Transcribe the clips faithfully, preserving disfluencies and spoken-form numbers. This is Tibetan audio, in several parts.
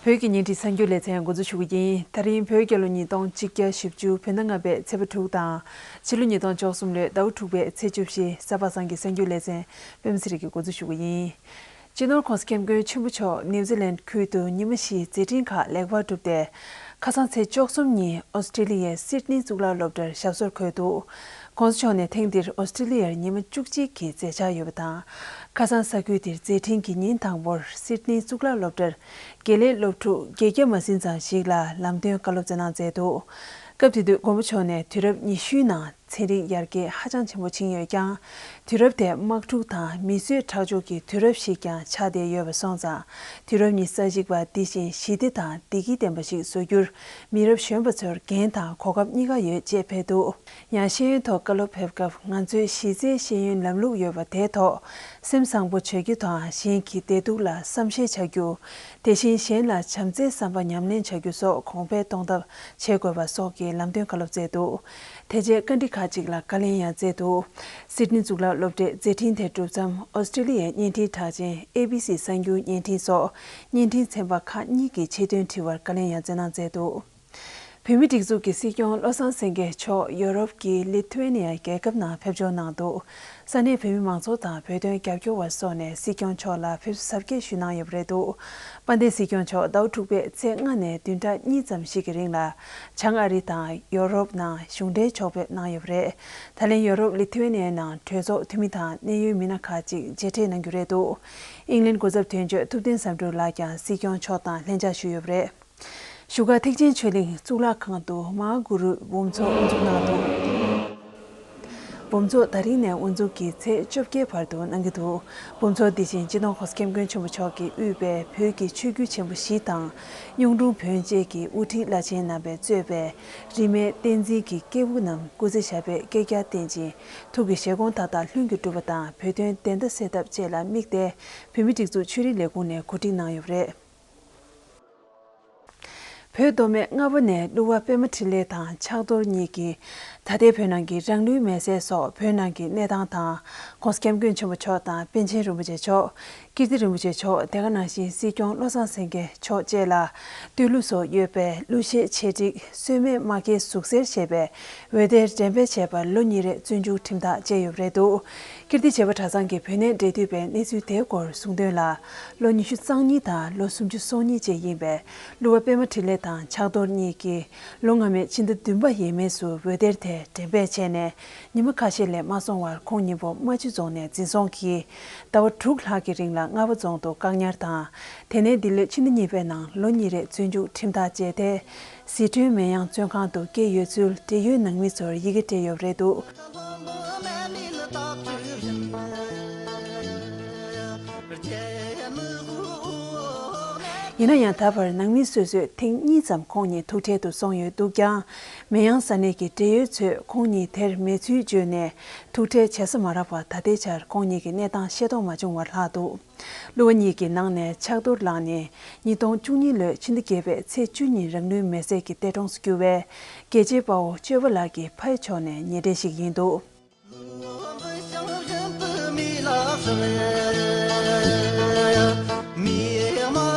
བོད་ཀྱི་བརྙན་འཕྲིན་གསར་འགྱུར་ལེ་ཚན་འགོ་འཛུགས་ཞུ་གི་ཡིན། ད་རིང་བོད་རྒྱལ་ལོ་ཉིས་སྟོང་གཅིག་བརྒྱ་བཞི་བཅུ་བོད་ཟླ་ལྔ་པའི་ཚེས་པ་དྲུག་དང་། ཕྱི་ལོ་ཉིས་སྟོང་བཅུ་གསུམ་ལོའི་ཟླ་བ་དྲུག་པའི་ཚེས་བཅུ་བཞི་གཟའ་པ་སངས་ཀྱི་གསར་འགྱུར་ལེ་ཚན་པད་མ་ཚེ་རིང་གིས་འགོ་འཛུགས་ཞུ་གི་ཡིན། སྤྱི་ནོར་༸གོང་ས་༸སྐྱབས་མགོན་ཆེན་པོ་མཆོག་ནིའུ་ཛི་ལན་ཁུལ་དུ་ཉི་མ་བཞིའི་མཛད་འཕྲིན་ཁག་ལེགས་པར་གྲུབ་སྟེ། ཁ་སང་ཚེས་བཅུ་གསུམ་ཉིན་ཨོ་སི་ཀྲི་ལི་ཡའི་སིད་ནི་གཙུག་ལག་སློབ་གྲྭར་ཞབས་སོར་འཁོད་འདུག ༸གོང་ས་མཆོག་ནས་ཐེངས་འདིར་ཨོ་སི་ཀྲི་ལི་ཡར་ཉི་མ་བཅུ་གཅིག་གི་མཛད་འཆར་ཡོད་པ་དང་། ཁ་སང་ས་ཁུལ་འདིར་མཛད་འཕྲིན་གྱི་ཉིན་དང་པོར་སིད་ནི་གཙུག་ལག་སློབ་གྲྭར་དགེ་ལས་སློབ་ཕྲུག་བརྒྱད་བརྒྱ་མ་ཟིན་ཙམ་ཞིག་ལ་ལམ་སྟོན་བཀའ་སློབ་སྩལ་གནང་མཛད་འདུག་སྐབས་དེ་དུས་མགོན་པོ་མཆོག་ནས་དུས་རབས་ཉི་ཤུའི་ནང་ཚན་རིག་ཡར་རྒྱས་ཧ་ཅང་ཆེན་པོ་ཕྱིན་ཡོད་ཀྱང་། དུས་རབས་དེར་དམག་འཁྲུག་དང་མི་གསོད་ཁྲག་སྦྱོར་གྱི་དུས་རབས་ཤིག་ཀྱང་ཆགས་བསྡད་ཡོད་པ་སོང་ཙང་། དུས་རབས་ཉི་ཤུ་རྩ་གཅིག་པ་འདི་བཞིན་ཞི་བདེ་དང་བདེ་སྐྱིད་ལྡན་པ་ཞིག་བཟོ་རྒྱུར་མི་རབས་གཞོན་པ་ཚོར་འགན་དང་གོ་སྐབས་གཉིས་ཀ་ཡོད་ཅེས་ཕེབས་འདུག་ཡང་ཤེས་ཡོན་ཐོག་བཀའ་སློབ་ཕེབས་སྐབས། ང་ཚོའི་གཞི་རྩའི་ཤེས་ཡོན་ལམ་ལུགས་ཡོད་པ་དེའི་ཐོག་སེམས་བཟང་པོ་བྱ་རྒྱུ་དང་། གཞན་གྱི་བདེ་སྡུག་ལ་བསམ་ཤེས་བྱ་རྒྱུ། དེ་བཞིན་གཞན་ལ་བྱམས་བརྩེའི་བསམ་པ་ཉམས་ལེན་བྱ་རྒྱུ་སོགས་གོང་འཕེལ་གཏོང་ཐབས་བྱེད་དགོས་པ་སོགས་ཀྱི་ལམ་སྟོན་བཀའ་སློབ་སྩལ་འདུག་དེ་རྗེས་བཀའ་འདྲི་ཁག་ཅིག་ལ་བཀའ་ལན་ཡང་སྩལ་འདུག་སིད་ནི་གཙུག་ལག་སློབ་གྲྭའི་མཛད་འཕྲིན་དེ་གྲུབ་མཚམས་ཨོ་སི་ཀྲི་ལི་ཡའི་བརྙན་འཕྲིན་གྲགས་ཅན་ཨེ་བི་སི་གསར་འགྱུར་བརྙན་འཕྲིན་སོགས་བརྙན་འཕྲིན་ཚན་པ་ཁག་གཉིས་ཀྱི་ཆེད་དོན་དྲི་བར་བཀའ་ལན་ཡང་སྩལ་གནང་མཛད་འདུག་བོད་མིའི་སྒྲིག་འཛུགས་ཀྱི་སྲིད་སྐྱོང་བློ་བཟང་སེང་གེ་མཆོག་ཡོ་རོབ་ཀྱི་ལི་ཐུ་ཝེ་ནི་ཡ་རྒྱལ་ཁབ་ནང་ཕེབས་འབྱོར་གནང་འདུག་ས་གནས་བོད་མི་མང་ཚོགས་དང་བོད་དོན་རྒྱབ་སྐྱོར་བ་སོགས་ནས་སྲིད་སྐྱོང་མཆོག་ལ་ཕེབས་བསུ་གཟབ་རྒྱས་ཞུས་གནང་ཡོད་པ་རེད་འདུག་དཔལ་ལྡན་སྲིད་སྐྱོང་མཆོག་ཟླ་བ་དྲུག་པའི་ཚེས་ལྔ་ནས་བདུན་ཕྲག་གཉིས་ཙམ་ཞིག་གི་རིང་ལ་བྱང་ཨ་རི་དང་ཡོ་རོབ་ནང་གཞུང་འབྲེལ་ཕྱོགས་ཕེབས་གནང་ཡོད་པ་རེད། ད་ལན་ཡོ་རོབ་ལི་ཐུ་ཝེ་ནི་ཡའི་ནང་གྲོས་ཚོགས་འཐུས་མི་དང་གནད་ཡོད་མི་སྣ་ཁག་ཅིག་མཇལ་འཕྲད་གནང་རྒྱུ་རེད་འདུག་ཨིང་ལན་གོ་ཚབ་དོན་གཅོད་ཐུབ་བསྟན་བསམ་གྲུབ་ལགས་ཀྱང་སྲིད་སྐྱོང་མཆོག་དང་ལྷན་བཅར་ཞུས་ཡོད་པ་རེད། བཞུགས་སྒར་ཐེག་ཆེན་ཆོས་གླིང་གཙུག་ལག་ཁང་དུ་མ་ཧཱ་གུ་རུ་འབུམ་ཚོགས་དབུ་འཛུགས་གནང་འདུག་འབུམ་ཚོགས་ད་རིང་ནས་དབུ་འཛུགས་ཀྱིས་ཚེས་བཅོ་བརྒྱད་བར་དུ་གནང་གི་འདུག་འབུམ་ཚོགས་འདི་བཞིན་སྤྱི་ནོར་༸གོང་ས་༸སྐྱབས་མགོན་ཆེན་པོ་མཆོག་གིས་དབུས་པའི་བོད་ཀྱི་ཆོས་བརྒྱུད་ཆེན་པོ་བཞི་དང་། གཡུང་དྲུང་བོན་བཅས་ཀྱི་དབུ་ཁྲིད་བླ་ཆེན་རྣམ་པས་གཙོས་པའི་རིས་མེད་བསྟན་འཛིན་གྱི་སྐྱེས་བུ་རྣམས་སྐུ་ཚེ་ཞབས་པད་བསྐལ་བརྒྱར་བརྟན་ཅིང་། ཐུགས་ཀྱི་བཞེད་དགོངས་མཐའ་དག་ལྷུན་གྱིས་གྲུབ་པ་དང་། བོད་དོན་བདེན་མཐའ་གསལ་ཐབས་བཅས་ལ་དམིགས་ཏེ། བོད་མིའི་སྒྲིག་འཛུགས་ཆོས་རིག་ལས་ཁུངས་ནས་གོ་སྒྲིག་གནང་ཡོད་པ་རེད། བོད་མདོ་སྨད་རྔ་བ་ནས་གླུ་བ་པད་མ་འཕྲིན་ལས་དང་ཕྱག་རྡོར་གཉིས་ཀྱིས་ད་ལྟའི་བོད་ནང་གི་རང་ལུས་མེར་སྲེག་སོགས་བོད་ནང་གི་གནས་སྟངས་དང་། ༸གོང་ས་༸སྐྱབས་མགོན་ཆེན་པོ་མཆོག་དང་པཎ་ཆེན་རིན་པོ་ཆེ་མཆོག་ཀིརྟི་རིན་པོ་ཆེ་མཆོག་དེ་ག་ནང་བཞིན་སྲིད་སྐྱོང་བློ་བཟང་སེང་གེ་མཆོག་བཅས་ལ་བསྟོད་གླུ་སོགས་ཡོད་པའི་གླུ་གཞས་ཆེད་སྒྲིག་གསོལ་སྨན་མ་སྐྱེས་ཟུག་གཟེར་ཞེས་པའི་འོད་སྡེར་འགྲེམས་སྤེལ་བྱས་པར་ལོ་གཉིས་རེ་བཙོན་འཇུག་ཁྲིམས་ཐག་བཅད་ཡོད་པ་རེད་འདུག་ཀིརྟི་བྱེས་པ་གྲྭ་ཚང་གི་བོད་གནས་འབྲེལ་མཐུད་པས་གནས་ཚུལ་དེའི་སྐོར་གསུངས་དོན་ལ། ལོ་ཉི་ཤུ་རྩ་གཉིས་དང་ལོ་སུམ་ཅུ་སོ་གཉིས་བཅས་ཡིན་པའི་གླུ་བ་པད་མ་འཕྲིན་ལས་དང་ཕྱག་རྡོར་གཉིས་ཀྱིས་ལོ་སྔ་མའི་ཕྱི་ཟླ་བདུན་པ་ཡས་མས་སུ་འོད་སྡེར་དེ་འགྲེམས་སྤེལ་བྱས་ནས་ཉི་མ་ཁ་ཤས་ལས་མ་སོང་བར་ཁོང་གཉིས་པོ་རྨ་ཆུ་རྫོང་ནས་འཛིན་བཟུང་གིས་ཟླ་བ་དྲུག་ལྷག་གི་རིང་ལ་རྔ་བ་རྫོང་དུ་བཀག་ཉར་དང་། དེ་ནས་འདི་ལོའི་ཕྱི་ཟླ་གཉིས་པའི་ནང་ལོ་གཉིས་རེ་བཙོན་འཇུག་ཁྲིམས་ཐག་བཅད་དེ། ཟི་ཁྲོན་མེ་ཡང་བཙོན་ཁང་དུ་བསྐྱལ་ཡོད་ཚུལ་འབྲེལ་ཡོད་ནང་མི་ཚོར་ཡི་གེ་སྤྲད་ཡོད་པ་རེད་འདུག་ཡིན་ན་ཡང་ད་བར་ནང་མི་སོ་སོས་ཐེངས་གཉིས་ཙམ་ཁོང་ཉིད་ཐུག་འཕྲད་དུ་སོང་ཡོད་འདུག་ཀྱང་། མེ་ཡང་ས་གནས་ཀྱི་འབྲེལ་ཡོད་ཚོས་ཁོང་ཉིད་དེར་མེད་ཚུལ་བརྗོད་ནས་ཐུག་འཕྲད་བྱེད་ས་མ་རག་པར་ད་ལྟའི་ཆར་ཁོང་ཉིད་ཀྱི་གནས་སྟངས་ཤེས་རྟོགས་མ་བྱུང་བར་ལྷག་འདུག་གླུ་བ་གཉིས་ཀྱི་ནང་ནས་ཕྱག་རྡོར་ལགས་ནི་ཉིས་སྟོང་བཅུ་གཉིས་ལོའི་ཕྱི་ཟླ་བརྒྱད་པའི་ཚེས་བཅུ་ཉིན་རང་ལུས་མེར་སྲེག་གི་འདས་གྲོངས་སུ་གྱུར་བའི་རྒྱལ་གཅེས་དཔའ་བོ་གཅོད་པ་ལགས་ཀྱི་ཕ་ཡུལ་ཕྱོགས་ནས་ཉེ་འབྲེལ་ཞིག་ཡིན་འདུག་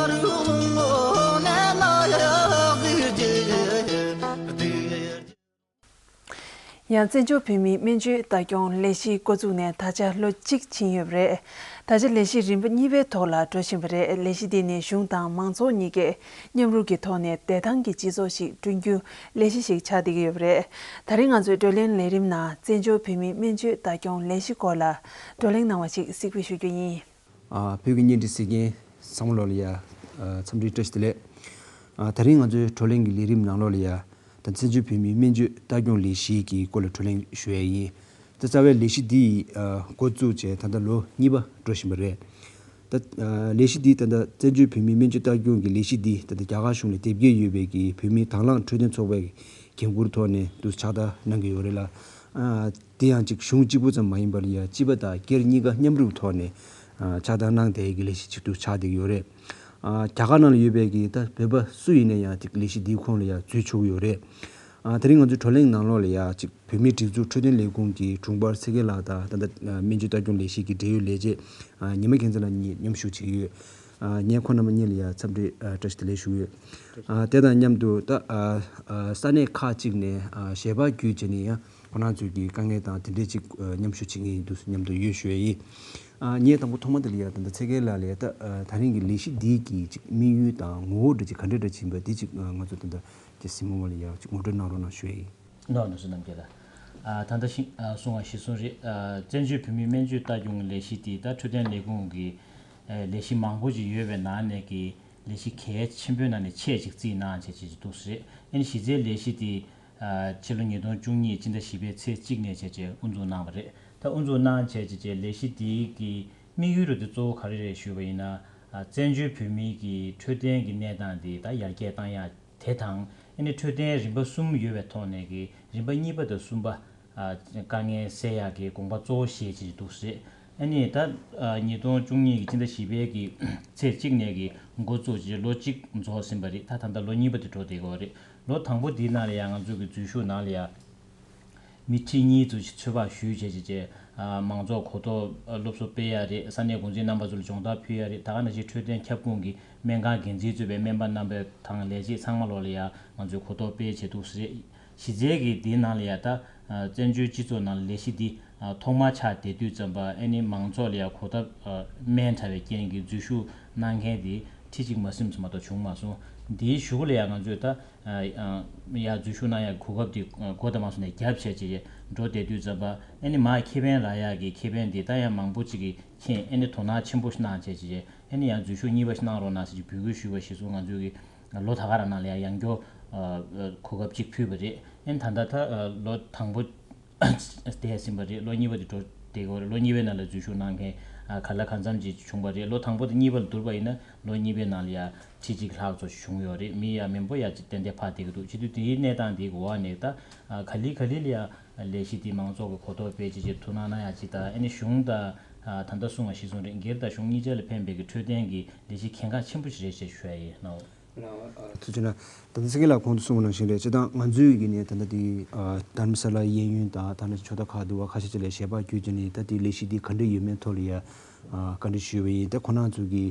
ཡང་བཙན་བྱོལ་བོད་མིའི་སྨན་བཅོས་ལྟ་སྐྱོང་ལས་གཞི་འགོ་བཙུགས་ནས་ད་ཆ་ལོ་གཅིག་ཕྱིན་ཡོད་པ་རེད། ད་ཆ་ལས་གཞི་རིམ་པ་གཉིས་པའི་ཐོག་ལ་འགྲོ་བཞིན་པ་རེད། ལས་གཞི་འདི་ནི་གཞུང་དང་མང་ཚོགས་གཉིས་ཀས་མཉམ་རུབ་ཀྱི་ཐོག་ནས་བདེ་ཐང་གི་སྤྱི་ཚོགས་ཤིག་བསྐྲུན་རྒྱུའི་ལས་གཞི་ཞིག་ཆགས་བསྡད་ཀྱི་ཡོད་པ་རེད། ད་རིང་ང་ཚོའི་བགྲོ་གླེང་ལས་རིམ་ནང་བཙན་བྱོལ་བོད་མིའི་སྨན་བཅོས་ལྟ་སྐྱོང་ལས་གཞི་སྐོར་ལ་བགྲོ་གླེང་གནང་བ་ཞིག་གཟིགས་འབུལ་ཞུ་རྒྱུ་ཡིན། ཨ། བོད་ཀྱི་བརྙན་འཕྲིན་གཟིགས་མཁན་ཚང་མ་ལོག་ལ་ཡ། ཨ། འཚམས་འདྲི་བཀྲ་ཤིས་བདེ་ལེགས། ཨ། ད་རིང་ང་ཚོའི་བགྲོ་གླེང་གི་ལས་རིམ་ནང་ལོགས་ལ་ཡ། ད་བཙན་བྱོལ་བོད་མིའི་སྨན་བཅོས་ལྟ་སྐྱོང་ལས་གཞི་གི་སྐོར་ལ་བགྲོ་གླེང་ཞུ་ཡ་ཡིན། ད་རྩ་བའི་ལས་གཞི་འདི་ཨ་འགོ་བཙུགས་བྱས་ད་ལྟ་ལོ་གཉིས་པ་འགྲོ་བཞིན་པ་རེད། ད་ཨ་ལས་གཞི་འདི་ད་ལྟ་བཙན་བྱོལ་བོད་མིའི་སྨན་བཅོས་ལྟ་སྐྱོང་གི་ལས་གཞི་འདི་ད་ལྟ་རྒྱ་གར་གཞུང་ལ་དེབ་སྐྱེལ་ཡོད་པའི་གི་བོད་མིའི་དང་བླངས་འཕྲོད་བསྟེན་ཚོགས་པའི་འགན་འཁུར་ཐོག་ནས་འདུག་ཕྱག་བསྟར་གནང་གི་ཡོད་རེད་ལ། ཨ། དེ་ཡང་གཅིག་གཞུང་གཅིག་པུ་ཙམ་མ་ཡིན་པར་ཡ་སྤྱི་པ་དང་སྒེར་གཉིས་ཀ་མཉམ་རུབ་ཐོག་ནས་ཨ་ཕྱག་བསྟར་གནང་བསྡད་ཀྱི་ལས་གཞི་གཅིག་ཏུ་ཆགས་བསྡད་ཀྱི་ཡོད་རེད། ཨ། རྒྱ་གར་ནང་ལ་ཡོད་པའི་གི་ད་བོད་པ་སུ་ཡིན་ན་ཡང་དེ་ལས་གཞི་འདིའི་ཁོངས་ལ་ཡ་འཛུལ་ཆོག་གི་ཡོད་རེད། ཨ། དེ་རིང་ང་ཚོའི་བགྲོ་གླེང་ནང་ལོགས་ལ་ཡ་གཅིག་བོད་མིའི་སྒྲིག་འཛུགས་འཕྲོད་བསྟེན་ལས་ཁུངས་ཀྱི་དྲུང་འཕར་ཚེ་རྒྱལ་ལགས་དང་ད་ལྟ་སྨན་བཅོས་ལྟ་སྐྱོང་ལས་གཞི་གི་འབྲེལ་ཡོད་ལས་བྱེད་ཨ་ཉི་མ་རྒྱལ་མཚན་ལགས་གཉིས་མཉམ་ཞུགས་བྱེད་ཀྱི་ཡོད། ཨ་ངས་ཁོང་རྣམ་པ་གཉིས་ལ་ཡང་འཚམས་འདྲི་ཨ་བཀྲ་ཤིས་བདེ་ལེགས་ཞུ་གི་ཡོད། ཨ་དེ་དང་མཉམ་དུ་ད་ཨ་ཨ་ས་གནས་ཁག་ཅིག་ནས་ཨ་ཞལ་པར་བརྒྱུད་བྱས་ནས་ཡང་ཁོང་རང་ཚོའི་གི་དཀའ་ངལ་དང་དེ་འདྲས་ཅིག་ཨ་མཉམ་ཞུགས་བྱེད་མཁན་ཡིན་འདུག་སྙམ་དུ་ཡོད་ཞུ་ཡ་ཡིན། ཨ་ངས་དང་པོ་ཐོག་མ་དེ་ལ་ཡང་ད་ལྟ་ཚེ་རྒྱལ་ལགས་ལ་ཡང་ད་ཨ་ད་རིང་གི་ལས་གཞི་འདིའི་གི་ཅིག་དམིགས་ཡུལ་དང་ངོ་བོ་འདྲ་ཅིག་ག་འདྲས་འདྲ་ཅིག་ཡིན་པ་འདི་ཅིག་ཨ་ང་ཚོ་ད་ལྟ་ཅིག་གཟིགས་མོ་བ་ལ་ཡང་ཅིག་ངོ་སྤྲོད་གནང་རོགས་གནང་ཞུ་ཡ་ཡིན། ནོར་ནོར་སོ་རྣམ་རྒྱལ་ལགས། ཨ་ད་ལྟ་ཤི་ཨ་གསུང་བ་གཞིར་བཟུང་རེད། ཨ་བཙན་བྱོལ་བོད་མིའི་སྨན་བཅོས་ལྟ་སྐྱོང་གི་ལས་གཞི་དེ་ད་འཕྲོད་བསྟེན་ལས་ཁུངས་ཀྱི་ཨ་ལས་གཞི་མང་པོ་ཞིག་ཡོད་པའི་ནང་ནས་ཀྱི་ལས་གཞི་གལ་ཆེན་པོའི་ནང་ནས་ཆེད་ཅིག་རྩིས་གནང་བྱས་བྱས་ཅིག་འདུག་ཟེར། ཨ་ནི་གཞི་རྩའི་ལས་གཞི་དེ་ཨ་ཕྱི་ལོ་ཉིས་སྟོང་བཅུ་གཉིས་སྤྱི་ཟླ་བཞི་པའི་ཚེས་གཅིག་ནས་བྱས་བྱས་དབུ་འཛུགས་གནང་བ་རེད། ད་དབུ་འཛུགས་གནང་བྱས་བྱས་བྱས་ལས་གཞི་དེའི་གི་དམིགས་ཡུལ་རུ་དེ་གཙོ་བོ་ག་རེ་རེད་ཞུས་པ་ཡིན་ན། ཨ་བཙན་བྱོལ་བོད་མིའི་གི་འཕྲོད་བསྟེན་གྱི་གནས་སྟངས་དེ་ད་ཡར་རྒྱས་བཏང་ཡག་དེ་དང་། ཨ་ནི་འཕྲོད་བསྟེན་རིམ་པ་གསུམ་ཡོད་པའི་ཐོག་ནས་ཀྱི་རིམ་པ་གཉིས་པ་དང་གསུམ་པ། ཨ་དཀའ་ངལ་སེལ་ཡག་གི་དགོངས་པ་གཙོ་བོ་བཞེས་བྱས་འདུག་ཟེར། ཨ་ནི་ད་ཨ་ཉིས་སྟོང་བཅུ་གཉིས་ཀྱི་སྤྱི་ཟླ་བཞི་པའི་གི་ཚེས་གཅིག་ནས་ཀྱི་འགོ་བཙུགས་བྱས་ལོ་གཅིག་རྫོགས་ཟིན་པ་རེད། ད་ད་ལྟ་ལོ་གཉིས་པ་དེ་འགྲོ་བསྡད་ཡོད་རེད། ལོ་དང་པོ་འདིའི་ནང་ལ་ཡང་ང་ཚོ་གི་འཛུལ་ཞུགས་ནང་ལ་ཡང་མི་ཁྲི་གཉིས་ཙམ་ཞིག་ཚོད་དཔག་ཞུས་བྱས་བྱས་བྱས། ཨ་མང་ཚོགས་གོ་རྟོགས་སློབ་གསོ་སྤེལ་ཡ་རེད། ས་གནས་འགོ་འཛིན་རྣམ་པ་ཚོ་ལ་སྦྱོང་བརྡར་ཕུལ་ཡ་རེད། ད་ག་ནང་བཞིན་འཕྲོད་བསྟེན་ཁྱབ་ཁོངས་ཀྱི་སྨན་ཁང་འགན་འཛིན་གཙོས་པའི་སྨན་པ་རྣམ་པ་དང་ལས་བྱེད་ཚང་མ་ལོག་ལ་ཡང་ང་ཚོས་གོ་རྟོགས་སྤེལ་བྱས་འདུག་ཟེར། གཞི་རྩའི་གི་འདིའི་ནང་ལ་ཡང་ད་ཨ་བཙན་བྱོལ་སྤྱི་ཚོགས་ནང་ལ་ལས་གཞི་འདི་ཨ་ཐོག་མར་ཆགས་བསྡད་དུས་ཙམ་པ་ཨ་ནི་མང་ཚོགས་ལ་ཡང་གོ་ཐབས་ཨ་དམན་དྲགས་པའི་རྐྱེན་གྱིས་འཛུལ་ཞུགས་གནང་མཁན་དེ་ཁྲི་གཅིག་མ་ཟིན་ཙམ་མ་གཏོགས་བྱུང་མ་སོང་། འདིའི་གཞུག་ལ་ཡང་ང་ཚོས་ད་ཨ་ཨ་ཡར་འཛུལ་ཞུགས་གནང་ཡག་གོ་སྐབས་དེ་ཨ་འགོ་དང་མ་སོང་ནས་རྒྱབ་བྱས་བྱས་འགྲོ་བསྡད་དུས་ཙམ་པ་ཨ་ནི་མར་ཁེ་ཕན་རག་ཡག་གི་ཁེ་ཕན་དེ་ད་ཡང་མང་པོ་ཅིག་གིས་མཁྱེན། ཨ་ནི་དོ་སྣང་ཆེན་པོ་ཞིག་གནང་བྱས་བྱས་ཨ་ནི་ཡང་འཛུལ་ཞུགས་གཉིས་པ་ཞིག་གནང་རོགས་གནང་ཟེར་གྱི་འབོད་སྐུལ་ཞུས་པ་གཞིར་བཟུང་ང་ཚོས་ཀྱི་ལོ་ད་ག་རང་ནང་ལ་ཡང་ཡང་བསྐྱར་ཨ་གོ་སྐབས་གཅིག་ཕུལ་བ་རེད། ཨ་ནི་ད་ལྟ་ད་ཨ་ལོ་དང་པོ་བསྡད་ཟིན་པ་རེད། ལོ་གཉིས་པ་དེ་འགྲོ་བསྡད་ཡོད་རེད། ལོ་གཉིས་པའི་ནང་ལ་འཛུལ་ཞུགས་གནང་མཁན་ཨ་ག་ལ་གང་འཚམ་ཅིག་བྱུང་བ་རེད། ལོ་དང་པོ་དང་གཉིས་པ་ལ་བསྡུར་བ་ཡིན་ན་ལོ་གཉིས་པའི་ནང་ལ་ཡ་ཁྲི་གཅིག་ལྷག་ཙམ་ཞིག་བྱུང་ཡོད་རེད། མི་ཡ་མི་འབོར་ཡ་ཅིག་ཏན་ཏན་འཕར་བསྡད་ཀྱི་འདུག་བྱེད་དུས་དེའི་གནས་སྟངས་དེའི་འོག་ནས་ད་ཨ་ག་ལེ་ག་ལེ་ལ་ཡ་ལས་གཞི་དེ་མང་ཚོགས་ཀྱི་གོ་རྟོགས་སྤེལ་བྱེད་ཆེད་ཐུགས་སྣང་གནང་ཡ་ཅིག་དང་ཨ་ནི་གཞུང་དང་ཨ་ད་ལྟ་གསུང་བ་གཞིར་བཟུང་རེད། སྒེར་དང་གཞུང་གཉིས་ཆ་ལ་ཕན་པའི་གི་འཕྲོད་བསྟེན་གྱི་ལས་གཞི་གལ་འགངས་ཆེན་པོ་ཞིག་རེད་ཅེས་ཞུ་ཡ་ཡིན་ནོ། ཐུགས་རྗེ་གནང་། ད་ལྟ་ཚེ་རྒྱལ་ལགས་གོང་དུ་གསུངས་པ་ནང་བཞིན་རེད། སྤྱིར་བཏང་ང་ཚོའི་གི་ནས་ད་ལྟ་དེ་ཨ་དྷ་རམ་ས་ལ་གཡས་གཡོན་དང་ད་ནི་ཕྱོགས་མཐའ་ཁག་ཏུ་བ་ཁ་ཤས་ཅིག་ལ་ཞལ་པར་བརྒྱུད་ཀྱི་ནས་ད་དེ་ལས་གཞི་འདི་ག་འདྲ་ཡོད་མེད་ཐོག་ལ་ཡ་ཨ་བཀའ་འདྲི་ཞུས་པ་ཡིན། ད་ཁོང་རྣམ་ཚོ་གི་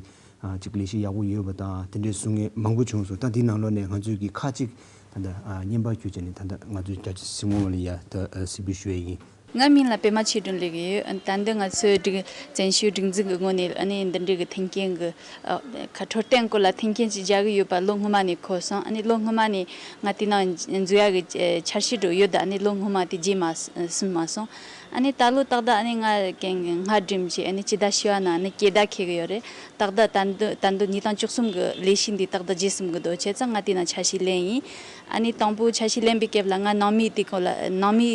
ཨ་ཅིག་ལས་གཞི་ཡག་པོ་ཡོད་པ་དང་དེ་འདྲའི་གསུང་མཁན་མང་པོ་བྱུང་སོང་། ད་འདི་ནང་ལོགས་ནས་ང་ཚོའི་གི་ཁག་ཅིག་ད་ལྟ་ཨ་བརྙན་པར་བརྒྱུད་ཀྱི་ནས་ད་ལྟ་ང་ཚོའི་རྒྱ་ཆེ་གཟིགས་མོ་བ་ལ་ཡ་ད་ཨ་གཟིགས་འབུལ་ཞུ་ཡ་ཡིན། ང་མིང་ལ་པད་མ་ཆོས་སྒྲོན་ལབ་ཀྱི་ཡོད། ད་འདི་ང་ཚོའི་སྒྲིག་བཙན་བྱོལ་སྒྲིག་འཛུགས་ཀྱི་ངོས་ནས་ཨ་ནི་འདི་འདྲའི་གི་མཐུན་རྐྱེན་གྱི་ཨ་ཁ་འཕྲོད་བསྟེན་སྐོར་ལ་མཐུན་རྐྱེན་ཅིག་སྦྱར་གྱི་ཡོད་པ་ལོ་སྔོན་མ་ནས་གོ་སོང་། ཨ་ནི་ལོ་སྔོན་མ་ནས་ང་དེ་ནང་འཛུལ་ཡག་གི་འཆར་གཞི་འདྲ་ཡོད། ཨ་ནི་ལོ་སྔོན་མ་དེ་རྗེས་མ་ཟིན་མ་སོང་། ཨ་ནི་ད་ལོ་ཏག་ཏག་ཨ་ནི་ང་རྒན་གྱི་སྔ་འགྲིམ་གྱིས་ཨ་ནི་སྤྱི་ཟླ་བཞི་པ་ནང་ཨ་ནི་སྐྱེ་ཟླ་འཁེལ་གྱི་ཡོད་རེད། ཏག་ཏག་ད་འདི་ད་འདི་ཉིས་སྟོང་བཅུ་གསུམ་གྱི་ལས་གཞི་འདི་ཏག་ཏག་རྗེས་ཟིན་གྱི་འདུག་བྱས་ཙང་ང་དེ་ནང་འཆར་གཞི་ལེན་ཡིན། ཨ་ནི་དང་པོ་འཆར་གཞི་ལེན་པའི་སྐབས་ལ་ང་ནང་མི་དེ་ཁོ་ལ་ནང་མི་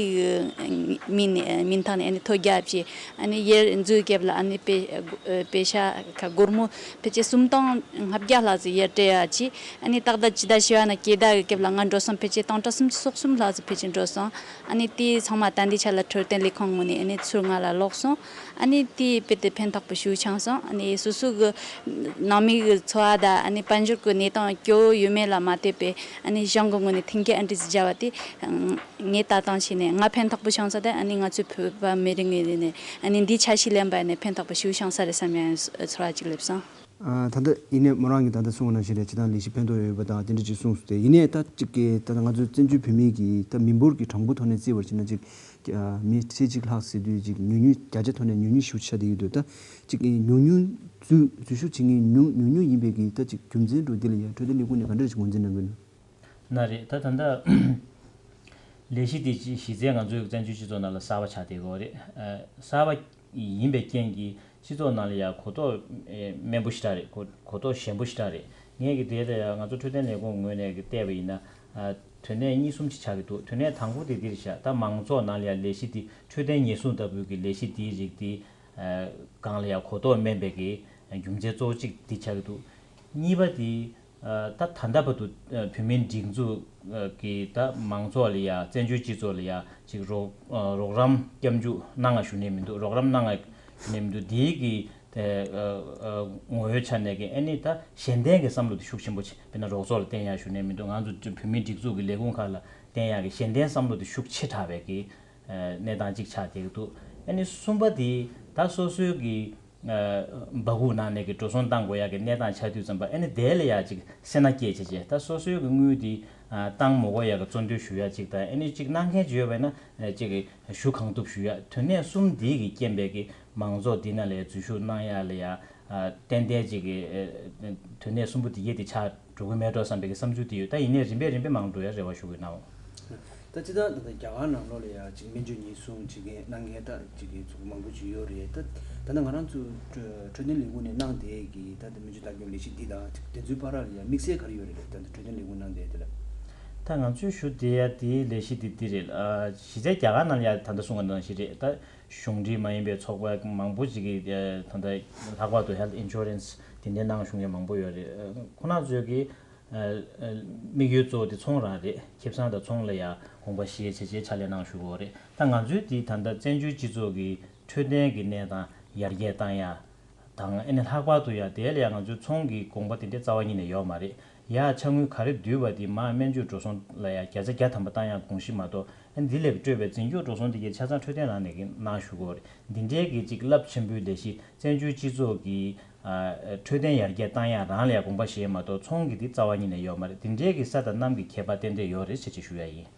མིན་ནས་མིན་ཐང་ནས་ཨ་ནི་ཐོ་རྒྱབ་ཀྱིས་ཨ་ནི་ཡར་འཛུལ་སྐབས་ལ་ཨ་ནི་པེ་པེ་ཤ་ཁ་སྒོར་མོ་ཕལ་ཆེར་སུམ་སྟོང་ལྔ་བརྒྱ་ལྷག་ཙམ་ཡར་སྤྲད་ཡག་ཅིག་ཨ་ནི་ཏག་ཏག་སྤྱི་ཟླ་བཞི་པ་ནང་སྐྱེ་ཟླ་གི་སྐབས་ལ་ང་འགྲོ་སོང་ཕལ་ཆེར་སྟོང་ཕྲག་སུམ་ཅུ་སོ་གསུམ་ལྷག་ཙམ་ཕལ་ཆེར་འགྲོ་སོང་། ཨ་ནི་དེ་ཚང་མ་ད་ལྟའི་ཆ་ལ་འཕྲོད་བསྟེན་ལས་ཁུངས་ངོས་ནས་ཨ་ནི་ཚུར་ང་ལ་ལོག་སོང་། ཨ་ནི་དེ་དཔེ་དེ་ཕན་ཐོགས་པོ་ཞེ་པོ་བྱུང་སོང་། ཨ་ནི་སོ་སོ་གི་ནང་མི་གི་འཚོ་བ་དང་ཨ་ནི་དཔལ་འབྱོར་གི་གནས་སྟངས་སྐྱོ་བོ་ཡོད་མེད་ལ་མ་ལྟོས་པའི་ཨ་ནི་གཞུང་གི་ངོས་ནས་མཐུན་རྐྱེན་ཨ་འདྲ་ཞིག་སྦྱར་བ་དེ་ངས་ལྟ་སྟངས་བྱས་ནས་ང་ཕན་ཐོགས་པོ་བྱུང་སོང་། དེ་ཨ་ནི་ང་ཚོའི་བོད་པ་མི་རིགས་ངོས་ནས་ཨ་ནི་འདིའི་འཆར་གཞི་ལེན་པ་ནས་ཕན་ཐོགས་པོ་ཞེ་པོ་བྱུང་ས་རེད་བསམ་ཡ་ཚོར་བ་ཅིག་སླེབས་སོང་། ཨ་ད་ལྟ་ཡིན་ནའི་མོ་རང་གིས་ད་ལྟ་གསུངས་པ་ནང་བཞིན་རེད། སྤྱིར་བཏང་ལས་གཞི་ཕན་ཐོགས་ཡོད་པ་དང་དེ་འདྲ་ཅིག་གསུངས་སོང་སྟེ། ཡིན་ནའི་ད་ཅིག་གི་ད་ལྟ་ང་ཚོའི་བཙན་བྱོལ་བོད་མིའི་གི་ད་མི་འབོར་གྱི་གྲངས་འབོར་ཐོག་ནས་བརྩིས་པར་བྱས་ན་ཅིག་ཨ་མི་ཁྲི་གཅིག་ལྷག་ཟེར་དུས་ཅིག་ཉུང་ཉུང་བརྒྱ་ཆ་ཐོག་ནས་ཉུང་ཉུང་ཞེ་པོ་ཆགས་བསྡད་ཀྱི་འདུག་ད་ཅིག་གི་ཉུང་ཉུང་འཛུལ་འཛུལ་ཞུགས་བྱེད་མཁན་ཉུང་ཉུང་ཉུང་ཡིན་པའི་གི་ད་ཅིག་རྒྱུ་མཚན་འདྲ་འདི་ལ་ཡང་འཕྲོད་བསྟེན་ལས་ཁུངས་ནས་ག་འདྲ་ཞིག་ངོས་འཛིན་གནང་གི་འདུག་ན་རེད། ད་ད་ལྟ་ལས་གཞི་དེ་ཅིག་གཞི་རྩའི་ང་ཚོའི་བཙན་བྱོལ་སྤྱི་ཚོགས་ནང་ལ་གསར་པ་ཆགས་བསྡད་ཡོད་རེད། ཨ་གསར་པ་ཡིན་པའི་རྐྱེན་གྱིས་སྤྱི་ཚོགས་ནང་ལ་ཡང་གོ་རྟོགས་ཨེ་དམན་པོ་ཞེ་དྲག་རེད། གོ་གོ་རྟོགས་ཞན་པོ་ཞེ་དྲག་རེད། ངས་ཀྱི་དེ་ལ་ཡང་ང་ཚོ་འཕྲོད་བསྟེན་ལས་ཁུངས་ངོས་ནས་ཀྱི་བལྟས་པ་ཡིན་ན། ཨ་དོན་གནད་གཉིས་གསུམ་ཅིག་ཆགས་ཀྱི་འདུག་དོན་གནད་དང་པོ་དེ་འདིར་བཞག་ད་མང་ཚོགས་ནང་ལ་ཡང་ལས་གཞི་འདི་འཕྲོད་བསྟེན་ཉེན་སྲུང་ལྟ་བུའི་གི་ལས་གཞི་འདིའི་རིགས་འདི་ཨ་སྒང་ལ་ཡང་གོ་རྟོགས་དམན་པའི་གི་རྒྱུ་མཚན་གཙོ་བོ་གཅིག་འདི་ཆགས་ཀྱི་འདུག་གཉིས་པ་འདི་ཨ་ད་ད་ལྟ་བར་དུ་ཨ་བོད་མིའི་སྒྲིག་འཛུགས་ཨ་གི་ད་མང་ཚོགས་ལ་ཡ་བཙན་བྱོལ་སྤྱི་ཚོགས་ལ་ཡ་ཅིག་རོགས་ཨ་རོགས་རམ་སྐྱབས་འཇུག་གནང་ང་ཞུ་ནས་མི་འདུག་རོགས་རམ་གནང་ང་ཞུ་ནས་མི་འདུག་དེའི་གི་དེ་ཨ་ཨ་ངོ་བོའི་ཆ་ནས་ཀྱི་ཨ་ནི་ད་གཞན་བརྟེན་གྱི་བསམ་བློ་དེ་ཤུགས་ཆེན་པོ་ཆེ་དཔེར་ན་རོགས་ཚོགས་ལ་བརྟེན་ཡ་ཞུ་ནས་མི་འདུག་ང་ཚོ་བོད་མིའི་སྒྲིག་འཛུགས་ཀྱི་ལས་ཁུངས་ཁག་ལ་བརྟེན་ཡ་གི་གཞན་བརྟེན་བསམ་བློ་དེ་ཤུགས་ཆེ་དྲགས་པའི་གི་ཨ་གནས་སྟངས་གཅིག་ཆགས་བསྡད་ཀྱི་འདུག་ཨ་ནི་གསུམ་པ་དེ་ད་སོ་སོའི་གི་ འབག་འགུག་གནང་ནས་ཀྱི་འགྲོ་སོང་བཏང་དགོས་ཡག་གི་གནས་སྟངས་ཆགས་དུས་ཙམ་པ་ཨ་ནི་དེ་ལ་ཡ་ཅིག་སེར་སྣ་སྐྱེས་བྱས་བྱས་ད་སོ་སོའི་གི་དངུལ་དེ་བཏང་མ་དགོས་ཡག་གི་བཙོན་འདུལ་ཞུ་ཡག་ཅིག་དང་ཨ་ནི་ཅིག་གནང་མཁན་ཅིག་ཡོད་པ་ཡིན་ན་ཅིག་གི་ཞུ་གང་ཐུབ་ཞུ་ཡག་དོན་གནད་གསུམ་འདི་གི་རྐྱེན་པས་ཀྱི་མང་ཚོགས་འདི་ནང་ལ་འཛུལ་ཞུགས་གནང་ཡག་ལ་ཡ་ཏན་ཏན་ཅིག་གི་དོན་གནད་གསུམ་པོ་འདི་གས་དེ་ཆགས་འགྲོ་གི་མེད་འགྲོ་བསམ་པའི་གི་བསམ་ཚུལ་དེ་ཡོད། ད་ཡིན་ནའི་རིམ་པས་རིམ་པས་མང་འགྲོ་ཡ་རེ་བ་ཞུ་གི་ཡོད་ནའོ། ད་སྤྱིར་བཏང་ད་ལྟ་རྒྱ་གར་ནང་ལོགས་ལ་ཡ་ཅིག་སྨན་བཅོས་ཉེན་སྲུང་བྱེད་མཁན་གནང་མཁན་ད་ཅིག་གི་ཚོགས་མང་པོ་ཅིག་ཡོད་རེད། ད་ད་ལྟ་ང་རང་ཚོ་འཕྲོད་འཕྲོད་བསྟེན་ལས་ཁུངས་ནས་གནང་བསྡད་ཀྱི་ད་ལྟ་སྨན་བཅོས་ལྟ་སྐྱོང་ལས་གཞི་འདི་དང་ཅིག་དེ་ཚོའི་བར་ལ་ཡ་དམིགས་བསལ་ག་རེ་ཡོད་རེད། ད་ལྟ་འཕྲོད་བསྟེན་ལས་ཁུངས་གནང་བསྡད་དེ་ལ། ད་ང་ཚོས་ཞུ་བསྡད་ཡ་དེའི་ལས་གཞི་འདི་འདི་རེད། ཨ་གཞི་རྩའི་རྒྱ་གར་ནང་ལ་ཡ་ད་ལྟ་གསུངས་པ་ནང་བཞིན་རེད། ད་གཞུང་འབྲེལ་མ་ཡིན་པའི་ཚོགས་པ་མང་པོ་ཅིག་གིས་ད་ལྟ་ལྷག་པར་དུ་health insurance་དེ་འདྲའི་གནང་བཞུགས་མཁན་མང་པོ་ཡོད་རེད། ཁོ་རང་ཚོས་ཀྱིས་དམིགས་ཡུལ་གཙོ་བོ་དེ་ཚོང་རང་རེད། ཁེ་བཟང་དང་ཚོང་ལ་ཡང་དགོངས་པ་བཞེས་བྱས་བྱས་ཕྱག་ལས་གནང་བཞུགས་ཡོད་རེད། ད་ང་ཚོའི་དེ་ད་ལྟ་བཙན་བྱོལ་སྤྱི་ཚོགས་ཀྱི་འཕྲོད་བསྟེན་གྱི་གནས་སྟངས་ཡར་རྒྱས་བཏང་ཡ་དང་ཨ་ནི་ལྷག་པར་དུ་ཡང་དེ་ལ་ཡང་ང་ཚོའི་ཚོང་གི་དགོངས་པ་དེ་འདྲ་རྩ་བ་ཉིད་ནས་ཡོད་མ་རེད། ཡ་ཕྱག་དངུལ་ག་རེ་བསྡུས་པ་དེ་མར་སྨན་བཅོས་འགྲོ་སོང་ལ་ཡང་བརྒྱ་ཆ་བརྒྱ་ཐམ་པ་བཏང་ཡ་དགོངས་གཞི་མ་གཏོགས་ཨ་ནི་འདི་ལས་སྤྲོད་པའི་འཛིན་སྐྱོང་འགྲོ་སོང་དེ་གའི་ཆ་ཚང་འཕྲོད་བསྟེན་རང་ནས་ཀྱི་གནང་བཞུགས་ཡོད་རེད། འདི་འདྲའི་གི་ཅིག་རླབས་ཆེན་པོའི་ལས་གཞི་བཙན་བྱོལ་སྤྱི་ཚོགས་ཀྱི་འཕྲོད་བསྟེན་ཡར་རྒྱས་བཏང་ཡ་རང་ལ་ཡ་དགོངས་པ་བཞེས་མ་གཏོགས་ཚོང་གི་དེ་རྩ་བ་ཉིད་ནས་ཡོད་མ་རེད། དེ་འདྲའི་གི་ས་དང་གནམ་གྱི་ཁྱད་པར་ཏན་ཏན་ཡོད་རེད་ཅེས་ཅིག་ཞུ་ཡ་ཡིན།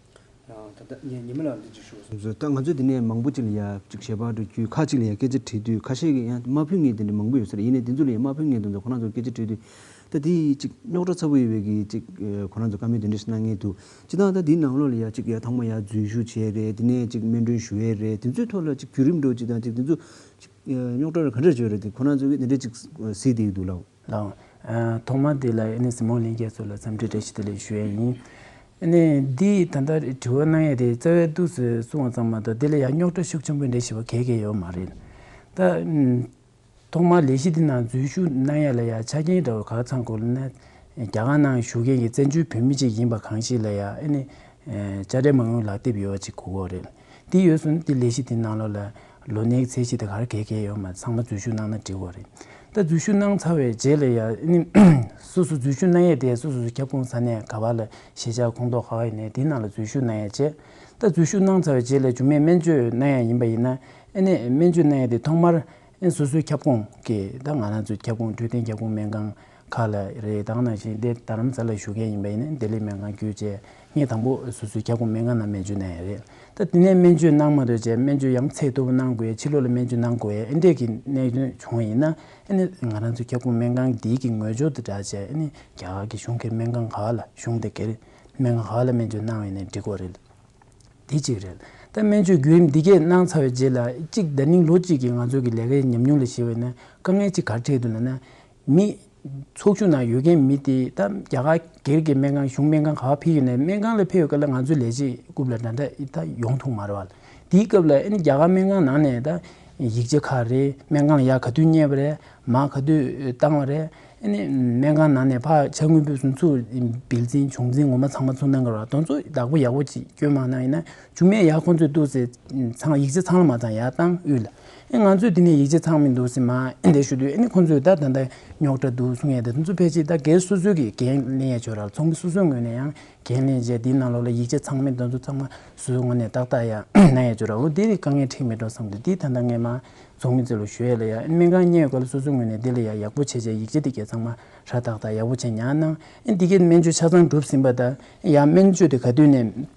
ད་ལྟ་ཉི་ཉི་མ་ལགས་འདི་ཅིག་ཞུ་སོང་ཙང་ད་ང་ཚོས་འདི་ནས་མང་པོ་ཅིག་ལ་ཡ་ཅིག་ཞལ་པར་འགྲོ་རྒྱུ་ཁག་ཅིག་ལ་ཡ་སྐད་ཆ་དྲིས་དུས་ཁ་ཤས་ཀྱིས་ཡང་མ་ཕུལ་མཁན་དེ་འདྲ་མང་པོ་ཡོད་ས་རེད། ཡིན་ནའི་དེ་ཚོ་ལ་ཡ་མ་ཕུལ་མཁན་དེ་ཚོ་ཁོ་རང་ཚོ་སྐད་ཆ་དྲིས་དུས་ད་དེ་ཅིག་རྙོག་དྲ་ཚ་པོ་ཡོད་པའི་གི་ཅིག་ཁོ་རང་ཚོ་བཀའ་མོལ་དེ་འདྲ་ཞིག་གནང་མཁན་འདུག་སྤྱིར་བཏང་ད་འདིའི་ནང་ལོགས་ལ་ཡ་ཅིག་ཡ་ཚང་མ་ཡ་འཛུལ་ཞུགས་བྱས་རེད། དེ་ནས་ཅིག་སྨན་གྲོན་ཞུ་ཡས་རེད། དེ་ཚོའི་ཐོག་ལ་ཅིག་བརྒྱུད་རིམ་འགྲོ་ཅིག་དང་ཅིག་དེ་ཚོ་ཅིག་རྙོག་དྲ་ག་འདྲ་བྱོས་རེད། དེ་ཁོ་རང་ཚོ་གིས་དེ་འདྲ་ཅིག་གཟིགས་བསྡད་ཀྱི་འདུག་ལགས། ལགས། ཐོག་མ་དེ་ལ་ཨ་ནི་གཟིགས་མོ་ལྷན་རྒྱས་ཚོ་ལ་འཚམས་འདྲི་བཀྲ་ཤིས་བདེ་ལེགས་ཞུ་ཡས་ཡིན། ཨ་ནི་འདི་ད་ལྟ་དྲི་བ་གནང་ཡས་དེ་རྩ་བའི་ཏོག་ཙམ་གསུངས་པ་ཙམ་མ་གཏོགས་དེ་ལ་ཡང་རྙོག་དྲ་ཤུགས་ཆེན་པོ་འདྲ་ཞིག་བ་གས་གས་ཡོད་མ་རེད། ད་ཐོག་མར་ལས་གཞི་འདི་ནང་འཛུལ་ཞུགས་གནང་ཡ་ལ་ཡ་ཆ་རྐྱེན་འདྲ་བོ་ག་ཚང་དགོས་ལབ་ན། རྒྱ་གར་ནང་བཞུགས་མཁན་གྱི་བཙན་བྱོལ་བོད་མི་ཅིག་ཡིན་པ་གང་ཞིག་ལ་ཡ་ཨ་ནི་དཔྱ་ཁྲལ་མ་དངུལ་ལག་དེབ་ཡོད་པ་ཅིག་དགོས་ཀྱི་ཡོད་རེད། འདི་ཡོད་སོང་ན་འདི་ལས་གཞི་འདི་ནང་ལོགས་ལ་ལོ་ནའི་ཚད་གཞི་དེ་ག་རེ་གས་གས་ཡོད་མ་ཚང་མ་འཛུལ་ཞུགས་གནང་ན་འགྲིག་གི་རེད། ད་འཛུལ་ཞུགས་གནང་ཚར་བའི་རྗེས་ལ་ཡ་ཨ་ནི་སོ་སོ་འཛུལ་ཞུགས་གནང་ཡས་དེ་སོ་སོ་ཁྱབ་ཁོངས་ས་གནས་ག་བ་ལ་གཞིས་ཆགས་ཁོངས་གཏོགས་ག་བ་ཡིན་ནའི་དེ་ནང་ལ་འཛུལ་ཞུགས་གནང་ཡས་བྱས། ད་འཛུལ་ཞུགས་གནང་ཚར་བའི་རྗེས་ལ་རྒྱུ་མའི་སྨན་བཅོས་གནང་ཡས་ཡིན་པ་ཡིན་ན་ཨ་ནི་སྨན་བཅོས་གནང་ཡས་དེ་ཐོག་མར། ཨེ་སོ་སོའི་ཁྱབ་ཁོངས་ཀྱི་ད་ང་རང་ཚོའི་ཁྱབ་ཁོངས་འཕྲོད་བསྟེན་ཁྱབ་ཁོངས་སྨན་ཁང་ཁག་ལ་རེད། ད་ག་ནང་བཞིན་དེ་རྡ་རམ་ས་ལར་བཞུགས་མཁན་ཡིན་པ་ཡིན་ན་བདེ་ལེགས་སྨན་ཁང་བརྒྱུད་བྱས་ངས་དང་པོ་སོ་སོའི་ཁྱབ་ཁོངས་སྨན་ཁང་ནང་སྨན་བཅོས་གནང་ཡ་རེད། ད་དེ་ནས་སྨན་བཅོས་གནང་མ་ཐུབ་བྱས་སྨན་བཅོས་ཡང་ཚད་མཐོ་པོ་གནང་དགོས་ཡ་ཕྱི་ལོགས་ལ་སྨན་བཅོས་གནང་དགོས་ཡ་ཨེ་འདྲས་ཀྱི་གནད་དོན་བྱུང་བ་ཡིན་ན་ཨེ་ནི་ང་རང་ཚོའི་ཁྱབ་ཁོངས་སྨན་ཁང་འདིའི་གི་ངོས་སྦྱོར་དེ་འདྲ་བྱས་ཨེ་ནི་རྒྱ་གར་གྱི་གཞུང་སྒེར་སྨན་ཁང་ག་ལ་གཞུང་དེ་སྒེར་སྨན་ཁང་ག་ལ་སྨན་བཅོས་གནང་བ་ཡིན་ན་འགྲིག་གི་རེད། འདི་གཅིག་རེད། ད་སྨན་བཅོས་བརྒྱུད་རིམ་འདི་གས་གནང་ཚར་བའི་རྗེས་ལ་གཅིག་ད་ནིང་ལོ་གཅིག་གི་ང་ཚོ་གི་ལས་ཀའི་ཉམས་མྱོང་ལ་གཞིགས་པ་ཡིན་ན་དཀའ་ངལ་གཅིག་ག་རེ་འཕྲད་འདུག་ལབ་ན། མི་ཚོགས་ཞུགས་ནང་ཡོད་མཁན་མི་དེ་ད་རྒྱ་གར་སྒེར་གྱི་སྨན་ཁང་གཞུང་སྨན་ཁང་ག་པར་ཕེབས་ཡོད་ནའི་སྨན་ཁང་ལ་ཕེབས་ཡོད་སྐབས་ལ་ང་ཚོའི་ལས་བྱེད་རྐུབ་ལ་འདྲ་འདྲ་ད་ཡོང་ཐུབ་མ་རེད་བ། དེའི་སྐབས་ལ་ཨ་ནི་རྒྱ་གར་སྨན་ཁང་ནང་ནས་ད་ཡིག་ཆ་ཁག་རེད། སྨན་ཁང་ལ་ཡར་ག་དུས་བསྙལ་བ་རེད། མར་ག་དུས་བཏང་བ་རེད། ཨ་ནི་སྨན་ཁང་ནང་ནས་ཕར་ཕྱག་དངུལ་ཕུལ་སོང་ཚུར་བིལ་འཛིན་བྱུང་འཛིན་ངོ་མ་ཚང་མ་ཚུར་གནང་གི་རེད་བ། དེ་ཚོ་བདག་པོ་ཡག་པོ་ཅིག་བསྐྱོན་མ་གནང་ཡིན་ན་རྒྱུ་མེད་ཡར་ཁོང་ཚོས་འདུག་སེ་ཚང་ཡིག་ཆ་ཚང་ལ་མ་ཚང་ཡར་བཏང་དབུས་ལ། ཨེ་ང་ཚོས་འདི་ནས་ཡིག་ཆ་ཚང་མི་འདུག་སེ་མར་ཨེ་འདྲ་ཞུ་དུས་ཨེ་ནི་ཁོང་ཚོས་ད་ད་ལྟ་རྙོག་དྲ་འདུག་གསུང་ཡས་དེ་ཚོ་ཕལ་ཆེར་ད་སྒེར་སོ་སོའི་གི་འགན་ལེན་ཡས་བྱོས་ར། ཚོགས་མི་སོ་སོའི་ངོས་ནས་ཡང་འགན་ལེན་བྱས་འདིའི་ནང་ལོགས་ལ་ཡིག་ཆ་ཚང་མི་འདི་ཚོ་ཚང་མ་སོ་སོའི་ངོས་ནས་ཏག་ཏག་ཡ་གནང་ཡས་བྱོས་ར། འོ་འདི་རིགས་དཀའ་ངལ་འཕྲད་མེད་འགྲོ་བསམ་དུས་འདི་ད་ལྟ་ངས་མར་ཚོགས་མི་ཚོ་ལ་ཞུ་ཡས་ལ་ཡ་སྨན་ཁང་གཉེར་སྐབས་ལ་སོ་སོའི་ངོས་ནས་འདི་ལ་ཡ་ཡག་པོ་བྱས་བྱས་ཡིག་ཆ་འདི་གས་ཚང་མ་ཧྲ་ཏག་ཏག་ཡག་པོ་བྱས་ཉར་གནང་། ཨེ་འདི་གས་སྨན་བཅོས་ཆ་ཚང་གྲུབ་ཟིན་པ་དང་ཡང་སྨན་བཅོས་དེ་ག་དུས་ནས།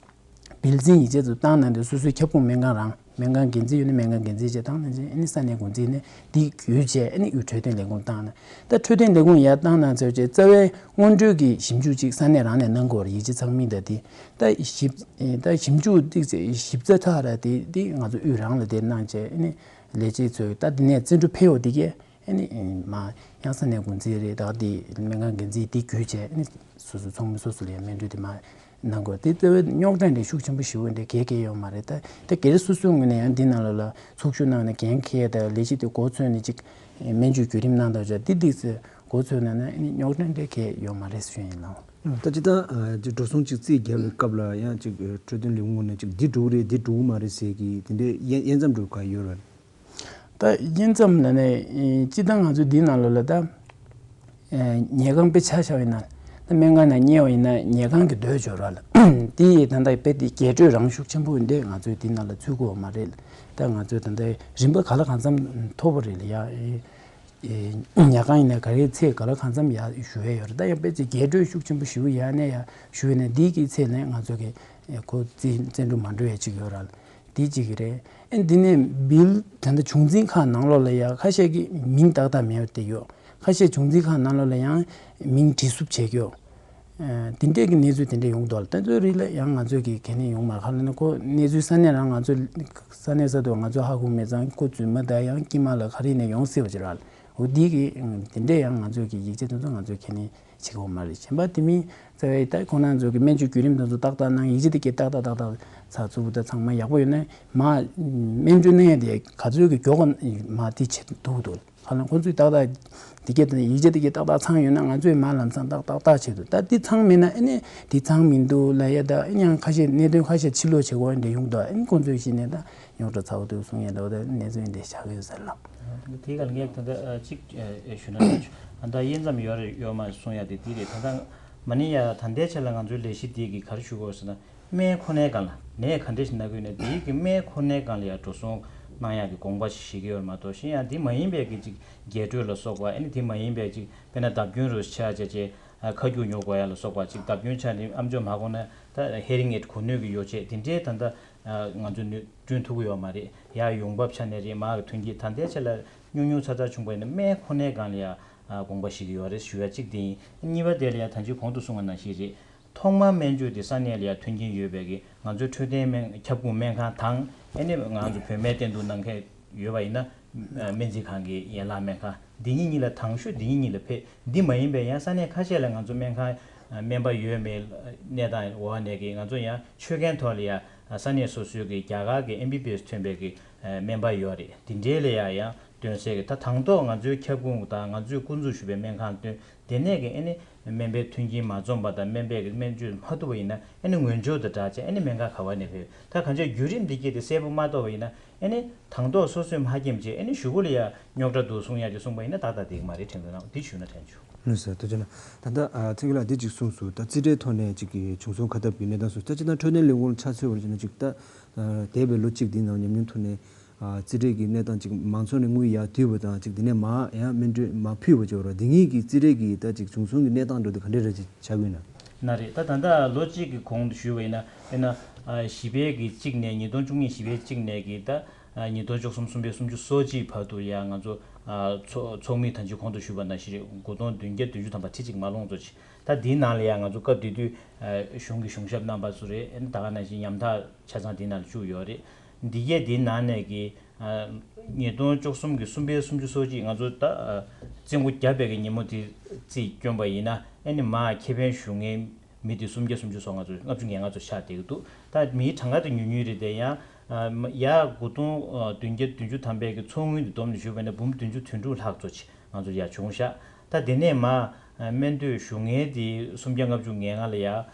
བིལ་འཛིན་ཡིག་ཆ་ཚོ་བཏང་གནང་དུས་སོ་སོའི་ཁྱབ་ཁོངས་སྨན་ཁང་རང་སྨན་ཁང་འགན་འཛིན་ཡོད་ན་སྨན་ཁང་འགན་འཛིན་བྱས་བཏང་གནང་རྗེས་ཨ་ནི་ས་གནས་འགོ་འཛིན་ནས་འདི་བརྒྱུད་བྱས་ཨ་ནི་འཕྲོད་བསྟེན་ལས་ཁུངས་བཏང་གནང་། ད་འཕྲོད་བསྟེན་ལས་ཁུངས་ཡར་བཏང་གནང་ཚར་རྗེས་རྩ་བའི་སྔོན་འགྲོའི་གི་ཞིབ་འཇུག་ཅིག་ས་གནས་རང་ནས་གནང་དགོས་རེད། ཡིག་ཆ་ཚང་མིན་ད་འདི་ད་ཞིབ་ད་ཞིབ་འཇུག་ཏིག་ཙམ་ཞིབ་ཚགས་ཐག་ར་དེ་འདི་ང་ཚོ་དབུས་རང་ལ་དེ་གནང་བྱས་ཨ་ནི་ལས་བྱེད་ཚོས་ད་འདི་ནས་བཙན་འཕྲོད་ཕེབས་འོ་འདི་གས། ཨ་ནི་མ་ཡང་ས་གནས་འགོ་འཛིན་རེད་ད་འདི་སྨན་ཁང་འགན་འཛིན་འདི་བརྒྱུད་བྱས་ཨ་ནི་སོ་སོ་ཚོགས་མི་སོ་སོ་ལ་ཡང་སྨན་བཅོས་དེ་མ་གནང་དགོས་དེ་ལྟ་བུའི་རྙོག་དྲ་འདི་ཤུགས་ཆེན་པོ་ཞེ་པོ་འདི་གས་གས་ཡོད་མ་རེད། ད་དེ་སྒེར་སོ་སོའི་ངོས་ནས་ཡང་འདི་ནང་ལོགས་ལ་ཚོགས་ཞུགས་གནང་ནས་འགན་འཁྱེར་དང་ལས་གཞི་དེ་འགོ་ཚུགས་ནས་ཅིག་སྨན་བཅོས་བརྒྱུད་རིམ་གནང་དང་བྱ་འདི་འདི་ཚོ་འགོ་ཚུགས་ན་ན་ཨ་ནི་རྙོག་དྲ་འདི་གས་ཡོད་མ་རེད་ཞུ་ཡིན་ལགས། ད་ཅི་ད་འགྲོ་སོང་ཅིག་རྩིས་རྒྱབ་པའི་སྐབས་ལ་ཡང་ཅིག་འཕྲོད་བསྟེན་ལས་ཁུངས་ནས་ཅིག་འདི་འགྲོ་གི་རེད་འདི་འགྲོ་གི་མ་རེད་ཟེར་གི་དེ་འདྲའི་དབྱེ་དབྱེ་མཚམས་འགྲོ་ག་ཡོད་རེད། ད་དབྱེ་མཚམས་ལ་ནས་སྤྱི་བཏང་ང་ཚོའི་འདི་ནང་ལོགས་ལ་ད་ཉལ་ཁང་དཔེ་ཆ་བཞག་པ་ཡིན་ན་ད་སྨན་ཁང་ནང་ཉལ་བ་ཡིན་ན་ཉལ་ཁང་གི་སྡོད་འབྱོར་བ་ལ་དེ་ཡི་ད་ལྟ་དཔེ་དེ་རྒྱས་སྤྲོས་རང་ཤུགས་ཆེན་པོ་འདི་ང་ཚོའི་འདི་ནང་ལ་ཚུད་དགོས་པ་མ་རེད། ད་ང་ཚོའི་ད་ལྟ་རིམ་པ་ག་ལ་གང་འཚམ་མཐོ་པོ་རེད་ལ་ཡ། ཉལ་ཁང་ཡིན་ན་ག་རེ་ཚད་ག་ལ་གང་འཚམ་ཡར་ཞུ་ཡས་ཡོད་རེད། ད་ཡང་དཔེ་ཅིག་རྒྱས་སྤྲོས་ཤུགས་ཆེན་པོ་ཞེ་པོ་ཡར་ནས་ཡར་ཞུས་ནས་འདི་གི་ཚད་ནས་ང་ཚོ་གི་ཁོ་རྩིས་རྩིས་འགྲོ་མ་འགྲོ་ཡས་ཅིག་ཡོད་ར། འདི་གཅིག་རེད། ཨེ་འདི་ནས་བིལ་ད་ལྟ་བྱུང་འཛིན་ཁང་ནང་ལོགས་ལ་ཡང་ཁ་ཤས་ཀྱི་མིང་ཏག་ཏག་མེད་པ་དེ་ཡོད། ཁ་ཤས་བྱུང་འཛིན་ཁང་ནང་ལོགས་ལ་ཡང་མིང་བྲིས་སུབ་བྱས་ཡོད། ཨ་དེ་འདྲས་ཀྱི་གནས་ཚུལ་དེ་འདྲས་ཡོང་གི་འདུག་ལ། དེ་ཚོའི་རིགས་ལ་ཡང་ང་ཚོས་ཀྱི་གལ་གནད་ཡོང་མ་རེད། ཁ་ལ་ནི་ཁོ་གནས་ཚུལ་ས་གནས་རང་ང་ཚོ་ས་གནས་ས་ཐོག་ང་ཚོ་ཧ་གོ་མེད་ཙང་ཁོ་རྫུན་མ་དང་ཡང་དཀྱིལ་མ་ལ་ག་རེ་ནས་ཡོང་སྲིད་པ་ཅིག་རེད། འོ་འདི་གི་དེ་འདྲས་ཡང་ང་ཚོས་ཀྱི་ཡིག་ཆ་དེ་ཚོ་ང་ཚོས་གལ་གནད་བྱེད་དགོས་མ་རེད། གཞན་པ་དེ་མིན་རྩ་བའི་ད་ཁོང་རྣམ་ཚོ་གི་སྨན་བཅོས་བརྒྱུད་རིམ་དེ་ཚོ་ཏག་ཏག་གནང་། ཡིག་ཆ་དེ་གས་ཏག་ཏག་ཏག་ཏག་ཚགས་ཚུད་པོ་དང་ཚང་མ་ཡག་པོ་ཡོད་ན་མ་སྨན་བཅོས་གནང་ཡ་དེ་ག་ཚོད་ཀྱི་མགྱོགས་མ་དེ་བྱེད་ཐུབ་འདུག་ཧ་ལམ་ཁོང་ཚོས་ཏག་ཏག་དེ་གས་དེ་ཡིག་ཆ་དེ་གས་ཏག་ཏག་ཚང་ཡོད་ན་ང་ཚོས་མ་ལམ་སང་ཏག་ཏག་ཏག་བྱེད་འདུག་ད་དེ་ཚང་མེད་ན་ཨ་ནི་དེ་ཚང་མི་འདུག་ལབ་ཡ། ད་ཨ་ནི་ཡང་ཁ་ཤས་གནད་དོན་ཁ་ཤས་ཕྱིར་སློག་བྱེད་དགོས་འདྲ་ཡོང་འདུག་ཨ་ནི་ཁོང་ཚོས་གཞི་ནས་ད་རྙོག་དྲ་ཚ་བོ་འདུག་གསུང་ཡ་འདྲ་བོ་ད་གནས་ཚུལ་འདི་བཞག་གི་ཡོད་ཟེར་ལ། དེའི་སྒང་ངས་ད་ལྟ་གཅིག་ཞུ་ན་ད་ལྟ་དབྱེ་མཚམས་ཡོད་རེད་ཡོད་མ་རེད་གསུང་ཡ་དེ་འདི་རེད། ད་ལྟ་མ་ནི་ཡ་ད་ལྟའི་ཆ་ལ་ང་ཚོའི་ལས་གཞི་འདི་གི་ག་རེ་ཞུ་དགོས་ཟེར་ན། སྨན་ཁོ་ནའི་སྒང་ལ་ནད་ག་འདྲ་ཞིག་ན་དགོས་ན་འདི་གི་སྨན་ཁོ་ནའི་སྒང་ལ་ཡ་འགྲོ་སོང་གནང་ཡག་གི་དགོངས་པ་ཞིག་བཞེས་ཀྱི་ཡོད་རེད་མ་གཏོགས། གཞན་ཡང་འདི་མ་ཡིན་པའི་གི་ཅིག་རྒྱས་སྤྲོས་ལ་སོགས་པ། ཨ་ནི་འདི་མ་ཡིན་པའི་ཅིག་དཔེར་ན་བརྡབ་སྐྱོན་རུ་ཆ་བྱས་བྱས་ཁ་རྒྱུག་ཉོ་དགོས་ཡ་ལ་སོགས་པ། ཅིག་བརྡབ་སྐྱོན་ཆ་ནས་ཨམ་ཅོག་མ་གོ་ན་ད་ཧེ་རིང་ཨེཌ་གོ་ནུས་ཀྱི་ཡོ་བྱད་དེ་འདྲའི་ད་ལྟ་ང་ཚོ་ནུས་བསྐྲུན་ཐུབ་ཀྱི་ཡོད་མ་རེད། ཡ་ཡོང་འབབ་ཆ་ནས་རེད། མ་གི་ཐོན་སྐྱེད་ད་ལྟའི་ཆ་ལ་ཉུང་ཉུང་ཚ་ཚ་བྱུང་པ་ཡིན་ན་སྨན་ཁོ་ནའི་སྒང་ལ་ཡ་དགོངས་པ་བཞེས་ཀྱི་ཡོད་རེད་ཞུ་ཡ་གཅིག་དེ་ཡིན། གཉིས་པ་དེ་ལ་ཡ་ད་ཅི་གོང་དུ་གསུངས་པ་ནང་བཞིན་རེད། ཐོག་མར་སྨན་བཅོས་དེ་ས་གནས་ལ་ཡ་མཐུན་རྐྱེན་ཡོད་པའི་གི་ང་ཚོའི་འཕྲོད་བསྟེན་སྨན་ཁྱབ་ཁོངས་སྨན་ཁང་དང་། ཨ་ནི་ང་ཚོ་བོད་སྨན་བསྟེན་གཏུག་གནང་མཁན་ཡོད་པ་ཡིན་ན་སྨན་རྩིས་ཁང་གི་ཡན་ལག་སྨན་ཁང་འདི་གཉིས་གཉིས་ལ་དང་ཤོས་འདི་གཉིས་གཉིས་ལ་ཕེབས། འདི་མ་ཡིན་པའི་ཡང་ས་གནས་ཁ་ཤས་ལ་ང་ཚོ་སྨན་ཁང་སྨན་པ་ཡོད་མེད་གནས་སྟངས་འོག་ནས་གི་ང་ཚོ་ཡང་ཆོད་མཁན་ཐོག་ལ་ཡ་ས་གནས་སོ་སོའི་གི་རྒྱ་གར་གི་ཨེམ་བི་བི་ཨེས་ཐོན་པའི་གི་སྨན་པ་ཡོད་རེད། འདི་འདྲའི་ལ་ཡ་ཡང་སྟོན་སའི་གི་ད་དང་ཐོག་ང་ཚོའི་ཁྱབ་ཁོངས་དང་ང་ཚོས་སྐུ་འཛུགས་ཞུས་པའི་སྨན་ཁང་བཏོན། དེ་ནས་གི་ཨ་ནི་སྨན་པའི་མཐུན་རྐྱེན་མ་འཛོམས་པ་དང་སྨན་པས་གི་སྨན་བཅོས་མ་ཐུབ་པ་ཡིན་ན་ཨ་ནི་ངོས་སྦྱོར་དང་སྦྲགས་བྱས་ཨ་ནི་སྨན་ཁང་ག་བ་ནས་ཕེབས། ད་གང་ཅི་བརྒྱུད་རིམ་འདི་གས་དེ་གསལ་པོ་མ་རྟོགས་པ་ཡིན་ན་ཨ་ནི་དང་ཐོག་སོ་སོས་མ་མཁྱེན་བྱས་ཨ་ནི་གཞུག་གུ་ལ་ཡ་རྙོག་དྲ་འདུག་གསུང་ཡ་ཅིག་གསུངས་པ་ཡིན་ན་ཏག་ཏག་འགྲིག་གི་མ་རེད་དྲན་འདུག་ན་འདི་ཞུས་ན་དྲན་བྱུང་། ལགས་སོ། ཐུགས་རྗེ་གནང་། ད་ལྟ་ཨ་ཚེ་རིང་ལགས་འདི་གཅིག་གསུངས་སོང་། ད་རྩིས་ཁྲའི་ཐོག་ནས་ཅིག་གི་བྱུང་སོང་ཁ་སྟབས་ཀྱི་གནས་སྟངས་གསུངས། ད་སྤྱིར་བཏང་འཕྲོད་བསྟེན་ལས་ཁུངས་ལ་ཆ་མཚོན་པར་བྱས་ན་ཅིག་ད་ཨ་འདས་པའི་ལོ་གཅིག་འདིའི་ནང་ཉམས་མྱོང་ཐོག་ནས་ཨ་རྩིས་ཁྲའི་གི་གནས་སྟངས་ཅིག་མང་ཚོགས་ནས་དངུལ་ཡར་བསྡུས་པ་དང་ཅིག་དེ་ནས་མར་ཡང་སྨན་སྤྲོད་མར་ཕུལ་བ་བྱས་པ་རེད། འདི་གཉིས་ཀྱི་རྩིས་ཁྲའི་གི་ད་ཅིག་བྱུང་སོང་གི་གནས་སྟངས་འགྲོ་དུས་ག་འདྲ་རེད་ཅིག་ཆགས་ཀྱི་ཡོད་ན། ན་རེད། ད་ད་ལྟ་ལོ་གཅིག་གི་གོང་དུ་ཞུས་པ་ཡིན་ན་དཔེར་ན་ཨ་བཞི་པའི་གི་གཅིག་ནས་ཉིས་སྟོང་བཅུ་གཉིས་བཞི་པའི་གཅིག་ནས་གི་ད་ཨ་ཉིས་སྟོང་བཅུ་གསུམ་གསུམ་པའི་སུམ་ཅུ་སོ་གཅིག་བར་དུ་ཡང་ང་ཚོ་ཨ་ཚོགས་ཚོགས་མི་ད་ཅི་གོང་དུ་ཞུས་པ་ནང་བཞིན་རེད། དགུ་སྟོང་བདུན་བརྒྱ་བདུན་ཅུ་ཐམ་པ་ཁྲི་གཅིག་མ་ལོངས་ཙམ་ཅིག་ད་འདིའི་ནང་ལ་ཡང་ང་ཚོ་སྐབས་དེ་དུས་ཨ་གཞུང་གི་གཞུང་ཞབས་རྣམ་པ་ཚོ་རེད། ཨ་ནི་ད་ག་ནང་བཞིན་ཉམ་ཐག་ཆ་ཚང་འདིའི་ནང་ལ་བཅུག་ཡོད་རེད། འདི་གས་འདིའི་ནང་ནས་ཀྱི་ཨ་ཉིས་སྟོང་བཅུ་གསུམ་གྱི་གསུམ་པའི་སུམ་ཅུ་སོ་གཅིག་ང་ཚོ་ད་ཨ་རྩིས་འགོ་བརྒྱབ་པའི་གི་ཉིན་མོ་དེ་རྩིས་བསྐྱོན་པ་ཡིན་ན་ཨ་ནི་མར་ཁེ་ཕན་ཞུ་མཁན་མི་དེ་སུམ་བརྒྱ་སུམ་ཅུ་སོ་ལྔ་ཚོ་ལྔ་བཅུ་ང་ལྔ་ཚོ་ཆགས་བསྡད་ཀྱི་འདུག་ད་མིའི་གྲངས་ཀ་དེ་ཉུང་ཉུང་རེད་དེ་ཡང་ཨ་ཡར་དགུ་སྟོང་ཨ་བདུན་བརྒྱ་བདུན་ཅུ་ཐམ་པའི་གི་ཚོགས་དངུལ་དེ་བསྡོམས་ནས་ཞུས་པ་ཡིན་ན་འབུམ་བདུན་ཅུ་དོན་དྲུག་ལྷག་ཙམ་ཅིག་ང་ཚོ་ཡར་བྱུང་ཤག་ད་དེ་ནས་མར་ཨ་སྨན་བསྟོད་ཞུ་མཁན་དེ་སུམ་བརྒྱ་ལྔ་བཅུ་ང་ལྔ་ལ་ཡར་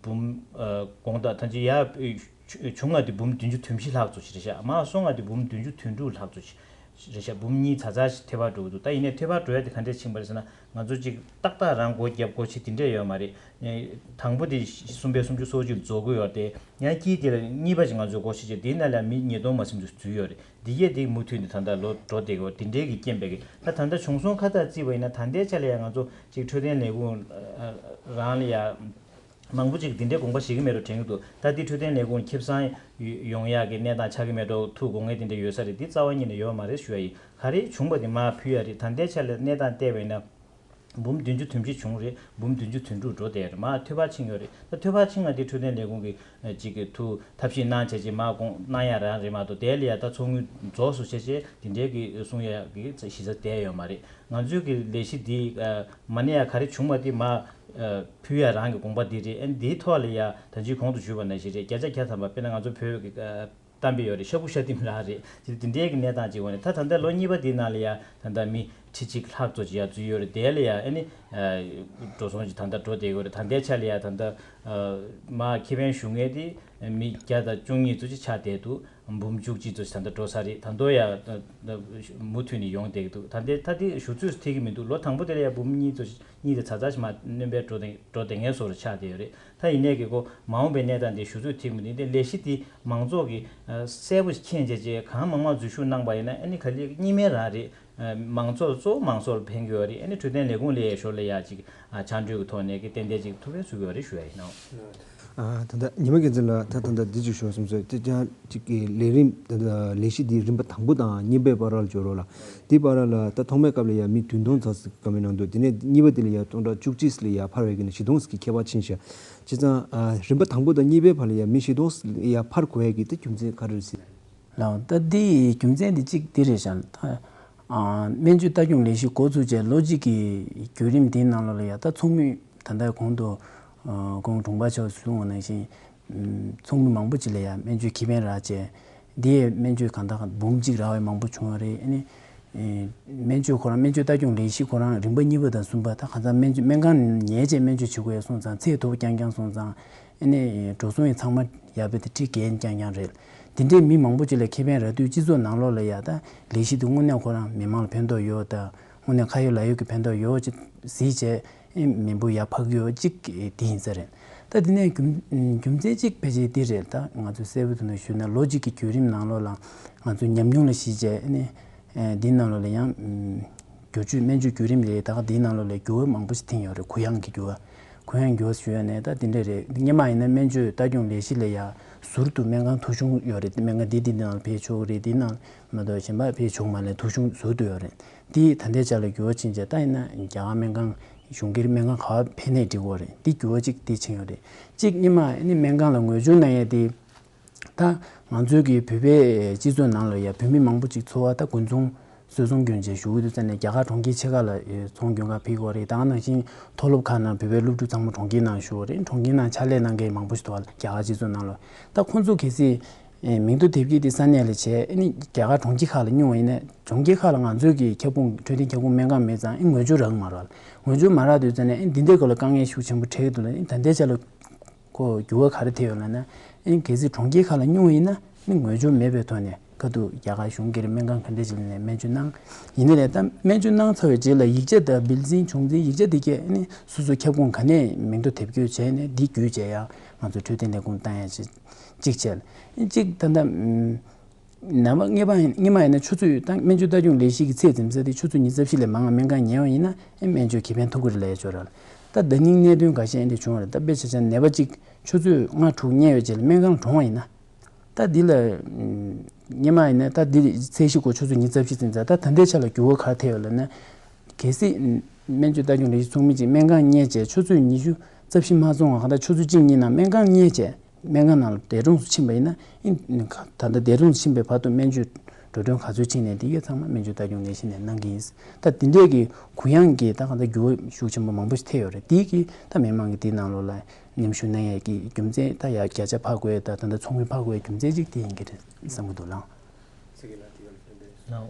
འབུམ་ཨ་དགོངས་དག་ཐམས་ཅད་ཡར་བྱུང་བ་དེ་འབུམ་བདུན་ཅུ་དོན་བཞི་ལྷག་ཙམ་ཞིག་རེད་ཤག་མར་སོང་བ་དེ་འབུམ་བདུན་ཅུ་དོན་དྲུག་ལྷག་ཙམ་ཞིག་རེད་ཤག་འབུམ་གཉིས་ཚ་ཚ་ཞིག་ཐེ་བ་འགྲོ་གི་འདུག་ད་ཡིན་ནའི་ཐེ་བ་འགྲོ་ཡ་དེ་ག་འདྲས་ཕྱིན་པ་རེད་ཟེར་ན་ང་ཚོ་གཅིག་ཏག་ཏག་རང་སྒོ་བརྒྱབ་སྒོ་ཕྱེ་དེ་འདྲས་ཡོད་མ་རེད། དང་པོ་དེ་གསུམ་པའི་སུམ་ཅུ་སོ་གཅིག་རྫོགས་ཀྱི་ཡོད་རེད་དེ། ཡང་དཀྱིལ་དེ་ལ་གཉིས་པ་ཞིག་ང་ཚོས་སྒོ་ཕྱེ་བྱས་དེའི་ནང་ལ་མི་ཉིས་སྟོང་མ་ཟིན་ཙམ་འཛུལ་ཡོད་རེད། འདི་གས་དེ་མུ་མཐུད་ནས་ད་ལྟ་ལོ་འགྲོ་བསྡད་ཀྱི་ཡོད་རེད། དེ་འདྲའི་གི་རྐྱེན་པས་གི་ད་ད་ལྟ་བྱུང་སོང་ཁ་ཐག་བརྩིས་པ་ཡིན་ན་ད་ལྟའི་ཆ་ལ་ཡང་ང་ཚོ་གཅིག་འཕྲོད་བསྟེན་ལས་ཁུངས་རང་ལ་ཡང་མང་པོ་ཅིག་འདི་འདྲའི་དགོངས་པ་བཞེས་ཀྱི་མེད་འགྲོ་དྲན་གྱི་འདུག་ད་འདི་འཕྲོད་བསྟེན་ལས་ཁུངས་ཁེ་བཟང་ཡོང་ཡག་གི་གནས་སྟངས་ཆགས་ཀྱི་མེད་འགྲོ། ཐུགས་དགོངས་ངེས་དེ་འདྲ་ཡོད་ས་རེད། འདི་རྩ་བ་ཉིད་ནས་ཡོད་མ་རེད་ཞུ་ཡ་ཡིན། ག་རེ་བྱུང་བ་དེ་མར་ཕུལ་ཡ་རེད། ད་ལྟའི་ཆ་ལ་གནས་སྟངས་བལྟས་པ་ཡིན་ན། འབུམ་བདུན་ཅུ་དོན་བཞི་བྱུང་རེད། འབུམ་བདུན་ཅུ་དོན་དྲུག་འགྲོ་བསྡད་རེད། མར་འཐུས་ཕར་ཕྱིན་ཡོད་རེད། ད་འཐུས་ཕར་ཕྱིན་ང་དེ་འཕྲོད་བསྟེན་ལས་ཁུངས་ཀྱི་ཨ་ཅིག་གི་ཐུགས་ཐབས་ཤེས་གནང་བྱས་ཅིག་མར་དགོངས་གནང་ཡ་རང་རེད་མ་གཏོགས་དེ་ལ་ཡ་ད་ཚོགས་དངུལ་རྫོགས་སོང་བྱས་བྱས་དེ་འདྲའི་གི་གསུང་ཡ་གི་གཞི་རྩ་བསྡད་ཡོད་མ་རེད། ང་ཚོའི་གི་ལས་གཞི་འདི་ཨ་མ་ཎི་ཡ་ག་རེ་བྱུང་བ་དེ་མར་ཨ་ཕུལ་ཡ་རང་གི་དགོངས་པ་འདི་རེད། ཨ་ནི་འདིའི་ཐོག་ལ་ཡ་ད་ཅི་གོང་དུ་ཞུས་པ་ནང་བཞིན་རེད། བརྒྱ་ཆ་བརྒྱ་ཐམ་པ་དཔེར་ན་ང་ཚོ་བོད་ཀྱི་ཨ། གཏམ་དཔེ་ཡོད་རེད། ཤ་ཁུ་ཤ་ཏིམ་ལགས་རེད། དེ་དེ་འདྲའི་གི་གནས་སྟངས་ཅིག་འོ་ནས་ད་ད་ལྟ་ལོ་གཉིས་པ་འདིའི་ནང་ལ་ཡ་ད་ལྟ་མི་ཁྲི་གཅིག་ལྷག་ཙམ་ཅིག་ཡར་འཛུལ་ཡོད་རེད། དེ་ལ་ཡ་ཨ་ནི་འགྲོ་སོང་ཅིག་ད་ལྟ་འགྲོ་བསྡད་ཡོད་རེད། ད་ལྟའི་ཆ་ལ་ཡ་ད་ལྟ་མར་ཁེ་ཕན་ཞུ་མཁན་དེ་མི་བརྒྱ་དང་བཅུ་གཉིས་ཙམ་ཅིག་ཆགས་བསྡད་འདུག་འབུམ་བཅུ་གཅིག་ཙམ་ཅིག་ད་ལྟ་འགྲོ་ས་རེད། ད་དུང་ཡ་མུ་མཐུད་ནས་ཡོང་བསྡད་ཀྱི་འདུག་ད་ལྟའི་ད་དེ་ཞུ་ཚོད་ཐིག་གི་མི་འདུག་ལོ་དང་པོ་དེ་ལ་ཡ་འབུམ་གཉིས་ཙམ་ཅིག་གཉིས་དེ་ཚ་ཚ་ཞིག་མར་སྣོན་པའི་འགྲོ་དེ་འགྲོ་དེ་ངན་སོགས་རུ་ཆགས་བསྡད་ཡོད་རེད། ད་ཡིན་ནའི་གི་ཁོ་མ་འོངས་པའི་གནས་སྟངས་དེ་ཞུ་ཚོད་ཐིག་མི་འདུག་དེ་ལས་གཞི་དེ་མང་ཚོགས་ཀྱི་གསལ་པོ་ཞིག་མཁྱེན་བྱས་རྗེས་གང་མང་མང་འཛུལ་ཞུགས་གནང་པ་ཡིན་ན་ཨ་ནི་ག་ལེ་གཉིས་སྨན་རང་རེད། ཨ་མང་ཚོགས་གཙོ་བོ་མང་ཚོགས་ལ་ཕན་གྱི་ཡོད་རེད། ཨ་ནི་འཕྲོད་བསྟེན་ལས་ཁུངས་ལ་ཡ་ཞོར་ལ་ཡ་ཅིག་ཨ་ཕྱག་འབྲེལ་གྱི་ཐོག་ནས་ཀྱི་ཏན་ཏན་ཅིག་ཐུགས་ཕན་གསོས་ཀྱི་ཡོད་རེད་ཞུ་ཡ་ཡིན་ནོ། ཨ་ད་ལྟ་ཉི་མ་རྒྱལ་མཚན་ལགས་ད་ད་ལྟ་འདི་ཅིག་ཞུ་སོང་ཟེར་དེ་ཀྱང་ཅིག་གི་ལས་རིམ་ད་ལྟ་ལས་གཞི་འདི་རིམ་པ་དང་པོ་དང་གཉིས་པའི་བར་ལ་འབྱོར་རོགས་ལ། དེའི་བར་ལ་ད་ཐོག་མའི་སྐབས་ལ་ཡ་མི་བདུན་སྟོང་ཙམ་ཞིག་བཀའ་མོལ་གནང་འདུག་དེ་ནས་གཉིས་པ་དེ་ལ་ཡ་སྟོང་ཕྲག་བཅུ་གཅིག་ལ་ཡ་འཕར་བའི་གི་ནི་བཞི་སྟོང་ཞིག་གི་ཁྱད་པར་ཕྱིན་ཤག་བྱས་ཙང་ཨ་རིམ་པ་དང་པོ་དང་གཉིས་པའི་བར་ལ་ཡ་མི་བཞི་སྟོང་ཞིག་ལ་ཡ་འཕར་དགོས་ཡ་གི་ད་རྒྱུ་མཚན་ག་རེ་རེད་ཟེར། ལགས་ད་འདི་རྒྱུ་མཚན་འདི་གཅིག་འདི་རེད་ཤག་ད་ཨ་སྨན་བཅོས་ལྟ་སྐྱོང་ལས་གཞི་འགོ་བཙུགས་རྗེས་ལོ་གཅིག་གི་བརྒྱུད་རིམ་དེའི་ནང་ལོགས་ལ་ཡ་ད་ཚོགས་མི་ད་ལྟ་གོང་དུ་ཨ་ཁོང་དྲུང་པ་ཆེ་བ་གསུངས་པ་ནང་བཞིན་ཚོགས་མི་མང་པོ་ཅིག་ལ་ཡ་སྨན་བཅོས་ཁེ་ཕན་རག་བྱས། འདིའི་སྨན་བཅོས་གང་དག་འབུམ་གཅིག་རག་པའི་མང་པོ་བྱུང་བ་རེད། ཨ་ནི་ཨེ་སྨན་བཅོས་ཁོ་རང་སྨན་བཅོས་ལྟ་སྐྱོང་ལས་གཞི་ཁོ་རང་རིམ་པ་གཉིས་པ་དང་གསུམ་པ་ད་གང་ཟག་སྨན་བཅོས་སྨན་ཁང་ཉལ་བྱས་སྨན་བཅོས་བྱེད་དགོས་སོང་ཙང་ཚད་མཐོ་པོ་རྐྱང་རྐྱང་སོང་ཙང་ཨ་ནི་འགྲོ་སོང་ཡང་ཚང་མ་ཡར་བས་ཏེ་ཁྲི་བརྒལ་རྐྱང་རྐྱང་རེད། དེ་འདྲའི་མི་མང་པོ་ཅིག་ལ་ཁེ་ཕན་རག་དུས་སྤྱི་ཚོགས་ནང་ལོགས་ལ་ཡ་ད་ལས་གཞི་འདི་དངོས་གནས་ཁོ་རང་མི་མང་ལ་ཕན་ཐོགས་ཡོད་ད་དངོས་གནས་ཁ་ཡོད་ལག་ཡོད་ཀྱི་ཕན་ཐོགས་ཡོད་ཅེས་གཟིགས་བྱས། ཨེ་མི་འབོར་ཡར་འཕར་གྱི་ཡོད་གཅིག་དེ་ཡིན་ས་རེད། ད་དེ་ནས་རྒྱུ་རྒྱུ་མཚན་གཅིག་ཕལ་ཆེར་འདི་རེད། ད་ང་ཚོས་གསལ་པོའི་ཐོག་ནས་ཞུས་ན་ལོ་གཅིག་གི་བརྒྱུད་རིམ་ནང་ལོགས་ལ་ང་ཚོས་ཉམས་མྱོང་ལ་གཞིགས་བྱས་ཨ་ནི་ཨེ་འདིའི་ནང་ལོགས་ལ་ཡང་ཨམ་བསྒྱུར་བཅོས་སྨན་བཅོས་བརྒྱུད་རིམ་རེད། ད་ག་འདིའི་ནང་ལོགས་ལ་འགྱུར་བ་མང་པོ་ཞིག་ཕྱིན་ཡོད་རེད། གུ་ཡངས་ཀྱི་འགྱུར་བ། གུ་ཡངས་འགྱུར་བ་ཞུ་ཡ་ནས་ད་འདི་འདྲ་རེད། སྔོན་མ་ཡིན་ན་སྨན་བཅོས་ལྟ་སྐྱོང་ལས་གཞི་ལ་ཡ་ཟུར་དུ་སྨན་ཁང་ཐོ་གཞུང་ཡོད་རེད། སྨན་ཁང་འདི་འདི་ནང་ལ་ཕེབས་ཆོག་གི་རེད། འདི་ནང་མ་གཏོགས་གཞན་པ་ཕེབས་ཆོག་མ་རེད། ཐོ་གཞུང་ཟུར་དུ་ཡོད་རེད། འདི་ད་ལྟའི་ཆ་ལ་འགྱུར་བ་ཕྱིན་བྱས་ད་ཡིན་ན་རྒྱ་གར་སྨན་ཁང་གཞུང་སྒེར་སྨན་ཁང་ག་པར་ཕེབས་ནའི་འགྲིག་གི་རེད། འདི་འགྱུར་བ་གཅིག་འདི་ཕྱིན་ཡོད་རེད། གཅིག་སྔོན་མ་ནི་སྨན་ཁང་ལ་ངོས་སྦྱོར་གནང་ཡས་དེ། ད་ང་ཚོའི་གི་བོད་པའི་སྤྱི་ཚོགས་ནང་ལ་ཡ་བོད་མི་མང་པོ་ཅིག་འཚོ་བ་ད་དགུན་ཚོང་གསོལ་ཚོང་གྱོན་བྱས་བཞུགས་འདུག་ཟེར་ནས་རྒྱ་གར་གྲོང་ཁྱེར་ཆེ་ཁག་ལ་ཚོང་གྱོན་ག་ཕེབས་ཀྱི་ཡོད་རེད། ད་ག་ནང་བཞིན་མཐོ་སློབ་ཁག་ནང་བོད་པའི་སློབ་ཕྲུག་ཚང་མ་གྲོང་ཁྱེར་ནང་བཞུགས་ཡོད་རེད། གྲོང་ཁྱེར་ནང་ཕྱག་ལས་གནང་མཁན་མང་པོ་ཞིག་འདུག་བ། རྒྱ་གར་སྤྱི་ཚོགས་ནང་ལ་ད་ཁོང་ཚོ་གལ་སྲིད་ཨེ་མིང་ཐོ་དེབ་སྐྱེལ་དེ་ས་གནས་ལ་བྱས་ཨ་ནི་རྒྱ་གར་གྲོང་ཁྱེར་ཁག་ལ་སྙུང་བ་ཡིན་ན་གྲོང་ཁྱེར་ཁག་ལ་ང་ཚོའི་གི་ཁྱབ་ཁོངས་འཕྲོད་བསྟེན་ཁྱབ་ཁོངས་སྨན་ཁང་མེད་ཙང་ཨེ་ངོས་སྦྱོར་རག་གི་མ་རེད་བ། ངོས་སྦྱོར་མ་རག་དུས་ཙམ་ནས་ཨེ་འདི་འདྲའི་སྐོར་ལ་དཀའ་ངལ་ཤུགས་ཆེན་པོ་འཕྲད་ཀྱི་འདུག་ལ་ཨེ་ད་ལྟའི་ཆ་ལ་ཁོ་འགྱུར་བ་ག་རེ་ཐེབས་ཡོད་ལབ་ན་ཨེ་གལ་སྲིད་གྲོང་ཁྱེར་ཁག་ལ་སྙུང་བ་ཡིན་ན་ཨེ་ངོས་སྦྱོར་མེད་པའི་ཐོག་ནས་ག་དུས་རྒྱ་གར་གཞུང་སྒེར་སྨན་ཁང་ག་འདྲ་ཅིག་ལ་ནས་སྨན་བཅོས་གནང་ཡིན་ནའི་ལས་ད་སྨན་བཅོས་གནང་ཚར་བའི་རྗེས་ལ་ཡིག་ཆ་དང་བིལ་ཟིན་བྱུང་འཛིན་ཡིག་ཆ་དེ་གས་ཨེ་ནི་སོ་སོ་ཁྱབ་ཁོངས་ག་ནས་མིང་ཐོ་དེབ་སྐྱེལ་བྱས་ནས་འདི་བརྒྱུད་བྱས་ཡང་ང་ཚོ་འཕྲོད་བསྟེན་ལས་ཁུངས་བཏང་ཡ་ཅིག་གཅིག་བྱས་ལ་གཅིག་ད་ལྟ་ནམ་ངེས་པ་ཡིན་ངེས་མ་ཡིན་ན་ཆུ་ཚོད་ད་སྨན་བཅོས་ལྟ་སྐྱོང་ལས་གཞི་གི་ཚད་འཛིན་ས་དེ་ཆུ་ཚོད་ཉི་ཤུ་རྩ་བཞི་ལས་མང་བ་སྨན་ཁང་ཉལ་བ་ཡིན་ན་ཨེ་སྨན་བཅོས་ཁེ་ཕན་ཐོབ་ཀྱི་རེད་ལབ་ཡ་ཅིག་ཡོད་རེད། ད་ད་ནིང་གནད་དོན་འགའ་ཤས་ཨེ་འདྲ་བྱུང་བ་རེད། ད་དཔེ་ཆ་བཞག་ན་ནད་པ་གཅིག་ཆུ་ཚོད་ལྔ་དྲུག་ཉལ་བའི་རྗེས་ལ་སྨན་ཁང་ལ་གྲོངས་པ་ཡིན་ན། ད་འདི་ལ་ཨམ་སྔོན་མ་ཡིན་ན་ད་འདི་ཚད་གཞི་སྒོ་ཆུ་ཚོད་ཉི་ཤུ་རྩ་བཞི་ཟིན་ཙང་ད་ད་ལྟའི་ཆ་ལ་འགྱུར་བ་ག་རེ་ཐེབས་ཡོད་ལབ་ན། གལ་སྲིད་ཨམ་སྨན་བཅོས་ལྟ་སྐྱོང་ལས་གཞི་ཚོགས་མི་གཅིག་སྨན་ཁང་ཉལ་བྱས་ཆུ་ཚོད་ཉི་ཤུ་རྩ་བཞི་མ་སོང་བ་གང་ལྟར་ཆུ་ཚོད་གཅིག་གཉིས་ནང་སྨན་ཁང་ཉལ་བྱས་སྨན་ཁང་ནང་ལ་འདས་གྲོངས་སུ་ཕྱིན་པ་ཡིན་ན་ཨིན་ད་ལྟ་འདས་གྲོངས་སུ་ཕྱིན་པའི་བར་དུ་སྨན་བཅོས་འགྲོ་གྲོན་ག་ཚོད་ཕྱིན་ནས་འདི་གས་ཚང་མ་སྨན་བཅོས་ལྟ་སྐྱོང་ལས་གཞི་ནས་གནང་གི་ཡིན། ད་འདི་འདྲས་ཀྱི་གུ་ཡངས་ཀྱི་ད་གང་ལྟར་འགྱུར་བ་ཤུགས་ཆེན་པོ་མང་པོ་ཞིག་ཐེབས་ཡོད་རེད། འདི་གིས་ད་མི་མང་གི་འདི་ནང་ལོགས་ལ་མཉམ་ཞུགས་གནང་ཡས་ཀྱི་རྒྱུ་མཚན་ད་ཡར་བརྒྱ་ཆ་འཕར་དགོས་ད་ད་ལྟ་ཚོགས་མི་འཕར་དགོས་རྒྱུ་མཚན་གཅིག་དེ་ཡིན་གྱི་རེད་བསམ་གྱི་འདུག་ལགས། ཚིག་གི་ལ་དེ་ཡོད་ལ་ཕན་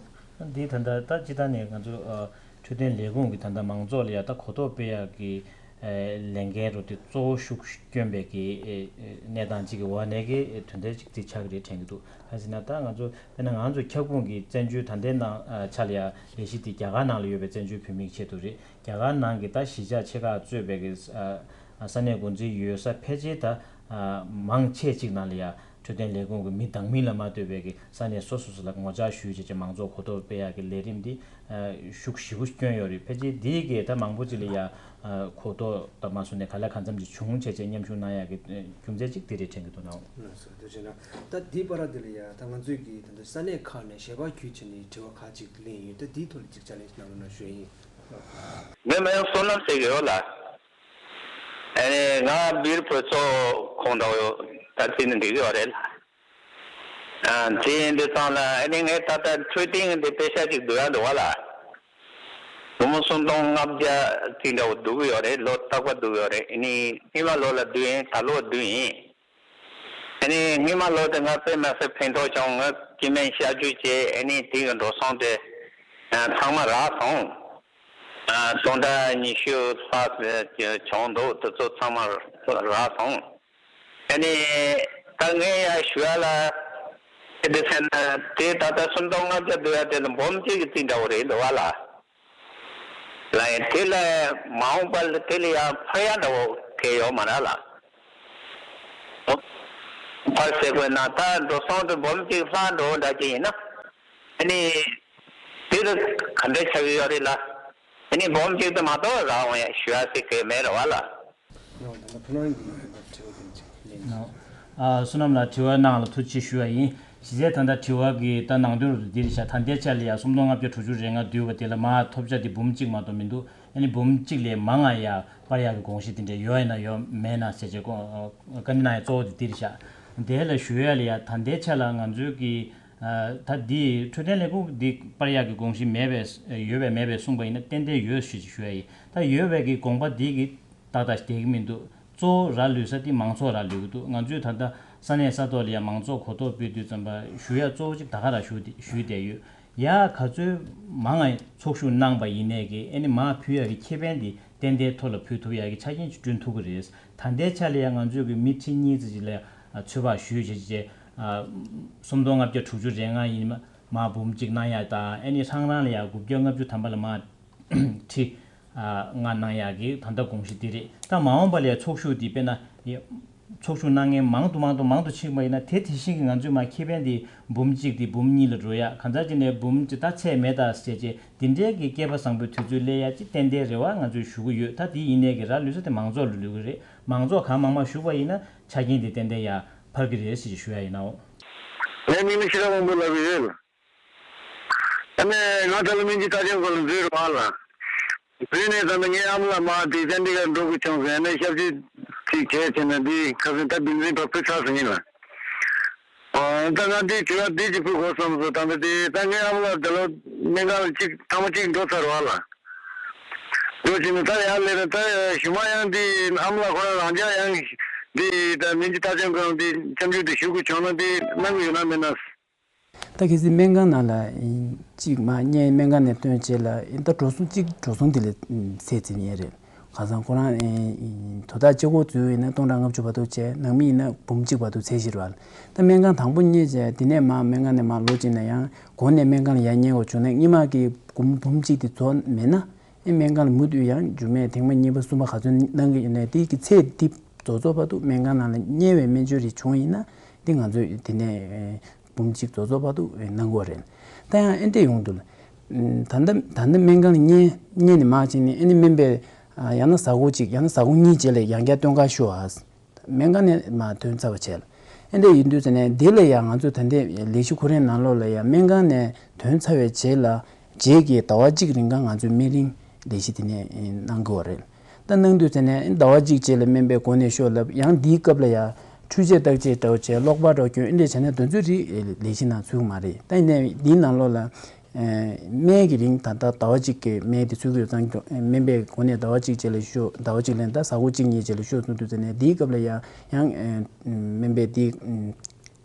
པས། ལགས། འདི་ད་ལྟ་ད་སྤྱིར་བཏང་ནས་ང་ཚོ་ཨ་འཕྲོད་བསྟེན་ལས་ཁུངས་ཀྱི་ད་ལྟ་མང་ཚོགས་ལ་ཡ་ད་གོ་རྟོགས་སྤེལ་ཡག་གི་ཨེ་ལས་འགན་རུ་དེ་གཙོ་བོ་ཤུགས་བསྐྱོན་པའི་གི་ཨེ་ཨེ་གནས་སྟངས་གཅིག་གི་འོག་ནས་གི་ཨེ་དོན་ཚན་གཅིག་དེ་ཆགས་ཀྱི་རེད་དྲན་གྱི་འདུག་ག་ཟེར་ན་ད་ང་ཚོ་དཔེར་ན་ང་ཚོ་ཁྱབ་ཁོངས་ཀྱི་བཙན་བྱོལ་ད་ལྟའི་ནང་ཨ་ཆ་ལ་ཡ་ལས་གཞི་དེ་རྒྱ་གར་ནང་ལ་ཡོད་པའི་བཙན་བྱོལ་བོད་མིའི་ཆེད་དུ་རེད། རྒྱ་གར་ནང་གི་ད་གཞིས་ཆགས་ཆེ་ཁག་གཙོས་པའི་གི་ཨ་ས་གནས་འགོ་འཛིན་ཡོད་ས་ཕལ་ཆེར་ད་ཨ་མང་ཆེ་གཅིག་ནང་ལ་ཡ་འཕྲོད་བསྟེན་ལས་ཁུངས་ཀྱི་མི་འདང་མིན་ལ་མ་ལྟོས་པའི་གི་ས་གནས་སོ་སོ་སོ་ལ་ངོ་བཅར་ཞུས་བྱས་ཀྱི་མང་ཚོགས་གོ་རྟོགས་སྤེལ་ཡག་གི་ལས་རིམ་འདི་ཨ་ཤུགས་ཞེ་པོ་བསྐྱོན་ཡོད་རེད། ཕལ་ཆེར་འདིའི་གི་ད་མང་པོ་ཅིག་ལ་ཡ་ཨ་གོ་རྟོགས་དང་མ་སོང་ནས་ག་ལ་གང་འཚམ་ཅིག་བྱུང་བྱས་བྱས་མཉམ་ཞུགས་གནང་ཡག་གི་ཨ་རྒྱུ་མཚན་ཅིག་འདི་རེད་དྲན་གྱི་འདུག་ནའོ། ལགས་སོ། ཐུགས་རྗེ་གནང་། ད་འདིའི་བར་འདི་ལ་ཡ་ད་ང་ཚོས་གི་ད་ལྟ་ས་གནས་ཁག་ནས་ཞལ་པར་བརྒྱུད་བྱས་ནས་དྲི་བ་ཁག་ཅིག་གླེང་ཡོད། ད་འདིའི་ཐོག་ལ་ཅིག་ཕྱག་ལས་གནང་རོགས་གནང་ཞུ་ཡ་ཡིན། ངས་མ་ཡང་བསོད་ནམས་ཟེར་གྱི་ཡོད་ལ། ཨ་ནི་ང་སྦིར་བོད་ཚོགས་ཁོངས་འདྲ་བོ་ད་དེ་ནི་འགྲིག་གི་ཡོད་རེད་ལ། ཨ་དེ་ཡིན་དུས་ཙང་ལ་ཨ་ནི་ངས་ད་ལྟ་འཕྲོད་བསྟེན་འདི་དཔེ་ཆ་ཅིག་བསྡུ་ཡ་འདུག་བ་ལ། སྒོར་མོ་སུམ་སྟོང་ལྔ་བརྒྱ་ཅིག་འདྲ་བོ་བསྡུ་གི་ཡོད་རེད། ལོ་རྟག་པར་བསྡུ་གི་ཡོད་རེད། ཨ་ནི་སྔོན་མ་ལོ་ལ་བསྡུ་ཡིན། ད་ལོ་བསྡུ་ཡིན། ཨ་ནི་སྔོན་མ་ལོ་དེ་ང་དཔེ་མ་སྲིད་ཕན་ཐོགས་བྱུང་། ང་སྐྱེ་དམན་གཤག་བཅོས་བྱས། ཨ་ནི་དེ་གི་འགྲོ་སོང་དེ་ཨ་ཚང་མ་རག་སོང་། ཨ་སྟོང་ཕྲག་ཉི་ཤུ་ལྷག་བྱུང་འདུག་དེ་ཚོ་ཚང་མ་རག་སོང་། ཨ་ནི་ད་ངས་ཡ་ཞུ་ཡ་ལ་དེ་ཟེར་ན་དེ་ད་ལྟ་སུམ་སྟོང་ལྔ་བརྒྱ་བསྡུ་ཡ་དེ་ལ་འབུམ་གཅིག་གི་རྩིས་འདྲ་བོ་རེད་འདུག་བ་ལ། ལ་ཡིན་དེ་ལས་མ་འོངས་པ་ལ་དེ་ལ་ཡང་འཕར་ཡ་འདྲ་བོ་གལ་ཡོད་མ་རེད་ལ། འཕར་ཟེར་དགོས་ན་ད་འགྲོ་སོང་དུ་འབུམ་གཅིག་ལྷག་འགྲོ་འདྲ་ཅིག་ཡིན་ན། ཨ་ནི། དེ་ ལ་ག་འདྲ་ཆགས་ཀྱི་ཡོད་རེད་ལ། དེ་ནི་འབུམ་གཅིག་དུ་མ་གཏོགས་རག་འོང་ཡ་ཞུ་ཡ་ཟེར་གི་མེད་རེད་བ་ལ། ཨ། བསོད་ནམས་ལགས་དྲི་བ་གནང་ལ་ཐུགས་རྗེ་ཆེ་ཞུ་བ་ཡིན། གཞི་རྩའི་ད་ལྟ་དྲི་བ་གི་ད་ནང་དོན་རུ་འདི་རེད་ཤག་ད་ལྟའི་ཆ་ལ་ཡ་སུམ་སྟོང་ལྔ་བརྒྱ་དྲུག་ཅུ་རེ་ལྔ་བསྡུས་པ་དེ་ལ་མར་ཐོབ་ཆ་དེ་འབུམ་གཅིག་མ་གཏོགས་མི་འདུག་ཨ་ནི་འབུམ་གཅིག་ལས་མང་ང་ཡ་སྤར་ཡག་གི་དགོངས་གཞི་དེ་འདྲ་ཡོད་ཡིན་ན་ཡོད་མེད་ན་ཟེར་བྱས་ཀོ་བཀའ་འདྲི་གནང་ཡ་གཙོ་བོ་དེ་འདི་རེད་ཤག་དེ་ལ་ཞུ་ཡ་ལ་ཡ་ད་ལྟའི་ཆ་ལ་ང་ཚོའི་གི་ད་འདི་འཕྲོད་བསྟེན་ལས་ཁུངས་འདི་སྤར་ཡག་གི་དགོངས་གཞི་མེད་པས་ཡོད་པས་མེད་པས་གསུངས་པ་ཡིན་ན་ཏན་ཏན་ཡོད་ཞུ་ཞུ་ཡ་ཡིན། ད་ཡོད་པའི་གི་དགོངས་པ་འདི་གི་ཏག་ཏག་བསྡད་ཀྱི་མི་འདུག་གཙོ་བོ་ར་ལུས་ས་དེ་མང་ཚོགས་ར་ལུས་ཀྱི་འདུག་ང་ཚོས་ད་ལྟ་ས་གནས་ས་ཐོག་ལ་ཡང་མང་ཚོགས་གོ་རྟོགས་སྤེལ་དུས་ཙམ་པ་ཞུ་ཡ་གཙོ་བོ་གཅིག་ད་ག་ར་ཞུ་བསྡད་ཞུས་བསྡད་ཡོད། ཡ་ག་ཚོད་མང་ང་ཚོགས་ཞུགས་གནང་པ་ཡིན་ནའི་གི་ཨེ་ནི་མར་ཕུལ་ཡ་གི་ཁེ་ཕན་དེ་ཏན་ཏན་ཐོག་ལ་ཕུལ་ཐུབ་ཡ་གི་ཆ་རྐྱེན་ཅིག་བསྐྲུན་ཐུབ་ཀྱི་རེད། ད་ལྟའི་ཆ་ལ་ཡང་ང་ཚོས་གི་མི་ཁྲི་གཉིས་ཙམ་ཅིག་ལ་ཚོད་དཔག་ཞུས་བྱས་བྱས་སུམ་སྟོང་ལྔ་བརྒྱ་དྲུག་ཅུ་རེ་ལྔ་ཡིན་མ་མར་འབུམ་གཅིག་གནང་ཡ་དང་ཨེ་ནི་ཧྲང་རང་ལ་ཡང་དགུ་བརྒྱ་ལྔ་བཅུ་ཐམ་པ་ལ་མར་ཁྲི་ལྔ་གནང་ཡག་གི་ད་ལྟ་དགོངས་གཞི་འདི་རེད། ད་མ་འོངས་པ་ལ་ཚོགས་ཞུགས་འདི་དཔེར་ན་ཚོགས་ཞུགས་གནང་མཁན་མང་དུ་མང་དུ་མང་དུ་ཕྱིན་པ་ཡིན་ན་དེ་དེ་བཞིན་གྱི་ང་ཚོས་མ་ཁེ་ཕན་འདི་འབུམ་གཅིག་འདི་འབུམ་གཉིས་ལ་འགྲོ་ཡ་གང་ཟག་ཅིག་ནས་འབུམ་གཅིག་ད་ཚད་མེད་ད་ཟེར་བྱས་འདི་འདྲའི་གི་སྐལ་པ་བཟང་པོའི་དུས་ཚོད་སླེབས་ཡ་ཅིག་ཏན་ཏན་རེ་བ་ང་ཚོས་ཞུ་གི་ཡོད། ད་དེ་ཡིན་ནའི་གི་ར་ལུས་ས་དེ་མང་ཚོགས་ལ་ལུས་གི་རེད། མང་ཚོགས་གང་མང་མང་ཞུགས་པ་ཡིན་ན་ཆ་རྐྱེན་དེ་ཏན་ཏན་ཡ་འཕར་གི་རེད་ཟེར་ཞུ་ཡ་ཡིན་ནའོ། ངའི་མིང་ནི་ཤེས་རབ་དབང་པོ་ལགས་ཡོད། ཨ་ནི་ང་ད་ལོ་སྨན་བཅོས་ལྟ་སྐྱོང་སྐོར་ལ་འཛུལ་རོགས་ཨ་ལ། འཛུལ་ནས་ད་ལྟ་ངའི་ཨ་མ་ལགས་མར་དེ་ཅན་ཌི་གར་འགྲོ་དགོས་བྱུང་ཟེར་ནས་ཞབས་ཕྱི་ཅིག་བྱས་བྱས་ནས་འདི་ཁ་སང་ད་བདུན་ཚིགས་བར་ཕུད་ཚར་སོང་ཡིན་ལ། ཨ་ད་ང་འདི་དྲི་བ་འདི་ཅིག་ཕུལ་དགོས་བསམ་སོང་། ད་ལྟ་དེ་ད་ངའི་ཨ་མ་ལགས་ད་ལོ་སྨན་ཁང་ལ་གཅིག་ཐེངས་མ་གཅིག་འགྲོ་ཚར་རོགས་ཨ་ལ། འགྲོ་བྱས་ནས་ད་ཡར་སླེབས་ནས་ད་གཞུག་མ་ཡང་འདི་ཨ་མ་ལགས་ཁོ་རང་རང་འཇགས་ཡང་འདི་ད་སྨན་བཅོས་ལྟ་སྐྱོང་ཁང་འདི་སྐྱབས་འཇུག་འདི་ཞུ་དགོས་བྱུང་ན་འདི་གནང་གི་ཡོད་ན་མེད་ན། ད་གལ་སྲིད་སྨན་ཁང་ནང་ལ་ཡིན་གཅིག་མ་རྙེད་སྨན་ཁང་ནས་ཐོན་རྗེས་ལ་ཡིན་ད་འགྲོ་སོང་གཅིག་འགྲོ་སོང་དེ་ལས་ཚད་འཛིན་ཡས་རེད། གང་ཟག་ཁོ་རང་དོ་བདག་གཅིག་པོ་འཛུལ་ཡིན་ན་སྟོང་ཕྲག་ལྔ་བཅུ་བར་དུ་བྱས། ནང་མི་ཡིན་ན་འབུམ་གཅིག་བར་དུ་ཚད་གཞི་རེད་བ། ད་སྨན་ཁང་དང་པོ་རྙེད་རྗེས་དེ་ནས་མ་སྨན་ཁང་ནས་མ་ལོག་ཅིག་ན་ཡང་གོང་ནས་སྨན་ཁང་ལ་ཡར་རྙེད་དགོས་བྱུང་ན་སྔོན་མ་གི་འབུམ་འབུམ་གཅིག་དེ་རྫོགས་མེད་ན། ཨེ་སྨན་ཁང་ལ་མུ་མཐུད་ཡང་མཇུག་མའི་ཐེངས་མ་གཉིས་པ་གསུམ་པ་ག་ཚོད་གནང་གི་ཡོད་ན་དེ་གི་ཚད་དེ་རྫོགས་རྫོགས་བར་དུ་སྨན་ཁང་ནང་ལ་བསྙལ་བའི་སྨན་བཅོས་རིགས་བྱུང་ཡིན་ན་དེ་ང་ཚོས་དེ་ནས་འབུམ་གཅིག་རྫོགས་རྫོགས་བར་དུ་གནང་དགོས་རེད། ད་ཡང་ཨེ་འདྲས་ཡོང་འདུག་ལ། ད་ལྟ་ད་ལྟ་སྨན་ཁང་ལ་བསྙལ་བསྙལ་ནས་མར་ཕྱིན་ནས་ཨེ་ནི་སྨན་པས་ཡང་ན་གཟའ་འཁོར་གཅིག་ཡང་ན་གཟའ་འཁོར་གཉིས་རྗེས་ལ་ཡང་བསྐྱར་སྟོན་ཁ་ཤོག་ཨ། སྨན་ཁང་ནས་མར་ཐོན་ཚར་བ་བྱས་ལ། ཨེ་འདྲ་ཡིན་དུས་ཙ་ནས་འདི་ལ་ཡང་ང་ཚོས་ད་ལྟའི་ལས་གཞི་ཁོ་རའི་ནང་ལོགས་ལ་ཡང་སྨན་ཁང་ནས་ཐོན་ཚར་བའི་རྗེས་ལ་རྗེས་ཀྱི་ཟླ་བ་གཅིག་རིང་ག་ང་ཚོས་སྨན་རིན་ལས་གཞི་དེ་ནས་གནང་དགོས་པ་རེད། ད་གནང་དུས་ཙ་ནས་ཟླ་བ་གཅིག་རྗེས་ལ་སྨན་པའི་སྒོ་ནས་ཤོག་ལབ། ཡང་འདིའི་སྐབས་ལ་ཡང་འཕྲུལ་ཆས་བརྟག་དཔྱད་འདྲ་བོ་བྱས། གློག་པར་འདྲ་བོ་སྐྱོན། ཨེ་འདྲ་བྱས་ན་དེ་ཚོའི་རིགས་ལས་གཞི་ནང་ཚུད་ཀྱི་མ་རེད། ད་ཡིན་ནའི་འདིའི་ནང་ལོགས་ལ། སྨན་གྱི་རིན་ད་ལྟ་ཟླ་བ་གཅིག་གི་སྨན་དེ་ཚུད་ཀྱི་ཡོད་ཙང་། སྨན་པའི་སྒོ་ནས་ཟླ་བ་གཅིག་རྗེས་ལ་ཤོག་ཟླ་བ་གཅིག་ལན་ད་གཟའ་འཁོར་གཅིག་གཉིས་རྗེས་ལ་ཤོག་གསུངས་དུས་ཙ་ནས་དེའི་སྐབས་ལ་ཡང་ཡང་སྨན་པས་དེ་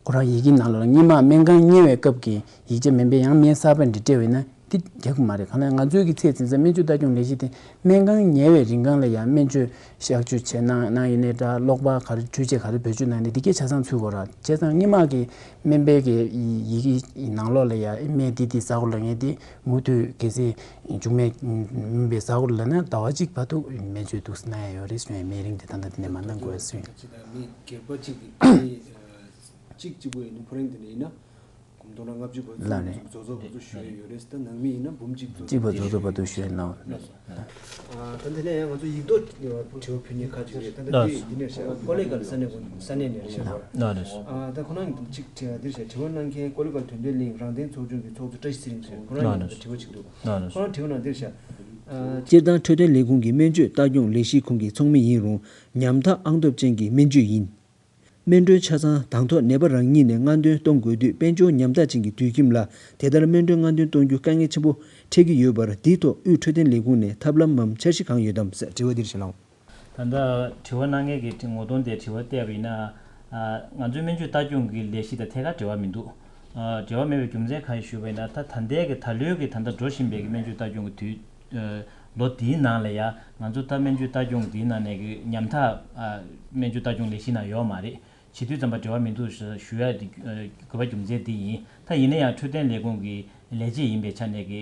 ཁོ་རང་ཡི་གེའི་ནང་ལ་སྔོན་མ་སྨན་ཁང་བསྙལ་བའི་སྐབས་ཀྱི་ཡིག་ཆ་མིན་པས་ཡང་སྨན་གསར་པ་འདི་སྤྲད་པ་ཡིན་ན་དེ་རྒྱག་གི་མ་རེད། གང་ལ་ང་ཚོའི་གི་ཚད་འཛིན་ས་སྨན་བཅོས་ལྟ་སྐྱོང་ལས་གཞི་དེ་སྨན་ཁང་ཉལ་བའི་རིང་གང་ལ་ཡང་སྨན་བཅོས་གཤག་བཅོས་བྱས་གནང་གནང་ཡིན་ནའི་འདྲ། གློག་པར་ག་རེ་འཕྲུལ་ཆས་ག་རེ་བེད་སྤྱོད་གནང་ནས་འདི་གའི་ཆ་ཚང་ཚུད་དགོས་ར། བྱས་ཙང་སྔོན་མ་གི་སྨན་པའི་གི་ཡི་གེ་ནང་ལོགས་ལ་ཡ་སྨན་འདི་འདི་ཟ་དགོས་ལབ་མཁན་དེ་མུ་མཐུད་གལ་སྲིད་མཇུག་མའི་སྨན་པས་ཟ་དགོས་ལབ་ན་ཟླ་བ་གཅིག་བར་དུ་སྨན་བཅོས་འདུག་སེ་གནང་ཡ་ཡོད་རེད་གསུངས་ཡ། སྨན་རིན་དེ་ད་ལྟ་འདི་ནས་མ་གནང་དགོས་གསུངས་ཡ། ད་ཅི་ད་མི་སྒེར་པ་གཅིག་གིས་གཅིག་གཅིག་པོ་ཡིན་ན་ཕོ་རིང་དེ་ནས་ཡིན་ན། སྟོང་ཕྲག་ལྔ་བཅུ་བར་དུ་ལགས་རེད། རྫོགས་རྫོགས་བར་དུ་ཞུ་ཡ་ཡོད་རེད། ད་ནང་མི་ཡིན་ན་འབུམ་གཅིག་རྫོགས་གཅིག་པ་རྫོགས་རྫོགས་བར་དུ་ཞུ་ཡ་གནང་བ་རེད། ལགས་སོ། ཨ། ད་དེ་ནས་ཡང་ང་ཚོ་ཡིག་ཐོག་དྲི་བ་ཕུལ་མཁན་ཁག་ཅིག་རེད། ད་ལྟ་ལགས་འདི་སོ། འདི་ནས་བཤད་ཀོ་ལི་གྷལ་ས་གནས་ཀུན་ས་གནས་ནས་བཤད་པ། ལགས་རེད་སོ། ཨ། ད་ཁོ་རང་གཅིག་དྲི་བ་འདིར་བཤད། དྲི་བ་གནང་མཁན་ཀོ་ལི་གྷལ་དོན་ལྡན་གླིང་རང་བཙན་ཚོགས་ཆུང་གི་ཚོགས་གཙོ་བཀྲ་ཤིས་ཚེ་རིང་ཟེར། ཁོ་རང་ལགས་རེད་སོ། ཡང་དྲི་བ་ཅིག་འདུག་ལགས་རེད་སོ། ཁོ་རང་དྲི་བ་ནང་འདིར་བཤད། ཨ། སྤྱིར་བཏང་འཕྲོད་བསྟེན་ལས་ཁུངས་ཀྱི་སྨན་བཅོས་ལྟ་སྐྱོང་ལས་གཞིའི་ཁོངས་ཀྱི་ཚོགས་མི་ཡིན་རུང་ཉམ་ཐག་ཨང་སྟོབས་ཅན་གྱི་སྨན་བཅོས་ཡིན། སྨན་གྲོན་ཆ་ཚང་དང་ཐོག་ནད་པ་རང་ཉིད་ནས་སྔ་འདོན་གཏོང་དགོས་དུས་དཔལ་འབྱོར་ཉམ་ཐག་ཅན་གྱི་དུད་ཁྱིམ་ལ་དེ་ལྟར་སྨན་གྲོན་སྔ་འདོན་གཏོང་རྒྱུ་དཀའ་ངལ་ཆེན་པོ་འཕྲད་ཀྱི་ཡོད་པར་འདིའི་ཐོག་དབུས་འཕྲོད་བསྟེན་ལས་ཁུངས་ནས་ཐབས་ལམ་མམ་འཆར་གཞི་གང་ཡོད་དམ་ཟེར་དྲི་བ་འདིར་ཞུ་ལགས། ད་ལྟ་དྲི་བ་གནང་མཁན་གྱི་ངོ་གདོང་དེ་དྲི་བ་བལྟས་པ་ཡིན་ན། ང་ཚོའི་སྨན་བཅོས་ལྟ་སྐྱོང་གི་ལས་གཞི་དང་ཐད་ཀར་འབྲེལ་བ་མི་འདུག་འབྲེལ་བ་མེད་པའི་རྒྱུ་མཚན་གང་ཡིན་ཞུས་པ་ཡིན་ན། ད་ད་ལྟའི་གི་ད་ལོའི་གི་ད་ལྟ་འགྲོ་བཞིན་པའི་གི་སྨན་བཅོས་ལྟ་སྐྱོང་གི་དུས། ལོ་འདིའི་ནང་ལ་ཡ་ང་ཚོ་ད་སྨན་བཅོས་ལྟ་སྐྱོང་འདིའི་ནང་ནས་གི་ཉམ་ཐག་སྨན་བཅོས་ལྟ་སྐྱོང་ལས་གཞི་ནང་ཡོད་མ་རེད། བྱེད་དུས་ཙམ་པ་འབྲེལ་བ་མི་འདུག་ཞུ་ཡ་དེ་དགོས་པ་རྒྱུ་མཚན་འདི་ཡིན། ད་ཡིན་ན་ཡང་འཕྲོད་བསྟེན་ལས་ཁུངས་ཀྱི་ལས་བྱེད་ཡིན་པའི་ཆ་ནས་ཀྱི་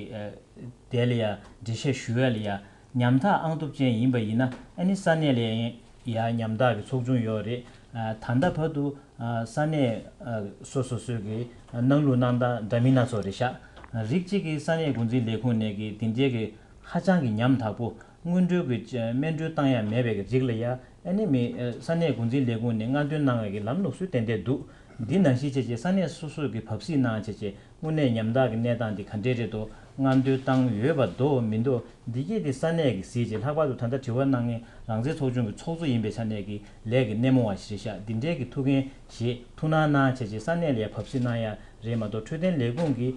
དེ་ལ་ཡ་འགྲེལ་བཤད་ཞུ་ཡ་ལ་ཡ་ཉམ་ཐག་ཨང་སྟོབས་ཅན་ཡིན་པ་ཡིན་ན་ཨ་ནི་ས་གནས་ལ་ཡ་ཉམ་ཐག་གི་ཚོགས་ཆུང་ཡོད་རེད། ད་ལྟ་བར་དུ་ས་གནས་སོ་སོ་སོའི་གི་གནང་ལུགས་གནང་སྟངས་འདྲ་མིན་སྣ་ཚོགས་རེད་ཤག་རིགས་གཅིག་གི་ས་གནས་འགོ་འཛིན་ལས་ཁུངས་ནས་ཀྱི་དེ་འདྲའི་གི་ཧ་ཅང་གི་ཉམ་ཐག་པོ་སྔོན་འགྲོའི་གི་སྨན་སྤྲོད་བཏང་ཡ་མེད་པའི་གི་རིགས་ལ་ཡ་ཨ་ནི་མི་ས་གནས་འགོ་འཛིན་ལས་ཁུངས་ནས་སྔ་འདོན་གནང་བའི་གི་ལམ་ལུགས་སུ་ཏན་ཏན་འདུག་འདི་ནང་བཞིན་བྱས་བྱས་ས་གནས་སོ་སོའི་གི་བབས་གཟིགས་གནང་བྱས་བྱས་དངོས་གནས་ཉམ་ཐག་གི་གནས་སྟངས་འདི་ག་འདྲས་རེད་དོ། སྔ་འདོན་བཏང་ཡོད་པ་འདུག་མི་འདུག་འདི་གས་དེ་ས་གནས་ཀྱི་གཟིགས་བྱས་ལྷག་པར་དུ་ད་ལྟ་དྲི་བ་གནང་མཁན་རང་བཙན་ཚོགས་ཆུང་གི་ཚོགས་གཙོ་ཡིན་པའི་ཆ་ནས་ཀྱི་ལས་ཀྱི་སྣེ་མོ་བ་ཞིག་རེད་ཤག་འདི་འདྲའི་གི་ཐུགས་འགན་བཞེས་ཐུགས་སྣང་གནང་བྱས་བྱས་ས་གནས་ལ་ཡ་བབས་གཟིགས་གནང་ཡ་རེད་མ་གཏོགས་འཕྲོད་བསྟེན་ལས་ཁུངས་ཀྱི་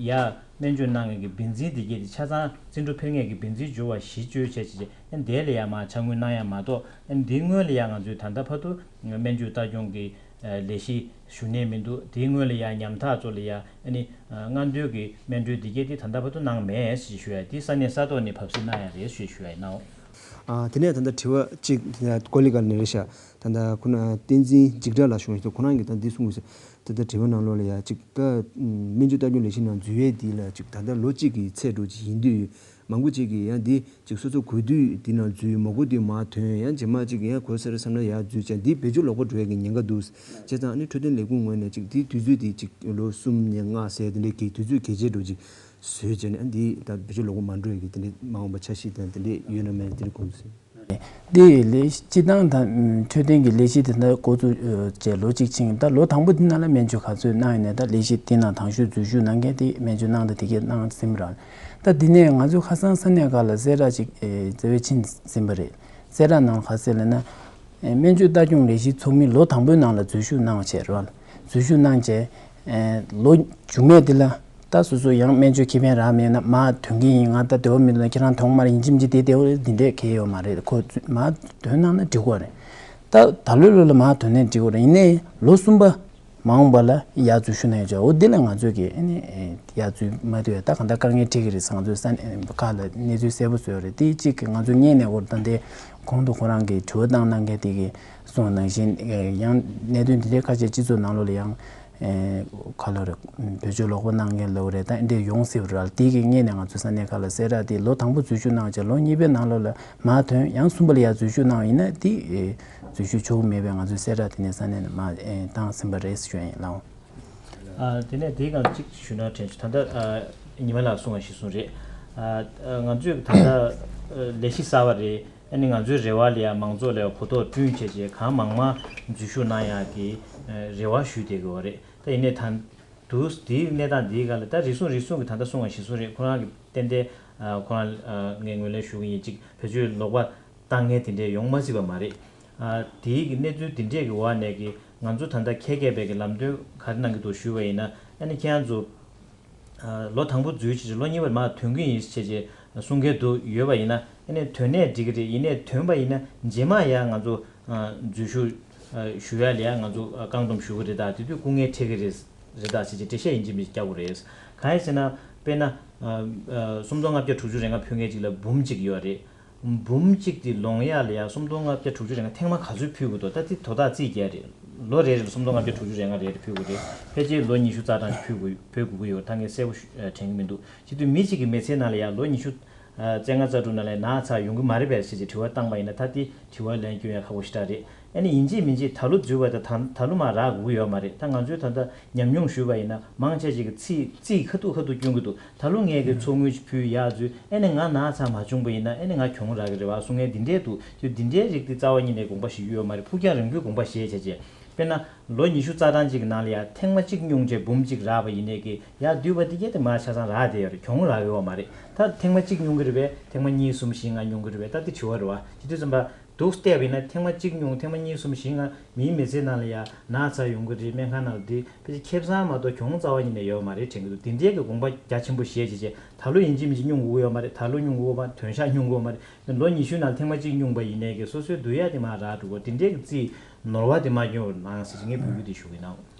ཡ་སྨན་བཅོས་གནང་མཁན་གྱི་བེན་ཛིན་འདི་གས་དེ་ཆ་ཚང་བརྩི་འགྲོ་ཕེར་མཁན་གྱི་བེན་ཛིན་འཇུ་བ་གཞི་བཅོལ་བྱས་བྱས་བྱས་འདས་ལ་ཡ་མ་ཆ་དངུལ་གནང་ཡ་མ་གཏོགས་འདི་སྔོན་ལ་ཡ་ང་ཚོས་ད་ལྟ་བར་དུ་སྨན་བཅོས་ལྟ་སྐྱོང་གི་ལས་གཞི་ཞུ་ནས་མི་འདུག་དེའི་སྔོན་ལ་ཡ་ཉམ་ཐག་ཚོ་ལ་ཡ་ཨ་ནི་སྔ་འདོན་གྱི་སྨན་སྤྲོད་འདི་གས་དེ་ད་ལྟ་བར་དུ་གནང་མེད་ཞེས་ཞུ་ཡ་དེ་ས་གནས་ས་ཐོག་ནས་བབས་གཟིགས་གནང་ཡ་རེད་ཞེས་ཞུ་ཡ་ཡིན་ནའོ། ཨ་དེ་ནས་ད་ལྟ་དྲི་བ་གཅིག་དེ་ནས་ཀོ་ལི་ག་ནས་རེད་ཤག་ད་ལྟ་ཁོ་ན་བསྟན་འཛིན་འཇིགས་བྲལ་ལགས་བྱུང་ཡོད་དུས་ཁོ་རང་གིས་ད་འདི་གསུངས་ཡོད་ཟེར། ད་ལྟ་དྲི་བ་ནང་ལོགས་ལ་ཡ་གཅིག་ད་སྨན་བཅོས་ལྟ་སྐྱོང་ལས་གཞི་ནང་འཛུལ་ཡས་འདི་ལ་གཅིག་ད་ལྟ་ལོ་གཅིག་གི་ཚད་འགྲོ་གཅིག་ཡིན་དུས། མང་པོ་ཅིག་གིས་ཡང་འདི་ཅིག་སོ་སོ་དགོས་དུས་འདི་ནང་འཛུལ་མ་དགོས་དུས་མར་ཐོན་ཡང་རྗེས་མ་ཅིག་ཡང་དགོས་ཟེར་བསམ་ན་ཡར་འཛུལ་ཀྱང་འདི་བེད་སྤྱོད་ལོག་པ་འགྲོ་ཡ་གི་ཉེན་ཁ་འདུག་བྱས་ཙང་ཨ་ནི་འཕྲོད་བསྟེན་ལས་ཁུངས་ངོས་ནས་ཅིག་འདི་དུས་ཚོད་འདི་ཅིག་ལོ་གསུམ་ནས་ལྔ་ཟེར་དེ་འདྲའི་གི་དུས་ཚོད་གལ་ཆེ་འགྲོ་ཅིག་བཟོས་བྱས་ནས་ཨ་འདི་ད་བེད་སྤྱོད་ལོག་པ་མ་འགྲོ་ཡ་གི་དེ་འདྲའི་མ་འོངས་པ་འཆར་གཞི་དང་དེ་འདྲའི་ཡོད་ན་མེད་ན་དེ་འདྲའི་དགོངས་ཚུལ། འདི་ལས་སྤྱི་བཏང་ད་འཕྲོད་བསྟེན་གྱི་ལས་གཞི་དེ་འདྲ་འགོ་བཙུགས་བྱས་ལོ་གཅིག་ཕྱིན་ད་ལོ་དང་པོ་འདི་ནང་ལ་སྨན་བཅོས་ག་ཚོད་གནང་ཡོད་ནས་ད་ལས་གཞི་འདི་ནང་དང་ཤོས་འཛུལ་ཞུགས་གནང་མཁན་དེ་སྨན་བཅོས་གནང་ད་དེ་གས་གནང་ཟིན་པ་རེད། ད་འདི་ནས་ང་ཚོ་ཁ་སང་ས་གནས་ཁག་ལ་གསལ་བསྒྲགས་ཅིག་བརྩེ་བས་ཕྱིན་ཟིན་པ་རེད། གསལ་བསྒྲགས་ནང་ག་ཟེར་ལབ་ན། སྨན་བཅོས་ལྟ་སྐྱོང་ལས་གཞི་ཚོགས་མི་ལོ་དང་པོའི་ནང་ལ་འཛུལ་ཞུགས་གནང་བྱས་རེད་བ། འཛུལ་ཞུགས་གནང་བྱས། ལོ་མཇུག་མའི་འདི་ལ་ད་སོ་སོ་ཡང་སྨན་བཅོས་ཁེ་ཕན་རག་མེད་ན་མར་ཐོན་གྱི་ཡིན། ང་ད་བདེ་བ་མི་འདུག་ན་ཁྱེད་རང་ཐོན་མ་རེད། ཡིན་གཅིག་མིན་གཅིག་དེ་བདེ་བ་རེད། འདི་འདྲས་གལ་ཡོད་མ་རེད། ཁོ་ཚོས་མར་ཐོན་གནང་ན་འགྲིག་གོ་རེད། ད་ད་ལོའི་ལོ་ལ་མར་ཐོན་ནས་འགྲིག་གོ་རེད། ཡིན་ནའི་ལོ་གསུམ་པ་མ་འོངས་པ་ལ་ཡར་འཛུལ་ཞུགས་གནང་ཡོད་ཅག་འོ་འདི་ལ་ང་ཚོས་ཀྱི་ཨ་ནི་ཡར་འཛུལ་མ་ཐུབ་ཡ་ད་གང་ལྟར་དཀའ་ངལ་འཕྲད་ཀྱི་རེད་ཟེར་ང་ཚོའི་ས་གནས་ཁག་ལ་གནས་ཚུལ་གསལ་པོ་བཟོས་ཡོད་རེད། དེ་གཅིག་གི་ང་ཚོ་སྔོན་ནས་འོ་ད་འདི་གོང་དུ་ཁོ་རང་གིས་དྲི་བ་བཏང་གནང་མཁན་དེ་གིས་གསུངས་པ་ནང་བཞིན་ཡང་གནད་དོན་འདི་འདྲའི་ཁ་ཤས་སྤྱི་ཚོགས་ནང་ལོགས་ལ་ཡང་ཁ་ལོ་རེད། བེད་སྤྱོད་ལོག་པ་གནང་མཁན་ལོ་རེད། ད་འདི་ཡོང་སྲིད་པ་རེད། དེ་གི་སྔོན་ནས་ང་ཚོ་ས་གནས་ཁག་ལ་གསལ་བསྒྲགས་དེ་ལོ་དང་པོ་འཛུལ་ཞུགས་གནང་བྱས་ལོ་གཉིས་པའི་ནང་ལོགས་ལ་མར་ཐོན་ཡང་གསུམ་པ་ལ་ཡར་འཛུལ་ཞུགས་གནང་བ་ཡིན་ན་དེ་འཛུལ་ཞུགས་ཆོག་གི་མེད་པའི་ང་ཚོའི་གསལ་བསྒྲགས་དེ་ནས་ས་གནས་ནས་མར་བཏང་ཟིན་པ་རེད་ཞུ་ཡ་ཡིན་ལགས། ཨ། དེ་ནས་དེའི་སྒང་གཅིག་ཞུ་ན་དྲན་བྱུང་། ད་ལྟ་ཨ། ཉི་མ་ལགས་གསུངས་པ་ཞིག་གསུངས་རེད། ཨ། ང་ཚོས་ད་ལྟ་ཨ། ལས་གཞི་གསར་བ་རེད། ཨ་ནི་ང་ཚོའི་རེ་བ་ལ་ཡང་མང་ཚོགས་ལ་ཡང་གོ་རྟོགས་བསྐྲུན་བྱས་རྗེས་གང་མང་མང་འཛུལ་ཞུགས་གནང་ཡག་གི་ཨ། རེ་བ་ཞུས་བསྡད་ཀྱི་ཡོད་རེད། ད་ཡིན་ནའི་ད་དུས་དེའི་གནས་སྟངས་འདིའི་སྒང་ལ་ད་རེ་ཟུང་རེ་ཟུང་གིས་ད་ལྟ་གསུངས་པ་ཞིག་གསུངས་རེད། ཁོ་རང་གིས་ཏན་ཏན་ཨ། ཁོ་རང་ཨ། ངས་ངོས་ལེན་ཞུ་གི་ཡིན། གཅིག་བེད་སྤྱོད་ལོག་པ་བཏང་མཁན་དེ་འདྲས་ཡོང་མ་སྲིད་པ་མ་རེད། ཨ། དེའི་གི་གནས་ཚུལ་དེ་འདྲས་ཀྱི་འོག་ནས་ཀྱི་ང་ཚོ་ད་ལྟ་ཁྱེད་མཁས་པའི་གི་ལམ་སྟོན་ག་རེ་གནང་གི་འདུག་ཞུས་པ་ཡིན་ན། ཨ་ནི་ཁྱེད་རང་ཚོ་ཨ། ལོ་དང་པོ་འཛུལ་བྱས་ལོ་གཉིས་པར་མར་ཐོན་གི་ཡིན་ཞེས་བྱས་གསུང་མཁན་འདུག་ཡོད་པ་ཡིན་ན། ཨ་ནི་ཐོན་ནས་འགྲིག་གི་རེད། ཡིན་ནའི་ཐོན་པ་ཡིན་ན་རྗེས་མ་ཡང་ང་ཚོ་ཨ། འཛུལ་ཞུགས་ཨ། ཞུ་ཡ་ལ་ཡང་ང་ཚོ་ཨ། བཀག་སྡོམ་ཞུ་གི་རེད། ད་དེ་དུས་སྐུ་ངལ་འཕྲད་ཀྱི་རེད་རེད་ད་ཟེར་གྱི་འགྲེལ་བཤད་ཡིན་གཅིག་མིན་གཅིག་རྒྱག་དགོས་རེད། གང་ཡིན་ཟེར་ན་དཔེར་ན་ཨ། ཨ། སུམ་སྟོང་ལྔ་བརྒྱ་དྲུག་ཅུ་རེ་ལྔ་ཕུལ་མཁན་ཅིག་ལ་འབུམ་གཅིག་ཡོད་རེད། འབུམ་གཅིག་དེ་ལོངས་ཡག་ལ་ཡ་སུམ་སྟོང་ལྔ་བརྒྱ་དྲུག་ཅུ་རེ་ལྔ་ཐེངས་མ་ག་ཚོད་ཕུལ་དགོས་འདུག་ད་དེ་དོ་བདག་རྩིས་རྒྱག་རེད། ལོ་རེ་རེ་ལ་སུམ་སྟོང་ལྔ་བརྒྱ་དྲུག་ཅུ་རེ་ལྔ་རེ་རེ་ཕུལ་དགོས་རེད། ཕལ་ཆེར་ལོ་ཉི་ཤུ་རྩ་གྲངས་ཤིག་ཕུལ་དགོས་ཕུལ་དགོས་ཀྱི་ཡོད། ད་ངས་གསལ་པོ་ཞུ་དྲན་གྱི་མི་འདུག་བྱེད་དུས་མི་གཅིག་གི་མི་ཚེ་ནང་ལ་ཡ་ལོ་ཉི་ཤུ་རྩ་ལྔ་རྩ་དྲུག་ནང་ལ་ན་ཚ་ཡོང་གི་མ་རེད་པས་ཟེར་གྱི་དྲི་བ་བཏང་པ་ཡིན་ན། ད་དེ་དྲི་བ་ལན་སྐྱོན་ཡ་ཁག་པོ་ཞེ་དྲག་རེད། ཨ་ནི་ཡིན་གཅིག་མིན་གཅིག་ད་ལོ་འཛུལ་བ་དང་ད་ད་ལོ་མར་རག་དགོས་ཀྱི་ཡོད་མ་རེད། ད་ང་ཚོའི་ད་ལྟ་ཉམས་མྱོང་ཞུས་པ་ཡིན་ན་མང་ཆེ་ཅིག་གིས་རྩིས་རྩིས་ཁ་ཐུག་ཁ་ཐུག་སྐྱོན་གྱི་འདུག་ད་ལོ་ངས་ཀྱི་ཚོགས་དངུལ་ཅིག་ཕུལ་ཡག་འཛུལ། ཨ་ནི་ང་ན་ཚ་མ་བྱུང་པ་ཡིན་ན་ཨ་ནི་ང་གྱོང་རག་གི་རེད་བ་གསུང་མཁན་འདི་འདྲས་འདུག་དེ་འདི་འདྲའི་རིགས་དེ་རྩ་བ་ཉིད་ནས་དགོངས་པ་བཞེས་ཀྱི་ཡོད་མ་རེད། ཕུགས་རྒྱང་རིང་པོའི་དགོངས་པ་བཞེས་བྱས་བྱས། དཔེར་ན་ལོ་ཉི་ཤུ་རྩ་གྲངས་གཅིག་གི་ནང་ལ་ཡ་ཐེངས་མ་གཅིག་སྨྱུང་བྱས་འབུམ་གཅིག་རག་པ་ཡིན་ནའི་གི་ཡ་འདུས་པ་འདི་གས་དེ་མར་ཆ་ཚང་རག་བསྡད་ཡོད་རེད། གྱོང་རག་གི་ཡོད་མ་རེད། ད་ཐེངས་མ་གཅིག་སྨྱུང་གི་རེད་པས། ཐེངས་མ་གཉིས་གསུམ་བཞི་ལྔ་སྨྱུང་གི་རེད་པས། ད་དེ་དྲི་བ་རེད་བ། དེ་དུས་ཙམ་པ་འདུག་བལྟས་པ་ཡིན་ན་ཐེངས་མ་གཅིག་སྨྱུང་ཐེངས་མ་གཉིས་གསུམ་བཞི་ལྔ་མིའི་མི་ཚེ་ནང་ལ་ཡ་ན་ཚ་ཡོང་གི་རེད། སྨན་ཁང་ནང་ལ་དེ་ཕལ་ཆེར་ཁེ་བཟང་མ་གཏོགས་གྱོང་རྩ་བ་ཉིད་ནས་ཡོད་མ་རེད་དྲན་གི་འདུག་དེ་འདྲའི་གི་དགོངས་པ་རྒྱ་ཆེན་པོ་བཞེས་བྱས་བྱས་ད་ལོ་ཡིན་གཅིག་མིན་གཅིག་སྨྱུང་དགོས་ཀྱི་ཡོད་མ་རེད། ད་ལོ་སྨྱུང་དགོས་ཀྱི་ཡོད་མ་རེད། ཐོན་ཤག་སྨྱུང་དགོས་ཀྱི་ཡོད་མ་རེད། ལོ་ཉི་ཤུ་ནང་ཐེངས་མ་གཅིག་སྨྱུང་པ་ཡིན་ནའི་གི་སོ་སོའི་བསྡུ་ཡ་དེ་མར་རག་འགྲོ་གི་རེད། དེ་འདྲའི་གི་རྩིས་ནོར་བ་དེ་མ་སྐྱོན་པ་གནང་ཟེར་གྱི་ངས་འབོད་སྐུལ་དེ་ཞུ་གི་ཡིན་ནའོ།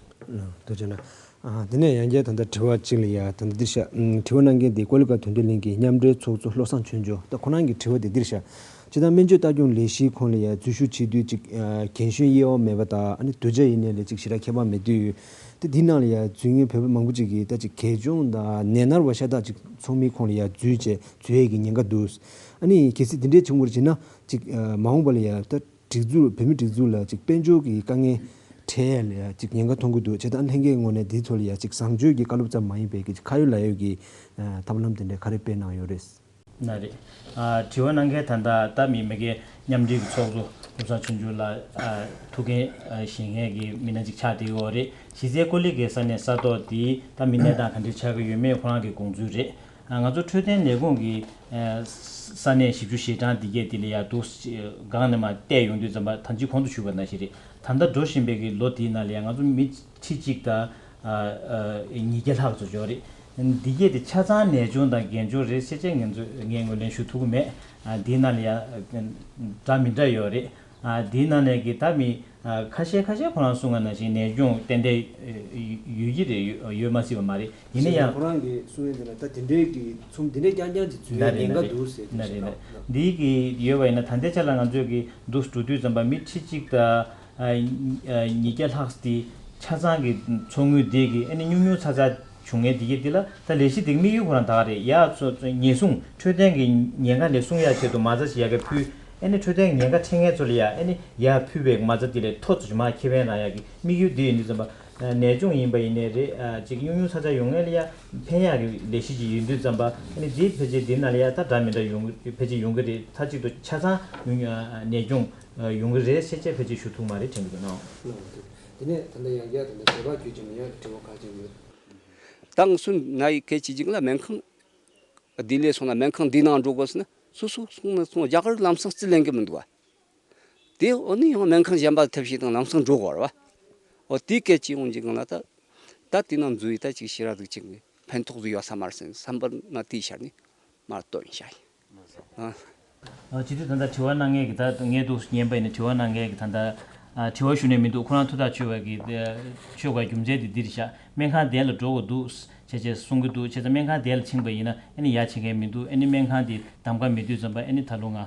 ལགས་འདུག་བྱས་ན། ཨ། དེ་ནས་ཡང་བསྐྱར་ད་ལྟ་དྲི་བ་གཅིག་ལ་ཡ་ད་ལྟ་འདིར་ཤག་དྲི་བ་གནང་མཁན་དེ་ཀོ་ལི་གྷལ་དོན་ལྡན་གླིང་གི་མཉམ་འབྲེལ་ཚོགས་གཙོ་བློ་བཟང་ཆོས་འབྱོར། ད་ཁོ་རང་གི་དྲི་བ་དེ་འདིར་ཤག་སྤྱིར་བཏང་སྨན་བཅོས་ལྟ་སྐྱོང་ལས་གཞིའི་ཁོངས་ལ་ཡ་འཛུལ་ཞུགས་བྱེད་དུས་ཅིག་ཨ། རྒན་གཞོན་དབྱེ་བ་མེད་པ་དང་། ཨ་ནི་གདུལ་བྱ་ཡིན་ནའི་ལ་ཅིག་ཞེ་དྲག་ཁྱད་པར་མེད་དུས། དེ་འདི་ནང་ལ་ཡ་འཛུལ་མཁན་བོད་པ་མང་པོ་ཅིག་གིས་ད་ཅིག་གས་གྱོང་དང་ནད་མནར་བ་ཤ་སྟག་ཅིག་ཚོགས་མིའི་ཁོངས་ལ་ཡ་འཛུལ་བྱས་འཛུལ་ཡས་ཀྱི་ཉེན་ཁ་འདུག་ཨ་ནི་གལ་སྲིད་དེ་འདྲས་བྱུང་བར་བྱས་ན་ཅིག་ཨ། མ་འོངས་པ་ལ་ཡ་ད་སྒྲིག་འཛུགས་བོད་མི་སྒྲིག་འཛུགས་ལ་ཅིག་དཔལ་འབྱོར་གྱི་དཀའ་ངལ་ འཕྲད་ཡ་ལ་ཡ་ཅིག་ཉེན་ཁ་མཐོང་གི་འདུག་བྱས་ཙང་ལྷན་རྒྱས་ངོས་ནས་འདིའི་ཐོག་ལ་ཡ་ཅིག་བཟང་སྤྱོད་ཀྱི་བཀའ་སློབ་ཙམ་མ་ཡིན་པའི་གི་ཁ་ཡོད་ལག་ཡོད་ཀྱི་ཐབས་ལམ་དེ་འདྲ་ག་རེ་སྤེལ་གནང་ཡོད་རེད། ན་རེད། ཨ། དྲི་བ་གནང་མཁན་ད་ལྟ་ད་མི་མི་སྒེར་མཉམ་འབྲེལ་གྱི་ཚོགས་གཙོ་ཀུན་བཟང་ཆོས་འབྱོར་ལགས། ཨ། ཐུགས་འགན་ཨ་བཞེས་མཁན་གྱི་མི་སྣ་ཅིག་ཆགས་བསྡད་ཡོད་རེད། གཞི་རྩའི་ཀོ་ལི་གྷལ་ས་གནས་ས་ཐོག་དེ་ད་མི་གནས་སྟངས་ག་འདྲ་ཆགས་ཀྱི་ཡོད་མེད་ཁོ་རང་གི་དགོངས་ཚུལ་རེད། ཨ། ང་ཚོ་འཕྲོད་བསྟེན་ལས་ཁུངས་ཀྱི་ཨ་ས་གནས་བཞི་བཅུ་ཞེ་གྲངས་འདི་གས་དེ་ལ་ཡ་འདུག་སྒང་ནས་མར་བལྟས་ཡོང་དུས་ཙམ་པ་ད་ཅི་གོང་དུ་ཞུས་པ་ནང་བཞིན་རེད། ད་ལྟ་འགྲོ་བཞིན་པའི་གི་ལོ་དེའི་ནང་ལ་ཡ་ང་ཚོ་མི་ཁྲི་གཅིག་དང་ཨ་ཨ་ཉིས་བརྒྱ་ལྷག་ཙམ་ཡོད་རེད། འདི་གས་དེ་ཆ་ཚང་ནད་གཅོང་དང་རྒན་གཅོང་རེད་ཟེར་བྱས་ང་ཚོས་ངས་ངོས་ལེན་ཞུ་ཐུབ་ཀྱི་མེད། ཨ། འདིའི་ནང་ལ་ཡ་འདྲ་མི་འདྲ་ཡོད་རེད། ཨ། འདིའི་ནང་ནས་ཀྱི་ད་མི་ཨ་ཁ་ཤས་ཁ་ཤས་ཁོ་རང་གསུང་བ་ནང་བཞིན་ནད་གཅོང་ཏན་ཏན་ཡོད་ཀྱི་རེད། ཡོད་ཡོད་མ་སྲིད་པ་མ་རེད། ཡིན་ན་ཡང་ཁོ་རང་གིས་གསུང་ཡ་འདི་ལ་ད་དེ་འདྲའི་གི་ཚོམས་འདི་འདྲའི་རྐྱང་རྐྱང་ཅིག་འཛུལ་ཡའི་ཉེན་ཁ་འདུག་ཟེར་དེ་ཞིག་ན་འདི་གི་ཡོད་པ་ཡིན་ན་ད་ལྟའི་ཆ་ལ་ང་ཚོས་ཀྱི་འདུག་འགྲོ་དུས་ཙམ་པ་མི་ཁྲི་གཅིག་དང་ཨ་ཉིས་བརྒྱ་ལྷག་དེ་ཆ་ཚང་གི་ཚོགས་དངུལ་དེ་གི་ཨ་ནི་ཉུང་ཉུང་ཚ་ཚ་བྱུང་ངེས་དེ་གི་དེ་ལ་ད་ལས་གཞི་དེ་གི་དམིགས་ཡུལ་ཁོ་རང་ད་ག་རེད། ཡ་ཚོ་ཚོ་ཉེན་སྲུང་འཕྲོད་བསྟེན་གི་ཉེན་ཁ་ལས་སྲུང་ཡ་ཆེད་དུ་མ་རྩ་ཞིག་ཡ་གི་ཕུལ། ཨ་ནི་འཕྲོད་བསྟེན་གི་ཉེན་ཁ་འཕྲད་མཁན་ཚོ་ལ་ཡ་ཨ་ནི་ཡ་ཕུལ་བའི་མ་རྩ་དེ་ལས་མཐོ་ཙམ་ཞིག་མ་ཁེ་ཕན་རག་ཡ་གི་དམིགས་ཡུལ་དེ་ཡིན་དུས་ཙམ་པ་ནད་གཅོང་ཡིན་པ་ཡིན་ནའི་རེད། ཨ་ཅིག་ཉུང་ཉུང་ཚ་ཚ་ཡོང་ངེས་ལ་ཡ་ཕན་ཡ་གི་ལས་གཞི་ཅིག་ཡིན་དུས་ཙམ་པ་ཨ་ནི་དེ་ཕལ་ཆེར་དེ་ནང་ལ་ཡ་ད་འདྲ་མི་འདྲ་ཡོང་གི་ཕལ་ཆེར་ཡོང་གི་རེད། མཐའ་གཅིག་ཏུ་ཆ་ཚང་ཉུང་ཉུང་ནད་གཅོང་ཡོང་གི་རེད་ཟེར་བྱས་ཕལ་ཆེར་ཞུ་ཐུབ་མ་རེད་དྲན་གི་འདུག་ནའང་། དེ་ནས་ད་ལྟ་ཡང་བསྐྱར་ད་ལྟ་དྲི་བ་བརྒྱུད་ཀྱི་མི་ཡོད་དྲི་བ་ཁག་ཅིག་ཡོད། ཏང་སུན་ནའི་སྐད་ཅིག་ཅིག་ལ་སྨན་ཁང་། ལྡི་ལི་སོང་ན་སྨན་ཁང་འདི་ནང་འགྲོ་དགོས་ཟེར་ན་སོ་སོ་སོང་ན་སོང་རྒྱ་གར་ལམ་སང་རྩིས་ལེན་གི་མི་འདུག་བ། དེ་འོ་ནི་ཡང་སྨན་ཁང་གཞན་པ་ཐབས་ཤེས་དང་ལམ་སང་འགྲོ་དགོས་རེད་བ། འོ་དེའི་སྐད་ཅིག་ཡོང་ཅིག་གང་ལ་ད། ད་དེ་ནང་འཛུལ་ཡི་ད་ཅིག་ཤི་ར་འདུག་ཅིག་ཕན་ཐོགས་ཟིག་ཡོད་ས་མ་རེད་ཟེར་བསམ་པ་ན་དེའི་ཤར་ནི་མར་བཏོན་བཞག་ཡིན། ཨ། ཨ། སྤྱི་འཐུས་ད་ལྟ་དྲི་བ་གནང་མཁན་གྱི་ད་ངས་འདུག་ཉན་པ་ཡིན་ན་དྲི་བ་གནང་མཁན་གྱི་ད་ལྟ་ཨ་དྲི་བ་ཞུ་ནས་མི་འདུག་ཁོ་རང་ཐུགས་ཐག་ཆོད་པ་གི་ཆོད་པའི་རྒྱུ་མཚན་དེ་འདིར་བཞག་སྨན་ཁང་དེ་ལ་འགྲོ་དགོས་འདུག་བྱས་བྱས་གསུང་གི་འདུག་བྱས་ཙང་སྨན་ཁང་དེ་ལ་ཕྱིན་པ་ཡིན་ན་ཨ་ནི་ཡ་བྱེད་མཁན་མི་འདུག་ཨ་ནི་སྨན་ཁང་དེ་གདམ་ག་མེད་དུས་ཙམ་པ་ཨ་ནི་ད་ལོ་ང་ཨ་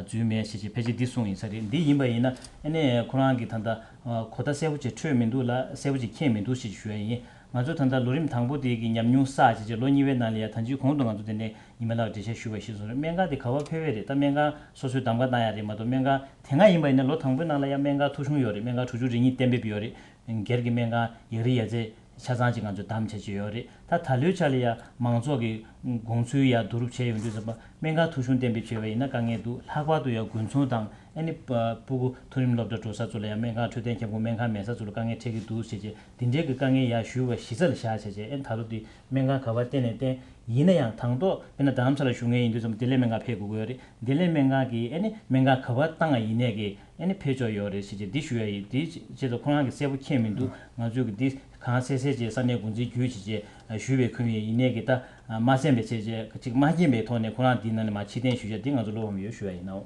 འཛུལ་མེད་བྱས་བྱས་ཕལ་ཆེར་འདི་གསུངས་ཡིན་ས་རེད། འདི་ཡིན་པ་ཡིན་ན་ཨ་ནི་ཁོ་རང་གི་ད་ལྟ་གོ་བརྡ་གསལ་པོ་ཅིག་འཕྲོད་མི་འདུག་ལ་གསལ་པོ་ཅིག་མཁྱེན་མི་འདུག་ཞེས་ཞུ་ཡ་ཡིན། ང་ཚོ་ད་ལྟ་ལོ་རིམ་དང་པོ་དེ་གི་ཉམས་མྱོང་བསགས་བྱས་བྱས་ལོ་གཉིས་པའི་ནང་ལ་ཡ་ད་ཅི་གོང་དུ་ང་ཚོ་དེ་ནས་ཉི་མ་ལགས་འགྲེལ་བཤད་ཞུས་པ་བཞིན་སོང་རེད། སྨན་ཁང་དེ་ག་པར་ཕེབས་པ་རེད། ད་སྨན་ཁང་སོ་སོའི་གདམ་ག་བཏང་ཡ་རེད་མ་གཏོགས་སྨན་ཁང་དེ་སྔ་ཡིན་པ་ཡིན་ན་ལོ་དང་པོའི་ནང་ལ་ཡ་སྨན་ཁང་ཐོ་གཞུང་ཡོད་རེད། སྨན་ཁང་དྲུག་ཅུ་རེ་གཉིས་གཏན་འབེབས་ཡོད་རེད། སྒེར་གྱི་སྨན་ཁང་ཡག་རི་ཡ་རྩེ་ཆ་ཚང་ཅིག་ང་ཚོས་བདམས་བྱས་བྱས་ཡོད་རེད། ད་ད་ལོའི་ཆ་ལ་ཡ་མང་ཚོགས་ཀྱི་དགོངས་ཚུལ་ཡ་བསྡུ་རུབ་བྱས་ཡོང་དུས་ཙམ་པ་སྨན་ཁང་ཐོ་གཞུང་གཏན་འབེབས་བྱས་པ་ཡིན་ན་དཀའ་ངལ་འདུག་ལྷག་པར་དུ་ཡ་དགོན་ཚོང་དང་ཨ་ནི་སྤུ་གུ་མཐོ་རིམ་སློབ་གྲྭ་འགྲོ་ས་ཚོ་ལ་ཡ་སྨན་ཁང་འཕྲོད་བསྟེན་ཁྱབ་ཁོངས་སྨན་ཁང་མེད་ས་ཚོ་ལ་དཀའ་ངལ་འཕྲད་ཀྱི་འདུག་ཟེར་བྱས་དེ་འདྲའི་གི་དཀའ་ངལ་ཡ་ཞུས་པ་གཞི་རྩ་ལ་བཞག་བྱས་བྱས་ཨ་ནི་ད་ལོ་དེ་སྨན་ཁང་ག་པར་བསྟན་ནས་བསྟན། ཡིན་ན་ཡང་དང་ཐོག་དཔེར་ན་རྡ་རམ་ས་ལ་བཞུགས་མཁན་ཡིན་དུས་ཙམ་བདེ་ལེགས་སྨན་ཁང་ཕེབས་དགོས་ཀྱི་ཡོད་རེད། བདེ་ལེགས་སྨན་ཁང་གིས་ཨ་ནི་སྨན་ཁང་ག་པར་བཏང་ཡ་ཡིན་ནས་ཀྱི་ཨ་ནི་ཕེབས་ཆོག་ཡོད་རེད་ཟེར་བྱས་འདི་ཞུ་ཡ་ཡིན། དེའི་ཆེད་དུ་ཁོ་རང་གིས་གསལ་པོ་མཁྱེན་མི་འདུག་ང་ཚོས་ཀྱི་འདི་གང་གསལ་གསལ་བྱས་ས་གནས་འགོ་འཛིན་བརྒྱུད་བྱས་བྱས་ཞུས་པའི་ཁུལ་ཡིན་ཡིན་ནས་ཀྱི་ད་མ་གསན་པའི་ཆེད་བྱས་ཅིག་མ་མཁྱེན་པའི་ཐོག་ནས་ཁོ་རང་འདི་ནང་ནས་མ་ཕྱིར་འཐེན་ཞུ་ཡ་འདི་ང་ཚོ་བློ་ཕམ་ཡོད་ཞུ་ཡ་ཡིན་ནའོ།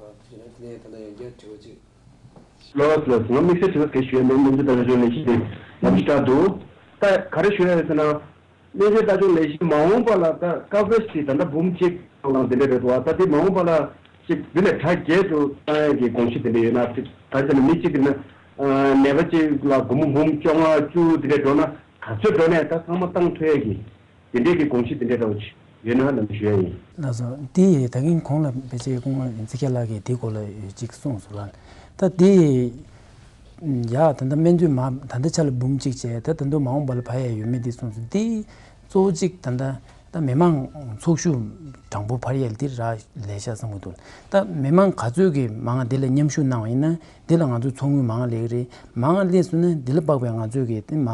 ཨ། དེ་ནས་དེ་ནས་ད་ལྟ་ཡང་བསྐྱར་དྲི་བ་གཅིག་ལགས་ལགས། ང་དམིགས་བསལ་དྲི་བ་ག་ཞུ་ཡ་མེད། སྨན་བཅོས་ལྟ་སྐྱོང་ལས་གཞི་དེ་ལམ་ཞིག་བསྒྲགས་འདུག་ད་ག་རེ་ཞུ་ཡ་ཡོད་ཟེར་ན། སྨན་བཅོས་ལྟ་སྐྱོང་ལས་གཞི་མ་འོངས་པ་ལ་ད་ཀ་ཝེ་སི་ད་ལྟ་འབུམ་གཅིག་ལང་དེ་འདྲ་རེད་འདུག་ད་དེ་མ་འོངས་པ་ལ་ཅིག་འདི་ལས་གྲ་རྒྱས་དུ་བཏང་ཡ་གི་དགོངས་གཞི་དེ་འདྲ་ཡོད་ན། ད་ཆ་ནས་མི་གཅིག་གིས་ན་ནད་པ་གཅིག་ལ་སྒོར་མོ་འབུམ་བཅོ་ལྔ་བཅུ་དེ་འདྲ་འགྲོ་ན་ག་ཚོད་འགྲོ་ནས་ད་ཚང་མ་བཏང་ཐུབ་ཡ་གི་དེ་འདྲའི་གི་དགོངས་གཞི་དེ་འདྲའི་འདྲ་བོ་ཅིག་ཡོད་ན་ལབ་ནས་ཞུ་ཡ་ཡིན། ལགས་སོ། དེ་ད་གིན་གོང་ལ་ཕལ་ཆེར་སྐུ་ངོ་རྩིས་རྒྱག་ལགས་ཀྱིས་དེའི་སྐོར་ལ་ཅིག་གསུངས་སོང་ལ། ད་དེ་ཡ་ད་ལྟ་སྨན་བཅོས་མ་ད་ལྟ་ཆ་ལ་འབུམ་གཅིག་བྱས་ད་ད་ལྟ་མ་འོངས་པ་ལ་ཕ་ཡ་ཡོད་མེད་དེ་གསུངས་སོང་། དེ་གཙོ་བོ་གཅིག་ད་ལྟ་ད་མི་མང་ཚོགས་ཞུགས་གྲངས་འབོར་འཕར་ཡ་དེ་རག་ལས་ཤག་བསམ་གྱི་འདུག་ད་མི་མང་ག་ཚོད་ཀྱི་མང་དེ་ལ་མཉམ་ཞུགས་གནང་བ་ཡིན་ན་དེ་ལ་ང་ཚོའི་ཚོགས་དངུལ་མང་སླེབས་ཀྱི་རེད། མང་སླེབས་སོང་ན་དེ་ལ་དཔག་པའི་ང་ཚོས་ཀྱི་དེ་མ་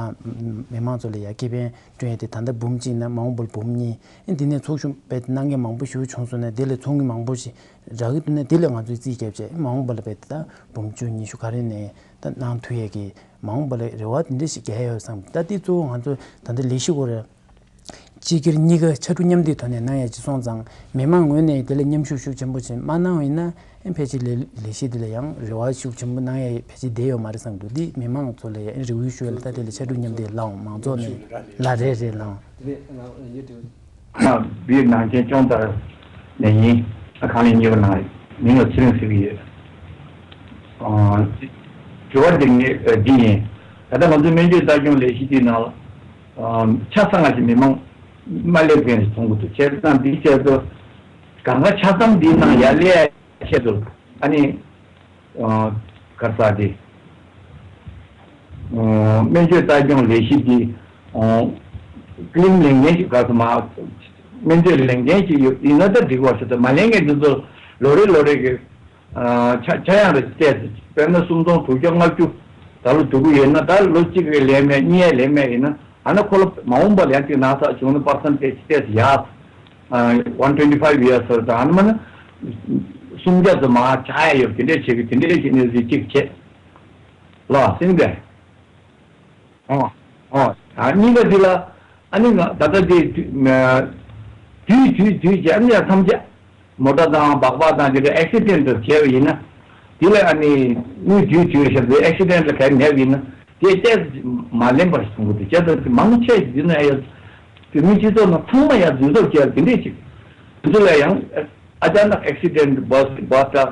མི་མང་ཚོ་ལ་ཡ་ཁེ་ཕན་སྤྲོད་ཡ་དེ་ད་ལྟ་འབུམ་གཅིག་ན་མ་འོངས་པར་འབུམ་གཉིས། ཨེ་འདི་ནས་ཚོགས་ཞུགས་དཔེ་གནང་མཁན་མང་པོ་ཞིག་བྱུང་སོང་ན་དེ་ལས་ཚོགས་དངུལ་མང་པོ་ཞིག་རག་གི་འདུག་ན་དེ་ལས་ང་ཚོས་རྩིས་བརྒྱབ་བྱས་མ་འོངས་པ་ལ་དཔེ་ད་འབུམ་བཅུ་ཉི་ཤུ་ག་རེ་ནས་ད་གནང་ཐུབ་ཡས་ཀྱི་མ་འོངས་པ་ལ་རེ་བ་དེ་འདྲ་ཞིག་རྒྱག་ཡོད་བསམ། ད་དེ་གཙོ་བོ་ང་ཚོ་ད་ལྟ་ལས་གཞི་སྐོར་ར་སྤྱི་སྒེར་གཉིས་ཀ་ཕྱར་གྲུ་མཉམ་འདེགས་ཐོག་ནས་གནང་ཡས་ཅིག་སོང་ཙང་མི་མང་ངོས་ནས་དེ་ལ་མཉམ་ཞུགས་ཤུགས་ཆེན་པོ་ཅིག་མ་གནང་བ་ཡིན་ན། ཨེ་ཕལ་ཆེར་ལས་ལས་གཞི་འདི་ལ་ཡང་རེ་བ་ཤུགས་ཆེན་པོ་གནང་ཡ་ཕལ་ཆེར་བསྡད་ཡོད་མ་རེད་བསམ་འདུག་འདི་མི་མང་ཚོ་ལ་ཡང་རེ་སྐུལ་ཞུ་ཡ་ལ་ད་དེ་ལ་ཕྱར་གྲུ་མཉམ་འདེགས་ལའང་མང་ཚོགས་ནས་ལ་རེ་རེ་ལའང་། ཁ་བའི་ནང་ཆེན་ཅོང་ཙར་ནས་ཡིན། ཁང་ལས་གཉིས་པ་ནང་མིང་ལ་ཚེ་རིང་ཟེར་གྱི་ཡོད། དྲི་བ་འདི་ངས་འདི་ཡིན། ད་ལྟ་ང་ཚོའི་སྨན་བཅོས་ལྟ་སྐྱོང་ལས་གཞི་འདིའི་ནང་ལ་ཆ་ཚང་ཞིག་མི་མང་མ་སླེབས་མཁན་ཞིག་མཐོང་གི་འདུག་བྱས་ཙང་འདིའི་ཆེད་དུ་གང་ག་ཆ་ཚང་འདིའི་ནང་ཡར་སླེབས་ཡ་ཆེད་དུ་ཨ་ནི་ག་རེ་ཟེར་དེ་ སྨན་བཅོས་ལྟ་སྐྱོང་ལས་གཞི་འདི་ཀླིང་ལེན་མཁན་ཞིག་ག་ཚོད་མ་སྨན་བཅོས་ལེན་མཁན་ཞིག་ཡོད་ཡིན་ན་ད་འགྲིག་པ་ཞིག་ད་མ་ལེན་མཁན་འདི་ཚོ་ལོ་རེ་ལོ་རེ་གི་ཆ་ཆ་ཡང་རེ་བལྟས་ཏེ་དཔེར་ན་སུམ་སྟོང་དྲུག་བརྒྱ་ལྔ་བཅུ་ད་ལོ་འདུག་གི་ཡོད་ན་ད་ལོ་གཅིག་གི་ལེན་མེད་གཉིས་ཡ་ལེན་མེད་ཡིན་ན་ཨ་ན་ཁོ་ལ་མ་འོངས་པ་ལ་ཡང་ཅིག་ན་ཚ་བྱུང་ན་པར་སེན་ཊེ་ཇི་བལྟས་ཏེ་ཡ་one twenty five years ཟེར་ད་ཨ་ན་མ་ན་སུམ་བརྒྱ་ཙམ་མ་ཆ་ཡ་ཡོད་དེ་འདྲས་བྱེད་གི་དེ་འདྲས་ཞིག་ནས་གཅིག་བྱེད་ལ་སེང་བལྟས། ཨོ། ཨོ། ཨ་གཉིས་ཀ་འདི་ལ་ཨ་ནི་ང་ད་ལྟ་འདི་དུས་དུས་དུས་ཀྱི་ཨ་ནི་ཡང་ཐམས་ཅད་མོ་ཊ་དང་སྦག་སྦག་དང་འདི་ལ་ཨེག་སི་ཌེན་ཊལ་བྱས་པ་ཡིན་ན་འདི་ལ་ཨ་ནི་དངུལ་དུས་དུས་ཞབས་ཏོག་ཨེག་སི་ཌེན་ཊལ་ག་མེད་པ་ཡིན་ན་དེ་ཏོག་ཙམ་མ་ལེན་པར་གསུང་གི་འདུག་བྱས་ཙང་མང་ཆེ་འདི་ན་ཡང་བོད་མི་སྤྱི་ཚོགས་ནང་ཚང་མ་ཡང་འཛུལ་ཐབས་བྱས་པ་འདི་འདྲས་ཅིག་འདི་ཚོ་ལ་ཡང་ཨ་ཅག་ན་ཨེག་སི་ཌེན་ཊ་བྷ་སི་བྷ་སི་ཊ་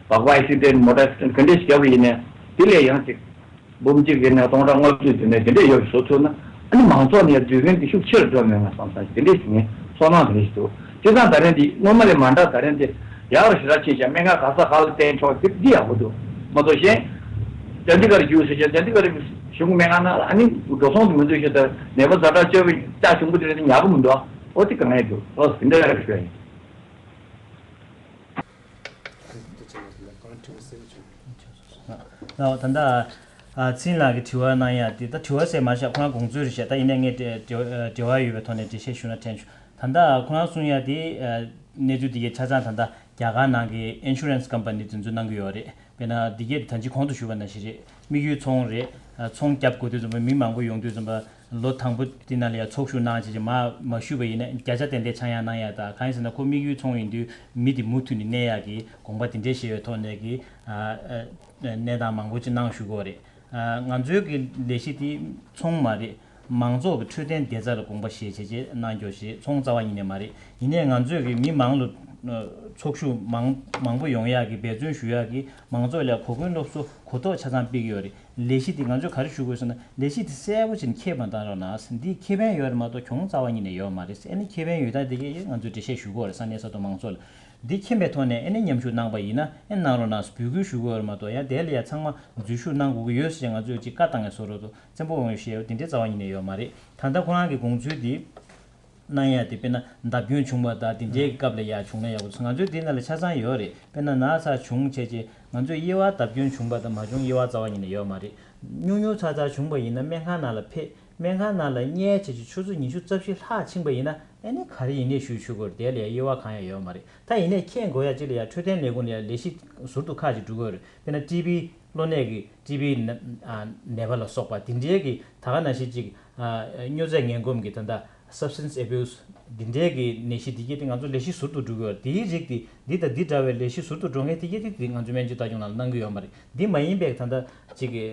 སྦག་སྦག་ཨེག་སི་ཌེན་ཊ་མོ་ཊ་ཨེག་སི་ཌེན་ཊ་ག་འདྲས་ཤིག་བརྒྱབ་པ་ཡིན་ནའི་འདི་ལས་ཡང་ཅིག་འབུམ་གཅིག་ཡིན་ནའི་སྟོང་ཕྲག་ལྔ་བཅུ་ཡིན་ནའི་དེ་འདྲས་ཡོད་བཟོ་ཐུབ་ན་ཨ་ནི་མང་ཚོགས་ནས་འཛུལ་མཁན་དེ་ཤུགས་ཆེ་རུ་འགྲོ་མེད་ང་བསམ་ས་དེ་འདྲས་ཞིག་ངས་ཚོར་སྣང་དེ་འདྲས་ཞིག་འདུག་སྤྱིར་བཏང་ད་རེས་འདི་སྔོན་མ་ལས་མ་འདྲ་ད་རེས་འདི་ཡག་རུ་ཞེ་དྲག་ཕྱིན་ཤག་སྨན་ཁང་ག་ས་ག་ལ་བསྟན་ཆོག་འདི་འདི་ཡག་པོ་འདུག་མ་གཏོགས་གཞན་ཇ་འདི་གར་རྒྱུགས་ཟེར་ཀྱང་ཇ་འདི་གར་གཞུང་སྨན་ཁང་ནང་ལ་ཨ་ནི་འགྲོ་སོང་དེ་མི་འདུག་ཤག་ད་ནད་པ་ཛ་དྲག་བཅོས་པའི་ལྕགས་གཞུང་པོ་དེ་རེད་དེ་ཉག་གི་མི་འདུག་ཨོ་དེ་གང་ཡང་འདུག་ཨོ་དེ་འདྲ་ཡག་རུ་ཤོད་ཡིན། ལགས་ད་ལྟ་ཨ་ཚིན་ལགས་ཀྱིས་དྲི་བ་གནང་ཡ་དེ་ད་དྲི་བ་ཟེར་མ་བཞག་ཁོ་རང་དགོངས་ཚུལ་རེད་བཞག་ད་ཡིན་ནའི་ངས་འབྲེལ་འབྲེལ་འབྲེལ་བ་ཡོད་པའི་ཐོག་ནས་འགྲེལ་བཤད་ཞུ་ན་དྲན་བྱུང་། ད་ལྟ་ཁོ་རང་གསུང་ཡ་དེ་གནས་ཚུལ་དེ་གའི་ཆ་ཚང་ད་ལྟ་རྒྱ་གར་ནང་གི་ཨིན་ཤུ་རན་སི་ཀམ་པ་ནི་དེ་ཚོས་གནང་གི་ཡོད་རེད། དཔེར་ན་འདི་གའི་ད་ཅི་གོང་དུ་ཞུས་པ་ནང་བཞིན་རེད། དམིགས་ཡུལ་ཚོང་རེད། ཚོང་བརྒྱབ་དགོས་དུས་ཙམ་པ་མི་མང་པོ་ཡོང་དུས་ཙམ་པ་ལོ་དང་པོ་འདི་ནང་ལ་ཡ་ཚོགས་ཞུགས་གནང་བྱས་ཀྱི་མ་མ་ཞུས་པ་ཡིན་ན་བརྒྱ་ཆ་ཏན་ཏན་ཆག་ཡང་གནང་ཡ་ད་གང་ཡིན་ཟེར་ན་ཁོ་དམིགས་ཡུལ་ཚོང་ཡིན་དུས་མི་དེ་མུ་མཐུད་ནས་གནས་ཡག་གི་དགོངས་པ་དེ་འདྲས་བཞེས་པའི་ཐོག་ནས་ཀྱི་གནས་སྟངས་མང་པོ་ཅིག་གནང་བཞུགས་ཀྱི་ཡོད་རེད། ང་ཚོའི་གི་ལས་གཞི་དེ་ཚོང་མ་རེད། མང་ཚོགས་ཀྱི་འཕྲོད་བསྟེན་བདེ་རྩ་ལ་དགོངས་པ་བཞེས་བྱས་རྗེས་གནང་སྐྱོར་ཞེས་ཚོང་རྩ་བ་ཉིད་ནས་མ་རེད། ཡིན་ནའི་ང་ཚོས་ཀྱི་མི་མང་ལ་ཚོགས་ཞུགས་མང་མང་པོ་ཡོང་ཡག་གི་འབད་བརྩོན་ཞུ་ཡག་གི་མང་ཚོགས་ལ་གོ་སྐོན་སློབ་གསོ་གོ་རྟོགས་ཆ་ཚང་སྤེལ་གྱི་ཡོད་རེད། ལས་གཞི་འདི་ང་ཚོས་ག་རེ་ཞུ་དགོས་ཟེར་ན་ལས་གཞི་འདི་གསལ་པོ་བྱས་ནས་ཁེ་མ་བཏང་རོགས་གནང་། འདི་ཁེ་ཕན་ཡོད་རེད་མ་གཏོགས་གྱོང་རྩ་བ་ཉིད་ནས་ཡོད་མ་རེད། ཨ་ནི་ཁེ་ཕན་ཡོད་སྟངས་འདི་གས་ང་ཚོས་འགྲེལ་བཤད་ཞུ་དགོས་རེད། ས་གནས་ས་ཐོག་མང་ཚོགས་ལ་འདི་མཁྱེན་པའི་ཐོག་ནས་ཨ་ནི་མཉམ་ཞུགས་གནང་པ་ཡིན་ན་ཨ་གནང་རོགས་གནང་འབོད་སྐུལ་ཞུ་དགོས་རེད་མ་གཏོགས་ཡང་དེ་ལ་ཡང་ཚང་མ་འཛུལ་ཞུགས་གནང་དགོས་ཀྱི་ཡོད་ཟེར་ང་ཚོས་ཅིག་བཀའ་བཏང་ཡང་བཟོ་རོགས་འདུག་བཙན་པོ་འོང་ཡོད་ཞེས་འདི་འདྲའི་རྩ་བ་ཉིད་ནས་ཡོད་མ་རེད། ད་ལྟ་ཁོ་རང་གི་དགོངས་ཚུལ་འདི། གནང་ཡ་དེ་དཔེར་ན་བརྡབ་སྐྱོན་བྱུང་བ་དང་དེ་འདྲའི་སྐབས་ལ་ཡ་བྱུང་ན་ཡག་པོ་འདུག་ང་ཚོའི་དེ་ནང་ལ་ཆ་ཚང་ཡོད་རེད། དཔེར་ན་ན་ཚ་བྱུང་བྱས་རྗེས་ང་ཚོས་དབྱེ་བ་བརྡབ་སྐྱོན་བྱུང་བ་དང་མ་བྱུང་དབྱེ་བ་རྩ་བ་ཉིད་ནས་ཡོད་མ་རེད། ཉུང་ཉུང་ཚ་ཚ་བྱུང་བ་ཡིན་ན་སྨན་ཁང་ནང་ལ་ཕེབས། སྨན་ཁང་ནང་ལ་བསྙལ་བྱས་རྗེས་ཆུ་ཚོད་ཉི་ཤུ་རྩ་བཞི་ལྷག་ཕྱིན་པ་ཡིན་ན་ཨ་ནི་ག་རེ་ཡིན་ནའི་ཞུ་ཆོག་གི་རེད། དེ་ལ་ཡ་དབྱེ་བ་གང་ཡང་ཡོད་མ་རེད། ད་ཡིན་ནའི་མཁྱེན་དགོས་ཡ་གཅིག་ལ་ཡ་འཕྲོད་བསྟེན་ལས་ཁུངས་ལ་ཡ་ལས་གཞི་ཟུར་དུ་ཁག་ཅིག་འགྲོ་གི་ཡོད་རེད། དཔེར་ན་ཊི་བི། གློ་ནད་ཀྱི་ཊི་བི་ནད་པ་ལ་སོགས་པ་དེ་འདྲའི་གི་ད་ག་ནང་བཞིན་ཅིག་སྨྱོ་རྫས་ངན་གོམས་ཀྱི་ད་ལྟ་སབ་སི་ཊན་སི་ཨེ་བིའུ་སི་དེ་འདྲའི་གི་ནད་གཞི་དེ་གྱད་དེ་ང་ཚོ་ལས་གཞི་ཟུར་དུ་འགྲོ་གི་ཡོད་རེད། དེའི་རིགས་དེ་འདི་དང་འདི་འདྲ་བའི་ལས་གཞི་ཟུར་དུ་འགྲོ་མཁན་དེ་གྱད་དེ་དེ་ང་ཚོ་སྨན་བཅོས་ལྟ་སྐྱོང་ནང་ལ་གནང་གི་ཡོད་མ་རེད། འདི་མ་ཡིན་པའི་ད་ལྟ་ཅིག་གི་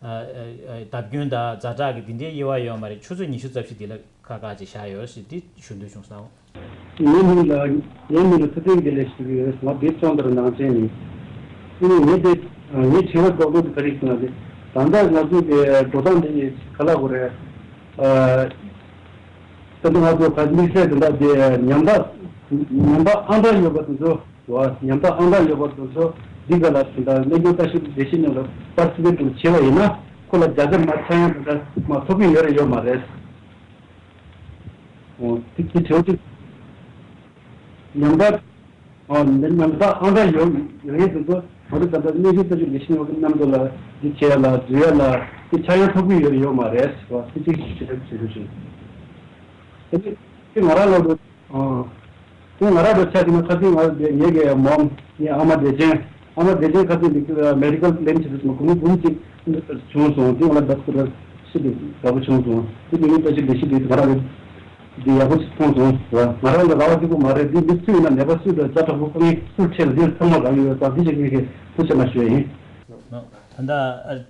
བརྡབ་སྐྱོན་དང་ཛ་དྲག་གི་དེ་འདྲའི་དབྱེ་བ་ཡོད་མ་རེད། ཆུ་ཚོད་ཉི་ཤུ་རྩ་བཞི་དེ་ལ་ཁག་ཁག་ཅིག་བཞག་ཡོད་ཞེས་དེ་ཞུ་འདོད་བྱུང་སོང་། ངའི་མིང་ལ་ངའི་མིང་ལ་ཚེ་བརྟན་དགེ་ལེགས་ཞུ་གི་ཡོད། ང་བོད་བཙོན་དོར་ནང་བྱས་ནས། ཨ་ནི་ངའི་དེ་ངའི་དྲི་བ་རྡོག་རྡོག་དེ་ག་རེ་ཞུ་ན་དེ། ད་ལྟ་ང་ཚོ་གི་འགྲོ་སྟངས་དེ་ག་ལ་གོ་རེད། ད་ལྟ་ང་ཚོ་ག་དམིགས་བསལ་དེ་འདྲ་དེ་ཉམ་ཐག་ཉམ་ཐག་ཨང་གྲངས་ཡོད་པ་དེ་ཚོ་བ་ཉམ་ཐག་ཨང་གྲངས་ཡོད་པ་དེ་ཚོ་འདི་ག་ལ་དེ་འདྲ་སྨན་བཅོས་ལྟ་ཞིབ་ལས་གཞི་ནང་ལ་པར་ཊི་སི་པེ་ཊི་བྱས་པ་ཡིན་ན་ཁོ་ལ་བརྒྱ་ཆ་མ་ཆག་ཡང་དེ་འདྲ་མ་ཐོབ་ཀྱི་ཡོད་རེད་ཡོད་མ་རེད། ཨོ། དེ་དེ་དྲི་བ་དེ། ཉམ་ཐག་ཨོ། ཉམ་ཐག་ཨང་གྲངས་ཡོད་ཡོད་ཡིན་དུས་ཚོད་མ་རེད། ད་ལྟ་སྨན་བཅོས་ལྟ་ཞིབ་ལས་གཞི་ནང་གི་མཉམ་དུ་ལ་འདི་བྱས་ལ་འཛུལ་ཡ་ལ་དེ་ཆག་ཡང་ཐོབ་ཀྱི་ཡོད་ཡོད་མ་རེད། ཨོ། དེ་གཅིག་ཞིབ་བྱེད་ཞིབ་བྱེད་ཞུ། དེ་དེ་ང་རང་ལ་དུ་ཨོ། དེ་ང་རང་ལ་ཆ་དེ་ན་ཁ་སང་ང་ངེད་ཀྱི་མོམ་ངའི་ཨ་མ་བདེ་ཆེན། ཨ་མ་བདེ་ཆེན་ཁ་སང་འདི་མེ་ཌི་ཀལ་ལེན་བྱེད་དུས་སྐུ་ངོ་འབུམ་གཅིག་བྱུང་སོང་། དེ་ང་ལ་ད་སྐུ་དྲག་ཤི་དེ་དགའ་པོ་བྱུང་སོང་། དེ་མི་ངན་ལྟ་ཞིབ་ལས་གཞི་དེ་ང་རང་ལ་འདི་ཡག་པོ་ཞིག་མཐོང་སོང་། ང་རང་ལ་རག་པ་གཅིག་པོ་མ་རེད། འདི་མི་སུ་ཡིན་ན་ནད་པ་སུ་དང་ཛ་དྲག་པོ་དཀའ་ངལ་སུ་འཕྲད་ལ་འདི་ཚང་མ་རག་ཡོད་ཙང་འདི་ཞིག་ངེད་ཀྱིས་ཐུགས་རྗེ་ཆེ་གནང་ཞུ་ཡ་ཡིན། ད་ལྟ་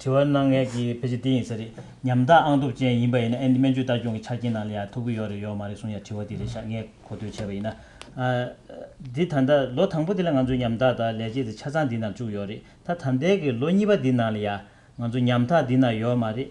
དྲི་བ་གནང་མཁན་གྱི་ཕལ་ཆེར་འདི་ཡིན་ས་རེད། ཉམ་ཐག་ཨང་ཐོབ་ཅན་ཡིན་པ་ཡིན་ན་ཨེ་འདི་སྨན་བཅོས་ལྟ་སྐྱོང་གི་ཆ་རྐྱེན་ནང་ལ་ཡང་ཐོབ་ཀྱི་ཡོད་རེད་ཡོད་མ་རེད་གསུང་ཡ་དྲི་བ་འདི་རེད་ཤག་ངས་གོ་ཐོས་བྱས་པ་ཡིན་ན། འདི་ད་ལྟ་ལོ་དང་པོ་འདི་ལ་ང་ཚོའི་ཉམ་ཐག་དང་ལས་བྱེད་དེ་ཆ་ཚང་འདི་ནང་བཅུག་ཡོད་རེད། ད་ད་ལྟའི་གི་ལོ་གཉིས་པ་འདི་ནང་ལ་ཡང་ང་ཚོ་ཉམ་ཐག་འདི་ནང་ཡོད་མ་རེད།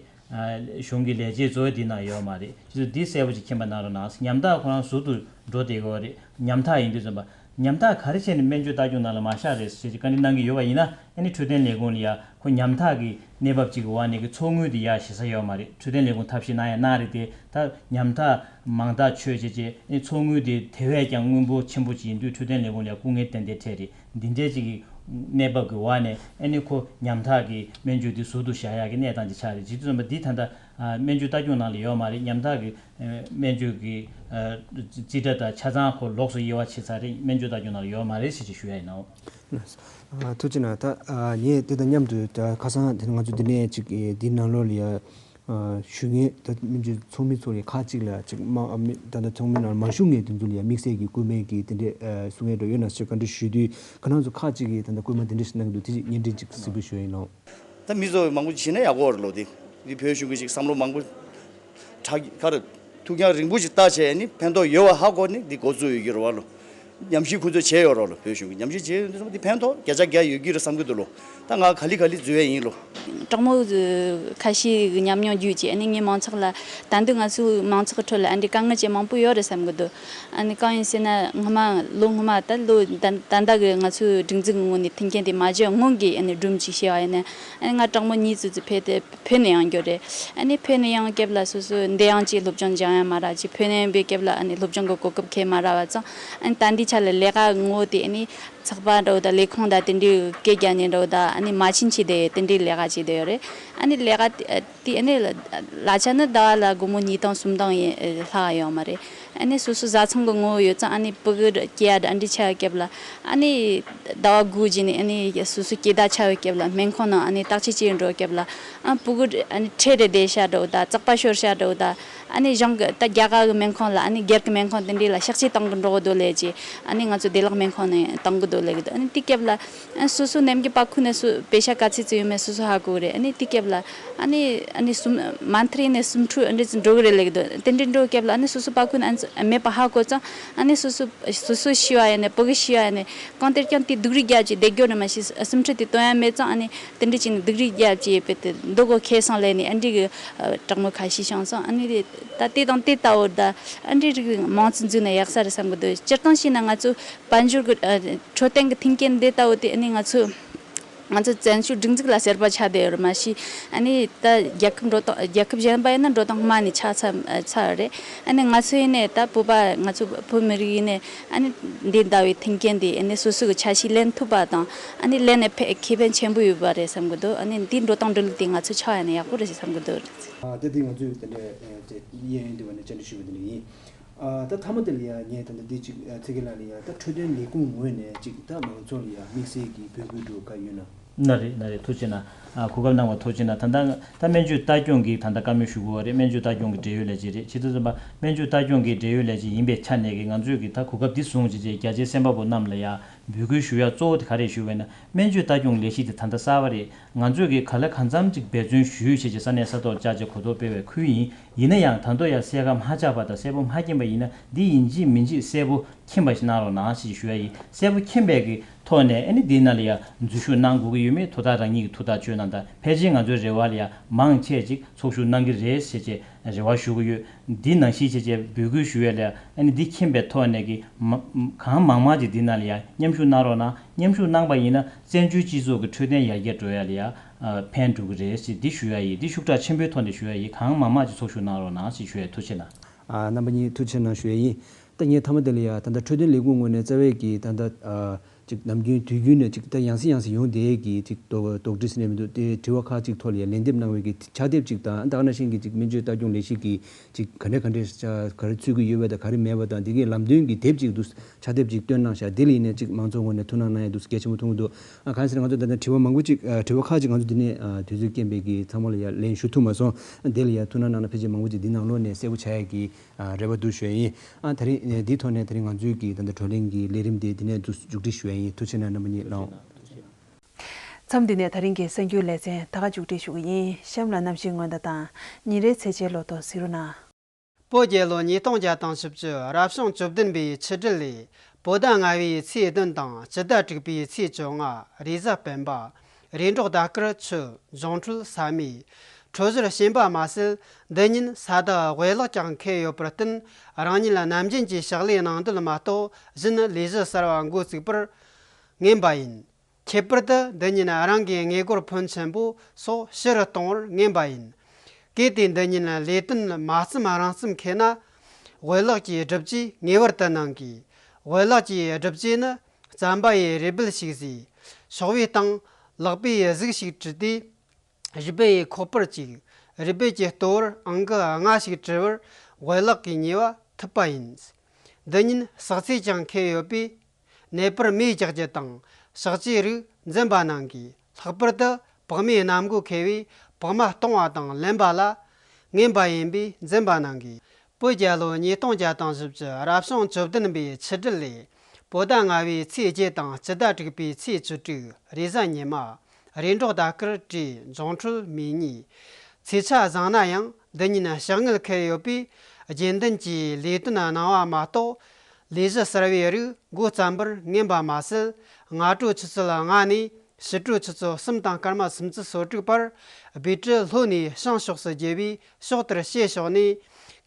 གཞུང་གི་ལས་བྱེད་གཙོ་བོ་འདི་ནང་ཡོད་མ་རེད། ཁྱེད་ཚོས་འདི་གསལ་པོ་ཅིག་མཁྱེན་པ་གནང་རོགས་གནང་། ཉམ་ཐག་ཁོ་རང་ཟུར་དུ་འགྲོ་བསྡད་ཡོད་རེད། ཉམ་ཐག་ཡིན་དུས་ཙམ་པ། ཉམ་ཐག་ག་རེ་བྱས་ནས་སྨན་བཅོས་ལྟ་སྐྱོང་ནང་ལ་མ་བཞག་རེད་ཟེར་བྱས་བཀའ་འདྲི་གནང་གི་ཡོད་པ་ཡིན་ན། ཨ་ནི་འཕྲོད་བསྟེན་ལས་ཁུངས་ལ་ཡ་ཁོ་ཉམ་ཐག་གི་གནས་བབ་ཅིག་གི་འོག་ནས་ཀྱི་ཚོགས་དངུལ་དེ་ཡ་བཞེས་ས་ཡོད་མ་རེད། འཕྲོད་བསྟེན་ལས་ཁུངས་ཐབས་ཤེས་གནང་ཡ་གནང་རེད་དེ། ད་ཉམ་ཐག་མང་ཐག་ཆོད་བྱས་བྱས་ཨ་ནི་ཚོགས་དངུལ་དེ་དེ་བས་ཀྱང་དངུལ་འབོར་ཆེན་པོ་ཅིག་ཡིན་དུས་འཕྲོད་བསྟེན་ལས་ཁུངས་ལ་ཡ་སྐུ་ངལ་ཏན་ཏན་འཕྲད་རེད། འདི་འདྲའི་ཅིག་གི་གནས་བབ་ཀྱི་འོག་ནས་ཨ་ནི་ཁོ་ཉམ་ཐག་གི་སྨན་བཅོས་དེ་ཟུར་དུ་བཞག་ཡག་གི་གནས་སྟངས་ཅིག་ཆགས་རེད། བྱེད་དུས་ཙམ་པ་འདི་ད་ལྟ་ཨ་སྨན་བཅོས་ལྟ་སྐྱོང་ནང་ལ་ཡོད་མ་རེད། ཉམ་ཐག་གི་ཨ་སྨན་བཅོས་ཀྱི་ཨ་རྩིས་ཁྲ་དང་ཆ་ཚང་ཁོ་ལོགས་སུ་དབྱེ་བ་ཕྱེ་ཚར་རེད། སྨན་བཅོས་ལྟ་སྐྱོང་ནང་ལ་ཡོད་མ་རེད་ཟེར་ཅིག་ཞུ་ཡ་ཡིན་ནོ། ཨ་ཐུགས་རྗེ་གནང་། ད་ཨ་ངས་དེ་དང་མཉམ་དུ་ད་ཁ་སང་དེ་ང་ཚོ་འདི་ནས་ཅིག་ཨེ་འདི་ནང་ལོགས་ལ་ཡ་ཨ་ཞུ་མཁན་ད་སྨན་བཅོས་ཚོགས་མི་ཚོ་ལ་ཁག་ཅིག་ལ་ཅིག་མ་ཨ་མི་ད་ལྟ་ཚོགས་མི་ནང་མ་ཞུགས་མཁན་དེ་ཚོ་ལ་ཡ་དམིགས་བསལ་གྱི་སྐུལ་མའི་གི་དེ་འདྲས་ཨ་གསུང་མཁན་འདྲ་ཡོད་ན་ཞེས་བཀའ་འདྲི་ཞུས་དུས། ཁོ་རང་ཚོ་ཁག་ཅིག་གིས་ད་ལྟ་སྐུལ་མ་དེ་འདྲས་ཞིག་གནང་གི་འདུག་དེ་ཅིག་སྙན་སྒྲོན་ཅིག་གཟིགས་འབུལ་ཞུ་ཡ་ཡིན་ནོ། ད་མི་ཚོ་མང་པོ་བྱིན་ན་ཡག་པོ་རེད་ལོ། དེ་འདི་བོད་གཞུང་གི་ཅིག་བསམ་བློ་མང་པོ་དྲག་གི་ག་རེ་ཐུགས་ཀྱང་རིང་པོ་ཞིག་བལྟ་བྱས་ནི་ཕན་ཐོགས་ཡོད་པ་ཧ་གོ་ནི་འདི་འགོ་བཙུགས་ཡོད་ཀྱི་རེད་བ་ལོ། ཉམས་ཞིབ་ཁོ་ཚོས་བྱས་ཡོད་རེད་ལོ། བོད་གཞུང་གི་ཉམས་ཞིབ་བྱས་ཡོད་འདི་འདི་ཕན་ཐོགས་བརྒྱ་ཆ་བརྒྱ་ཡོད་ཀྱི་རེད་བསམ་གྱི་འདུག་ལོ། ད་ང་ག་ལེ་ག་ལེ་འཛུལ་ཡ་ཡིན་ལོ། དྲང་མོ་ཁ་ཤས་ཀྱི་ཉམས་མྱོང་བརྒྱུད་ཀྱི་ཨ་ནི་ངའི་མང་ཚོགས་ལ་ད་དུང་ང་ཚོའི་མང་ཚོགས་ཁྲོད་ལ་ཨ་འདྲའི་དཀའ་ངལ་ཅན་མང་པོ་ཡོད་རེད་བསམ་གྱི་འདུག་ཨ་ནི་གང་ཡིན་ཟེར་ན་སྔོན་མ་ལོ་སྔོན་མ་ད་ལོ་ད་ད་ལྟ་གི་ང་ཚོའི་སྒྲིག་འཛུགས་ཀྱི་ངོས་ནས་མཐུན་རྐྱེན་དེ་མ་བྱས་སྔོན་གྱི་ཨ་ནི་སྒྲུབ་ཅིག་བྱས་པ་ཡིན་ན། ཨ་ནི་ང་དྲང་མོ་གཉིས་ཙམ་ཙམ་ཕེབས་ཏེ་བོད་ནས་ཡང་འགྱོ་རེད། ཨ་ནི་བོད་ནས་ཡང་སྐབས་ལ་སོ་སོ་འདི་ཡང་ཅིག་སློབ་སྦྱོང་སྦྱང་ཡ་མ་རག་ཅིག་བོད་ནས་ཡང་པའི་སྐབས་ལ་ཨ་ནི་སློབ་སྦྱོང་གི་གོ་སྐབས་ཁེལ་མ་རག་པ་ཙང་། ཨ་ནི་ད་འདི་ཆ་ལ་ལས་ཀ་ངོ་དེ་ཨ་ནི་ཚགས་པར་འདྲ་བོ་དང་ལས་ཁུངས་དང་དེ་འདྲའི་སྐད་རྒྱག་ནས་འདྲ་བོ་དང་ཨ་ནི་མ་ཕྱིན་ཆད་དེ་དེ་འདྲའི་ལས་ཀ་བྱེད་བསྡད་ཡོད་རེད། ཨ་ནི་ལས་ཀ་དེ་དེ་ཨ་ནི་ལ་ལ་ཆ་ནི་ཟླ་བ་ལ་སྒོར་མོ་ཉིས་སྟོང་སུམ་སྟོང་ཡིན་ལྷག་ཡོད་མ་རེད། ཨ་ནི་སོ་སོ་བཟའ་ཚང་གི་ངོ་བོ་ཡོད་ཙང་ཨ་ནི་སྤུ་གུ་སྐྱེ་ཡ་འདྲ་འདྲི་ཆ་བའི་སྐབས་ལ་ཨ་ནི་ཟླ་བ་དགུ་རྗེས་ནས་ཨ་ནི་སོ་སོ་སྐྱེ་ཟླ་ཆ་བའི་སྐབས་ལ་སྨན་ཁང་ནང་ཨ་ནི་བརྟག་དཔྱད་བྱེད་འགྲོ་སྐབས་ལ་ཨ་སྤུ་གུ་ཨ་ནི་འཕྲལ་རེ་བསྡད་ཤག་འགྲོ་དང་ཙག་པ་ཤོར་ཤག་འགྲོ་དང་ཨ་ནི་གཞུང་གི་ད་རྒྱ་གར་གི་སྨན་ཁང་ལ་ཨ་ནི་སྒེར་གི་སྨན་ཁང་དེ་འདྲ་ལ་གཤགས་བཅོས་བཏང་གི་འགྲོ་གི་འདུག་ལས་ཀྱི་ཨ་ནི་ང་ཚོ་བདེ་བླག་སྨན་ཁང་ནས་བཏང་གི་འདུག་ལས་ཀྱི་འདུག་ཨ་ནི་དེ་སྐབས་ལ། ཨ་སོ་སོ་ནམ་གྱི་པ་ཁུ་ནས་སུ་པེ་ཤ་ག་ཚད་ཙམ་ཡོད་མེད་སོ་སོ་ཧ་གོ་གི་རེད། ཨ་ནི་དེ་སྐབས་ལ་ཨ་ནི་ཨ་ནི་སུམ་མན་ཐ་རེ་ནས་སུམ་ཕྲུག་ཨ་འདྲ་ཙམ་འགྲོ་གི་རེད་ལབ་ཀྱི་འདུག་དེ་འདྲ་འགྲོ་སྐབས་ལ་ཨ་ནི་སོ་སོ་པ་ཁུ་ནས་ཨ་ནི་མེད་པ་ཧ་གོ་ཙང་ཨ་ནི་སོ་སོ་སོ་སོ་ཤི་བ་ཡིན་ནས་སྤུ་གུ་ཤི་བ་ཡིན་ནས་གང་ལྟར་ཀྱང་དེ་སྡུག་རུས་རྒྱབ་ཀྱི་བསྡད་རྒྱུ་རེད། མ་གཞི་སུམ་ཕྲུག་དེ་སྟོན་ཡ་མེད་ཙང་ཨ་ནི་དེ་འདྲ་ཅིག་ནས་སྡུག་རུས་རྒྱབ་ཀྱི་བེད་དེ་འདུག་གོ་ཁེ་སང་ལས་ནས་ཨ་འདྲ་གི་དྲང་མོ་ཁ་ཤས་བྱུང་སོང་། ཨ་ནི་ད་དེ་དང་དེ་ལྟ་བུར་ད་ཨ་འདྲ་རིགས་མང་ཙམ་འཛུལ་ན་ཡག་ས་རེད་བསམ་གི་འདུག་སྤྱིར་བཏང་བྱས་ན་ང་ཚོ་དཔལ་འབྱོར་གྱི་ཨ་འཕྲོད་བསྟེན་གྱི་མཐུན་རྐྱེན་འདི་ལྟ་བུ་དེ་ཨ་ནི་ང་ཚོ་ང་ཚོ་བཙན་བྱོལ་སྒྲིག་འཛུགས་ལ་གསར་པ་ཆགས་བསྡད་ཡོད་རེད། མ་གཞི་ཨ་ནི་ད་རྒྱལ་ཁབ་འགྲོ་སྟངས་རྒྱལ་ཁབ་གཞན་པ་ཡིན་ན་འགྲོ་སྟངས་སྔོན་མ་ནས་ཆགས་ཚར་ཚར་རེད། ཨ་ནི་ང་ཚོ་ཡིན་ནའི་ད་བོད་པ་ང་ཚོ་བོད་མི་རིགས་ཡིན་ནའི་ཨ་ནི་འདི་ལྟ་བུའི་མཐུན་རྐྱེན་འདི་ཨ་ནི་སོ་སོ་གི་ཆ་ཤས་ལེན་ཐུབ་པ་དང་ཨ་ནི་ལེན་ནས་ཕན་ཁེ་ཕན་ཆེན་པོ་ཡོད་པ་རེད་བསམ་གི་འདུག་ཨ་ནི་འདི་འགྲོ་སྟངས་འགྲོ་ལུགས་དེ་ང་ཚོ་ཆགས་ཡ་ན་ཡག་པོ་རེད་བསམ་གི་འདུག་ཨ་ད་དེ་ང་ཚོས་དེ་འདྲའི་གཡས་གཡོན་དེ་བ་ནས་བཅར་འདྲི་ཞུས་པ་དེ་འདྲ་ཡིན། ཨ་ད་མཐའ་མ་དེ་ལ་ཡང་ངས་ད་ལྟ་འདི་གཅིག་ཨ་ཚེ་རྒྱལ་ལགས་ལ་ཡང་ད་འཕྲོད་བསྟེན་ལས་ཁུངས་ངོས་ནས་གཅིག་ད་མང་ཚོགས་ལ་ཡང་དམིགས་བསལ་གྱི་འབོད་སྐུལ་འདྲ་བོ་ག་ཡོད་ན། ན་རེད་ན་རེད། ཐུགས་རྗེ་གནང་། ཨ་གོ་སྐབས་གནང་བ་ཐུགས་རྗེ་གནང་། ད་ལྟ་ད་སྨན་བཅོས་ལྟ་སྐྱོང་གི་ད་ལྟ་བཀའ་མོལ་ཞུ་དགོས་པ་རེད། སྨན་བཅོས་ལྟ་སྐྱོང་གི་འབྲེལ་ཡོད་ལས་བྱེད་རེད། བྱེད་དུས་ཙམ་པ་སྨན་བཅོས་ལྟ་སྐྱོང་གི་འབྲེལ་ཡོད་ལས་བྱེད་ཡིན་པའི་ཆ་ནས་ཀྱི་ང་ཚོས་ཀྱི་ད་གོ་སྐབས་འདི་བཟུང་བྱས་རྗེས་རྒྱ་ཆེའི་སེམས་པ་པོ་རྣམས་ལ་ཡང་འབོད་སྐུལ་ཞུ་ཡ་གཙོ་བོ་དེ་ག་རེ་ཞུ་བས་ན་སྨན་བཅོས་ལྟ་སྐྱོང་ལས་གཞི་དེ་ད་ལྟ་གསར་པ་རེད། ང་ཚོས་ཀྱི་ག་ལ་གང་འཚམ་ཅིག་འབད་བརྩོན་ཞུས་བྱས་རྗེས་ས་གནས་ས་ཐོག་བཅར་རྗེས་གོ་རྟོགས་སྤེལ་བའི་ཁུལ་ཡིན། ཡིན་ན་ཡང་ད་དུང་ཡང་གསལ་ཁ་མ་ཆགས་པ་དང་གསལ་པོ་མ་མཁྱེན་པ་ཡིན་ན་འདི་ཡིན་གཅིག་མིན་གཅིག་གསལ་པོ་མཁྱེན་པ་ཞིག་གནང་རོགས་གནང་ཞེས་ཞུ་ཡ་ཡིན། གསལ་པོ་མཁྱེན་པའི་གི་ཐོག་ནས་ཨ་ནི་འདིའི་ནང་ལ་ཡང་འཛུལ་ཞུགས་གནང་དགོས་ཀྱི་ཡོད་མེད་ཐུགས་ཐག་རང་ཉིད་ཀྱི་ཐུགས་ཐག་གཅོད་གནང་དང་ཕལ་ཆེར་ང་ཚོའི་རེ་བ་ལ་ཡང་མང་ཆེ་ཅིག་ཚོགས་ཞུགས་གནང་གི་རེད་ཟེར་བྱས་རེ་བ་ཞུ་གི་ཡོད། འདི་ནང་བཞིན་བྱས་བྱས་འབོད་སྐུལ་ཞུ་ཡ་ལ་ཡང་ཨ་ནི་འདི་མཁྱེན་པའི་ཐོག་ནས་ཀྱི་མ་གང་མང་མང་ཅིག་འདི་ནང་ལ་ཡང་མཉམ་ཞུགས་གནང་རོགས་གནང་། མཉམ་ཞུགས་གནང་པ་ཡིན་ན་བཙན་བྱོལ་སྤྱི་ཚོགས་ཀྱི་འཕྲོད་བསྟེན་ཡར་རྒྱས་འགྲོ་ཡ་ལ་ཡང་ཕན་འགྲོ་གི་རེད་ཅེས་འདི་ཞུ་ཡ་ཡིན། འདི་ཤུགས་དྲག་ཆེན་པོའི་ཐོག་ནས་ཞུ་ཡ་ཡིན། གང་མང་མང་ཅིག་ཚོགས་ཞུགས་གནང་རོགས་གནང་ཞེས་ཞུ་ཡ་ཡིན། ཐུགས་རྗེ་གནང་། ཨ་རྣམ་པ་གཉིས་ཐུགས་རྗེ་གནང་ཞུ་ཡ་ཡིན། ད་ངས་མཐའ་མ་དེ་ལ་ཡ་ད་ལྟ་འཕྲོད་བསྟེན་ལས་ཁུངས་ངོས་ནས་རྩ་བའི་གི་ད་ལྟ་ཨ་ཅིག་ནམ་རྒྱུན་དུས་རྒྱུན་ནས་ཅིག་ད་ཡང་སེ་ཡང་སེ་ཡོང་བསྡད་ཀྱི་ཅིག་དོགས་དོགས་འདྲི་ཟེར་ནས་མི་འདུག་དེ་དྲི་བ་ཁག་ཅིག་ཐོག་ལ་ཡ་ལན་འདེབས་གནང་བའི་གི་ཕྱག་དེབ་ཅིག་དང་ད་ག་ནང་བཞིན་གི་ཅིག་སྨན་བཅོས་ལྟ་སྐྱོང་ལས་གཞི་གི་ཅིག་ག་འདྲས་ག་འདྲས་ག་རེ་ཚུད་ཀྱི་ཡོད་པ་དང་ག་རེ་མེད་པ་དང་དེ་གའི་ལམ་སྟོན་གྱི་དེབ་ཅིག་འདུག་ཕྱག་དེབ་ཅིག་བཏོན་གནང་ཤག་དེ་ལ་ཡིན་ནས་ཅིག་མང་ཚོགས་ངོས་ནས་ཐུགས་སྣང་གནང་ཡ་འདུག་གལ་ཆེན་པོ་མཐོང་གི་འདུག་ཨ་གང་ཟེར་ང་ཚོ་ད་ལྟ་དྲི་བ་མང་པོ་ཅིག་ཨ་དྲི་བ་ཁག་ཅིག་ང་ཚོ་འདི་ནས་ཨ་དུས་ཚོད་རྐྱེན་པས་ཀྱི་ཚང་མ་ལ་ཡ་ལན་ཞུ་ཐུབ་མ་སོང་། དེ་ལ་ཡ་ཐུགས་སྣང་གནང་ན་ཕལ་ཆེར་མང་པོ་ཅིག་འདི་ནང་ལོགས་ནས་གསལ་པོ་ཆགས་ཡ་གི་ཨ་རེ་བ་འདུག་ཞུ་ཡ་ཡིན། ཨ་ད་རིང་ཨ་འདིའི་ཐོག་ནས་ད་རིང་ང་ཚོའི་གི་ད་ལྟ་བགྲོ་གླེང་གི་ལས་རིམ་དེ་འདི་ནས་མཇུག་སྒྲིལ་ཞུ་ཡ་ཡིན། ཐུགས་རྗེ་གནང་རྣམ་པ་གཉིས་ལགས། མཚམས་འདི་ནས་ད་རིང་གི་གསར་འགྱུར་ལེ་ཚན་ད་ག་མཇུག་སྒྲིལ་ཞུ་གི་ཡིན། གཤམ་ལ་གནམ་གཤིས་སྔོན་བརྡ་དང་ཉིན་རེའི་ཚེས་ཆའི་ལོ་ཐོ་གཟིགས་རོགས་གནང་། བོད་རྒྱལ་ལོ་ཉིས་སྟོང་བརྒྱ་དང་བཞི་བཅུ་རབ་བྱུང་བཅུ་བདུན་པའི་ཆུ་སྦྲུལ་ལོའི་བོད་ཟླ་ལྔ་པའི་ཚེས་བདུན་དང་སྤྱི་ཟླ་དྲུག་པའི་ཚེས་བཅོ་ལྔ། རེས་གཟའ་སྤེན་པ། རེས་འགྲོགས་ཟླ་སྐར་ཆུ། འབྱུང་འཕྲོད་ས་མེ། འཕྲོད་སྦྱོར་ཞན་པ་མ་ཟད། འདི་ཉིད་ས་དག་དབྱེ་ལག་ཀྱང་འཁེལ་ཡོད་པར་བརྟེན། རང་ཉིད་ནམ་རྒྱུན་གྱི་ཕྱག་ལས་གནང་འདོད་མ་གཏོགས་གཞན་ལས་གཞི་གསར་བ་འགོ་བཙུགས་པར་ངན་པ་ཡིན། ཁྱད་པར་དུ་འདི་ཉིད་རང་གི་དངུལ་སྒོར་ཕོན་ཆེན་པོ་སོགས་ཕྱི་རུ་གཏོང་བར་ངན་པ་ཡིན། གལ་ཏེ་འདི་ཉིད་ལས་དོན་མ་བརྩམས་རང་བརྩམས་འཁེལ་ན། དབྱེ་ལག་གི་སྒྲུབ་བྱེད་ངེས་པར་དུ་གནང་དགོས། དབྱེ་ལག་གི་སྒྲུབ་བྱེད་ནི། རྩམ་པ་ཡི་རུས་སྦལ་ཞིག་བཟོས། ཤོག་བུའི་སྟེང་ལག་པའི་གཟུགས་ཤིག་བྲིས་ཏེ། རུས་སྦལ་ཡི་ཁོག་པར་བཅུག། རུས་སྦལ་གྱི་ལྟོ་བར་ཨང་ཀི་ལྔ་ཞིག་བྲི་བར་དབྱེ་ལག་གི་ཉེས་པ་ཐུབ་པ་ཡིན། འདི་ཉིད་ཟག་ཚད་ཀྱང་འཁེལ་ཡོད་པས། ནད་པར་མེ་རྒྱག་རྒྱུ་དང་། གཤག་བཅོས་རིགས་འཛེམ་པ་གནང་དགོས། ལྷག་པར་དུ་བག་མའི་སྣམ་སྒོ་འཁེལ་བས་བག་མ་གཏོང་བ་དང་ལེན་པ་ལ་ངན་པ་ཡིན་པས་འཛེམ་པ་གནང་དགོས། བོད་རྒྱལ་ལོ་ཉིས་སྟོང་བརྒྱ་དང་བཞི་བཅུ་རབ་བྱུང་བཅུ་བདུན་པའི་ཆུ་སྦྲུལ་ལོའི་བོད་ཟླ་ལྔ་པའི་ཚེས་བརྒྱད་དང་སྤྱི་ཟླ་དྲུག་པའི་ཚེས་བཅུ་དྲུག་རེས་གཟའ་ཉི་མ། རེས་འགོག་ཟླ་སྐར་བྲལ་འབྱུང་འཕྲོད་མེ་གཉིས། ཚེས་ཆ་བཟང་ན་ཡང་འདི་ཉིད་ཞག་དངུལ་འཁེལ་ཡོད་པས། རྒྱུན་ལྡན་གྱི་ལས་དོན་གནང་བ་མ་གཏོགས། ལས་གཞི་གསར་བའི་རིགས་འགོ་བརྩམ་པར་ངན་པ་མ་ཟད། སྔ་དྲོ་ཆུ་ཚོད་ལྔ་ནས་ཕྱི་དྲོ་ཆུ་ཚོད་གསུམ་དང་སྐར་མ་སུམ་ཅུ་སོ་དྲུག་བར་སྦས་གྲུ་ལྷོད་ནས་བྱང་ཕྱོགས་སུ་རྒྱུ་བས། ཕྱོགས་དེར་ཕྱེད་ཕྱོགས་ནས་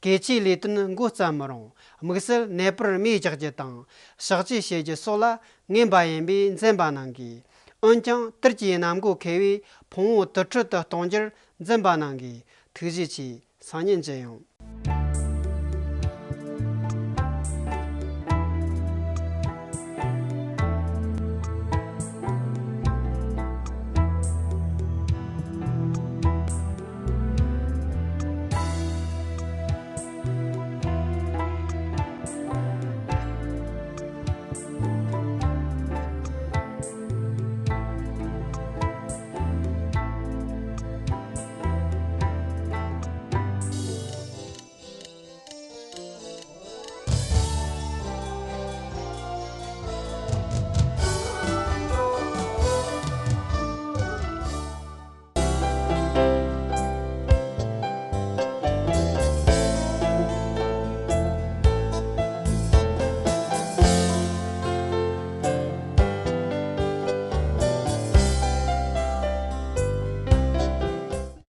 གལ་ཆེའི་ལས་དོན་འགོ་བརྩམ་མི་རུང་། དམིགས་བསལ་ནད་པར་མེ་རྒྱག་རྒྱུ་དང་གཤག་བཅོས་བྱེད་རྒྱུ་སོགས་ལ་ངན་པ་ཡིན་པས་འཛེམ་པ་གནང་དགོས། འོན་ཀྱང་དུར་གྱི་སྣམ་སྒོ་འཁེལ་བས་ཕུང་པོ་དུར་ཁྲོད་དུ་གཏོང་རྒྱུར་འཛེམ་པ་གནང་དགོས། ཐུགས་རྗེ་ཆེ། སང་ཉིན་མཇལ་ཡོང་།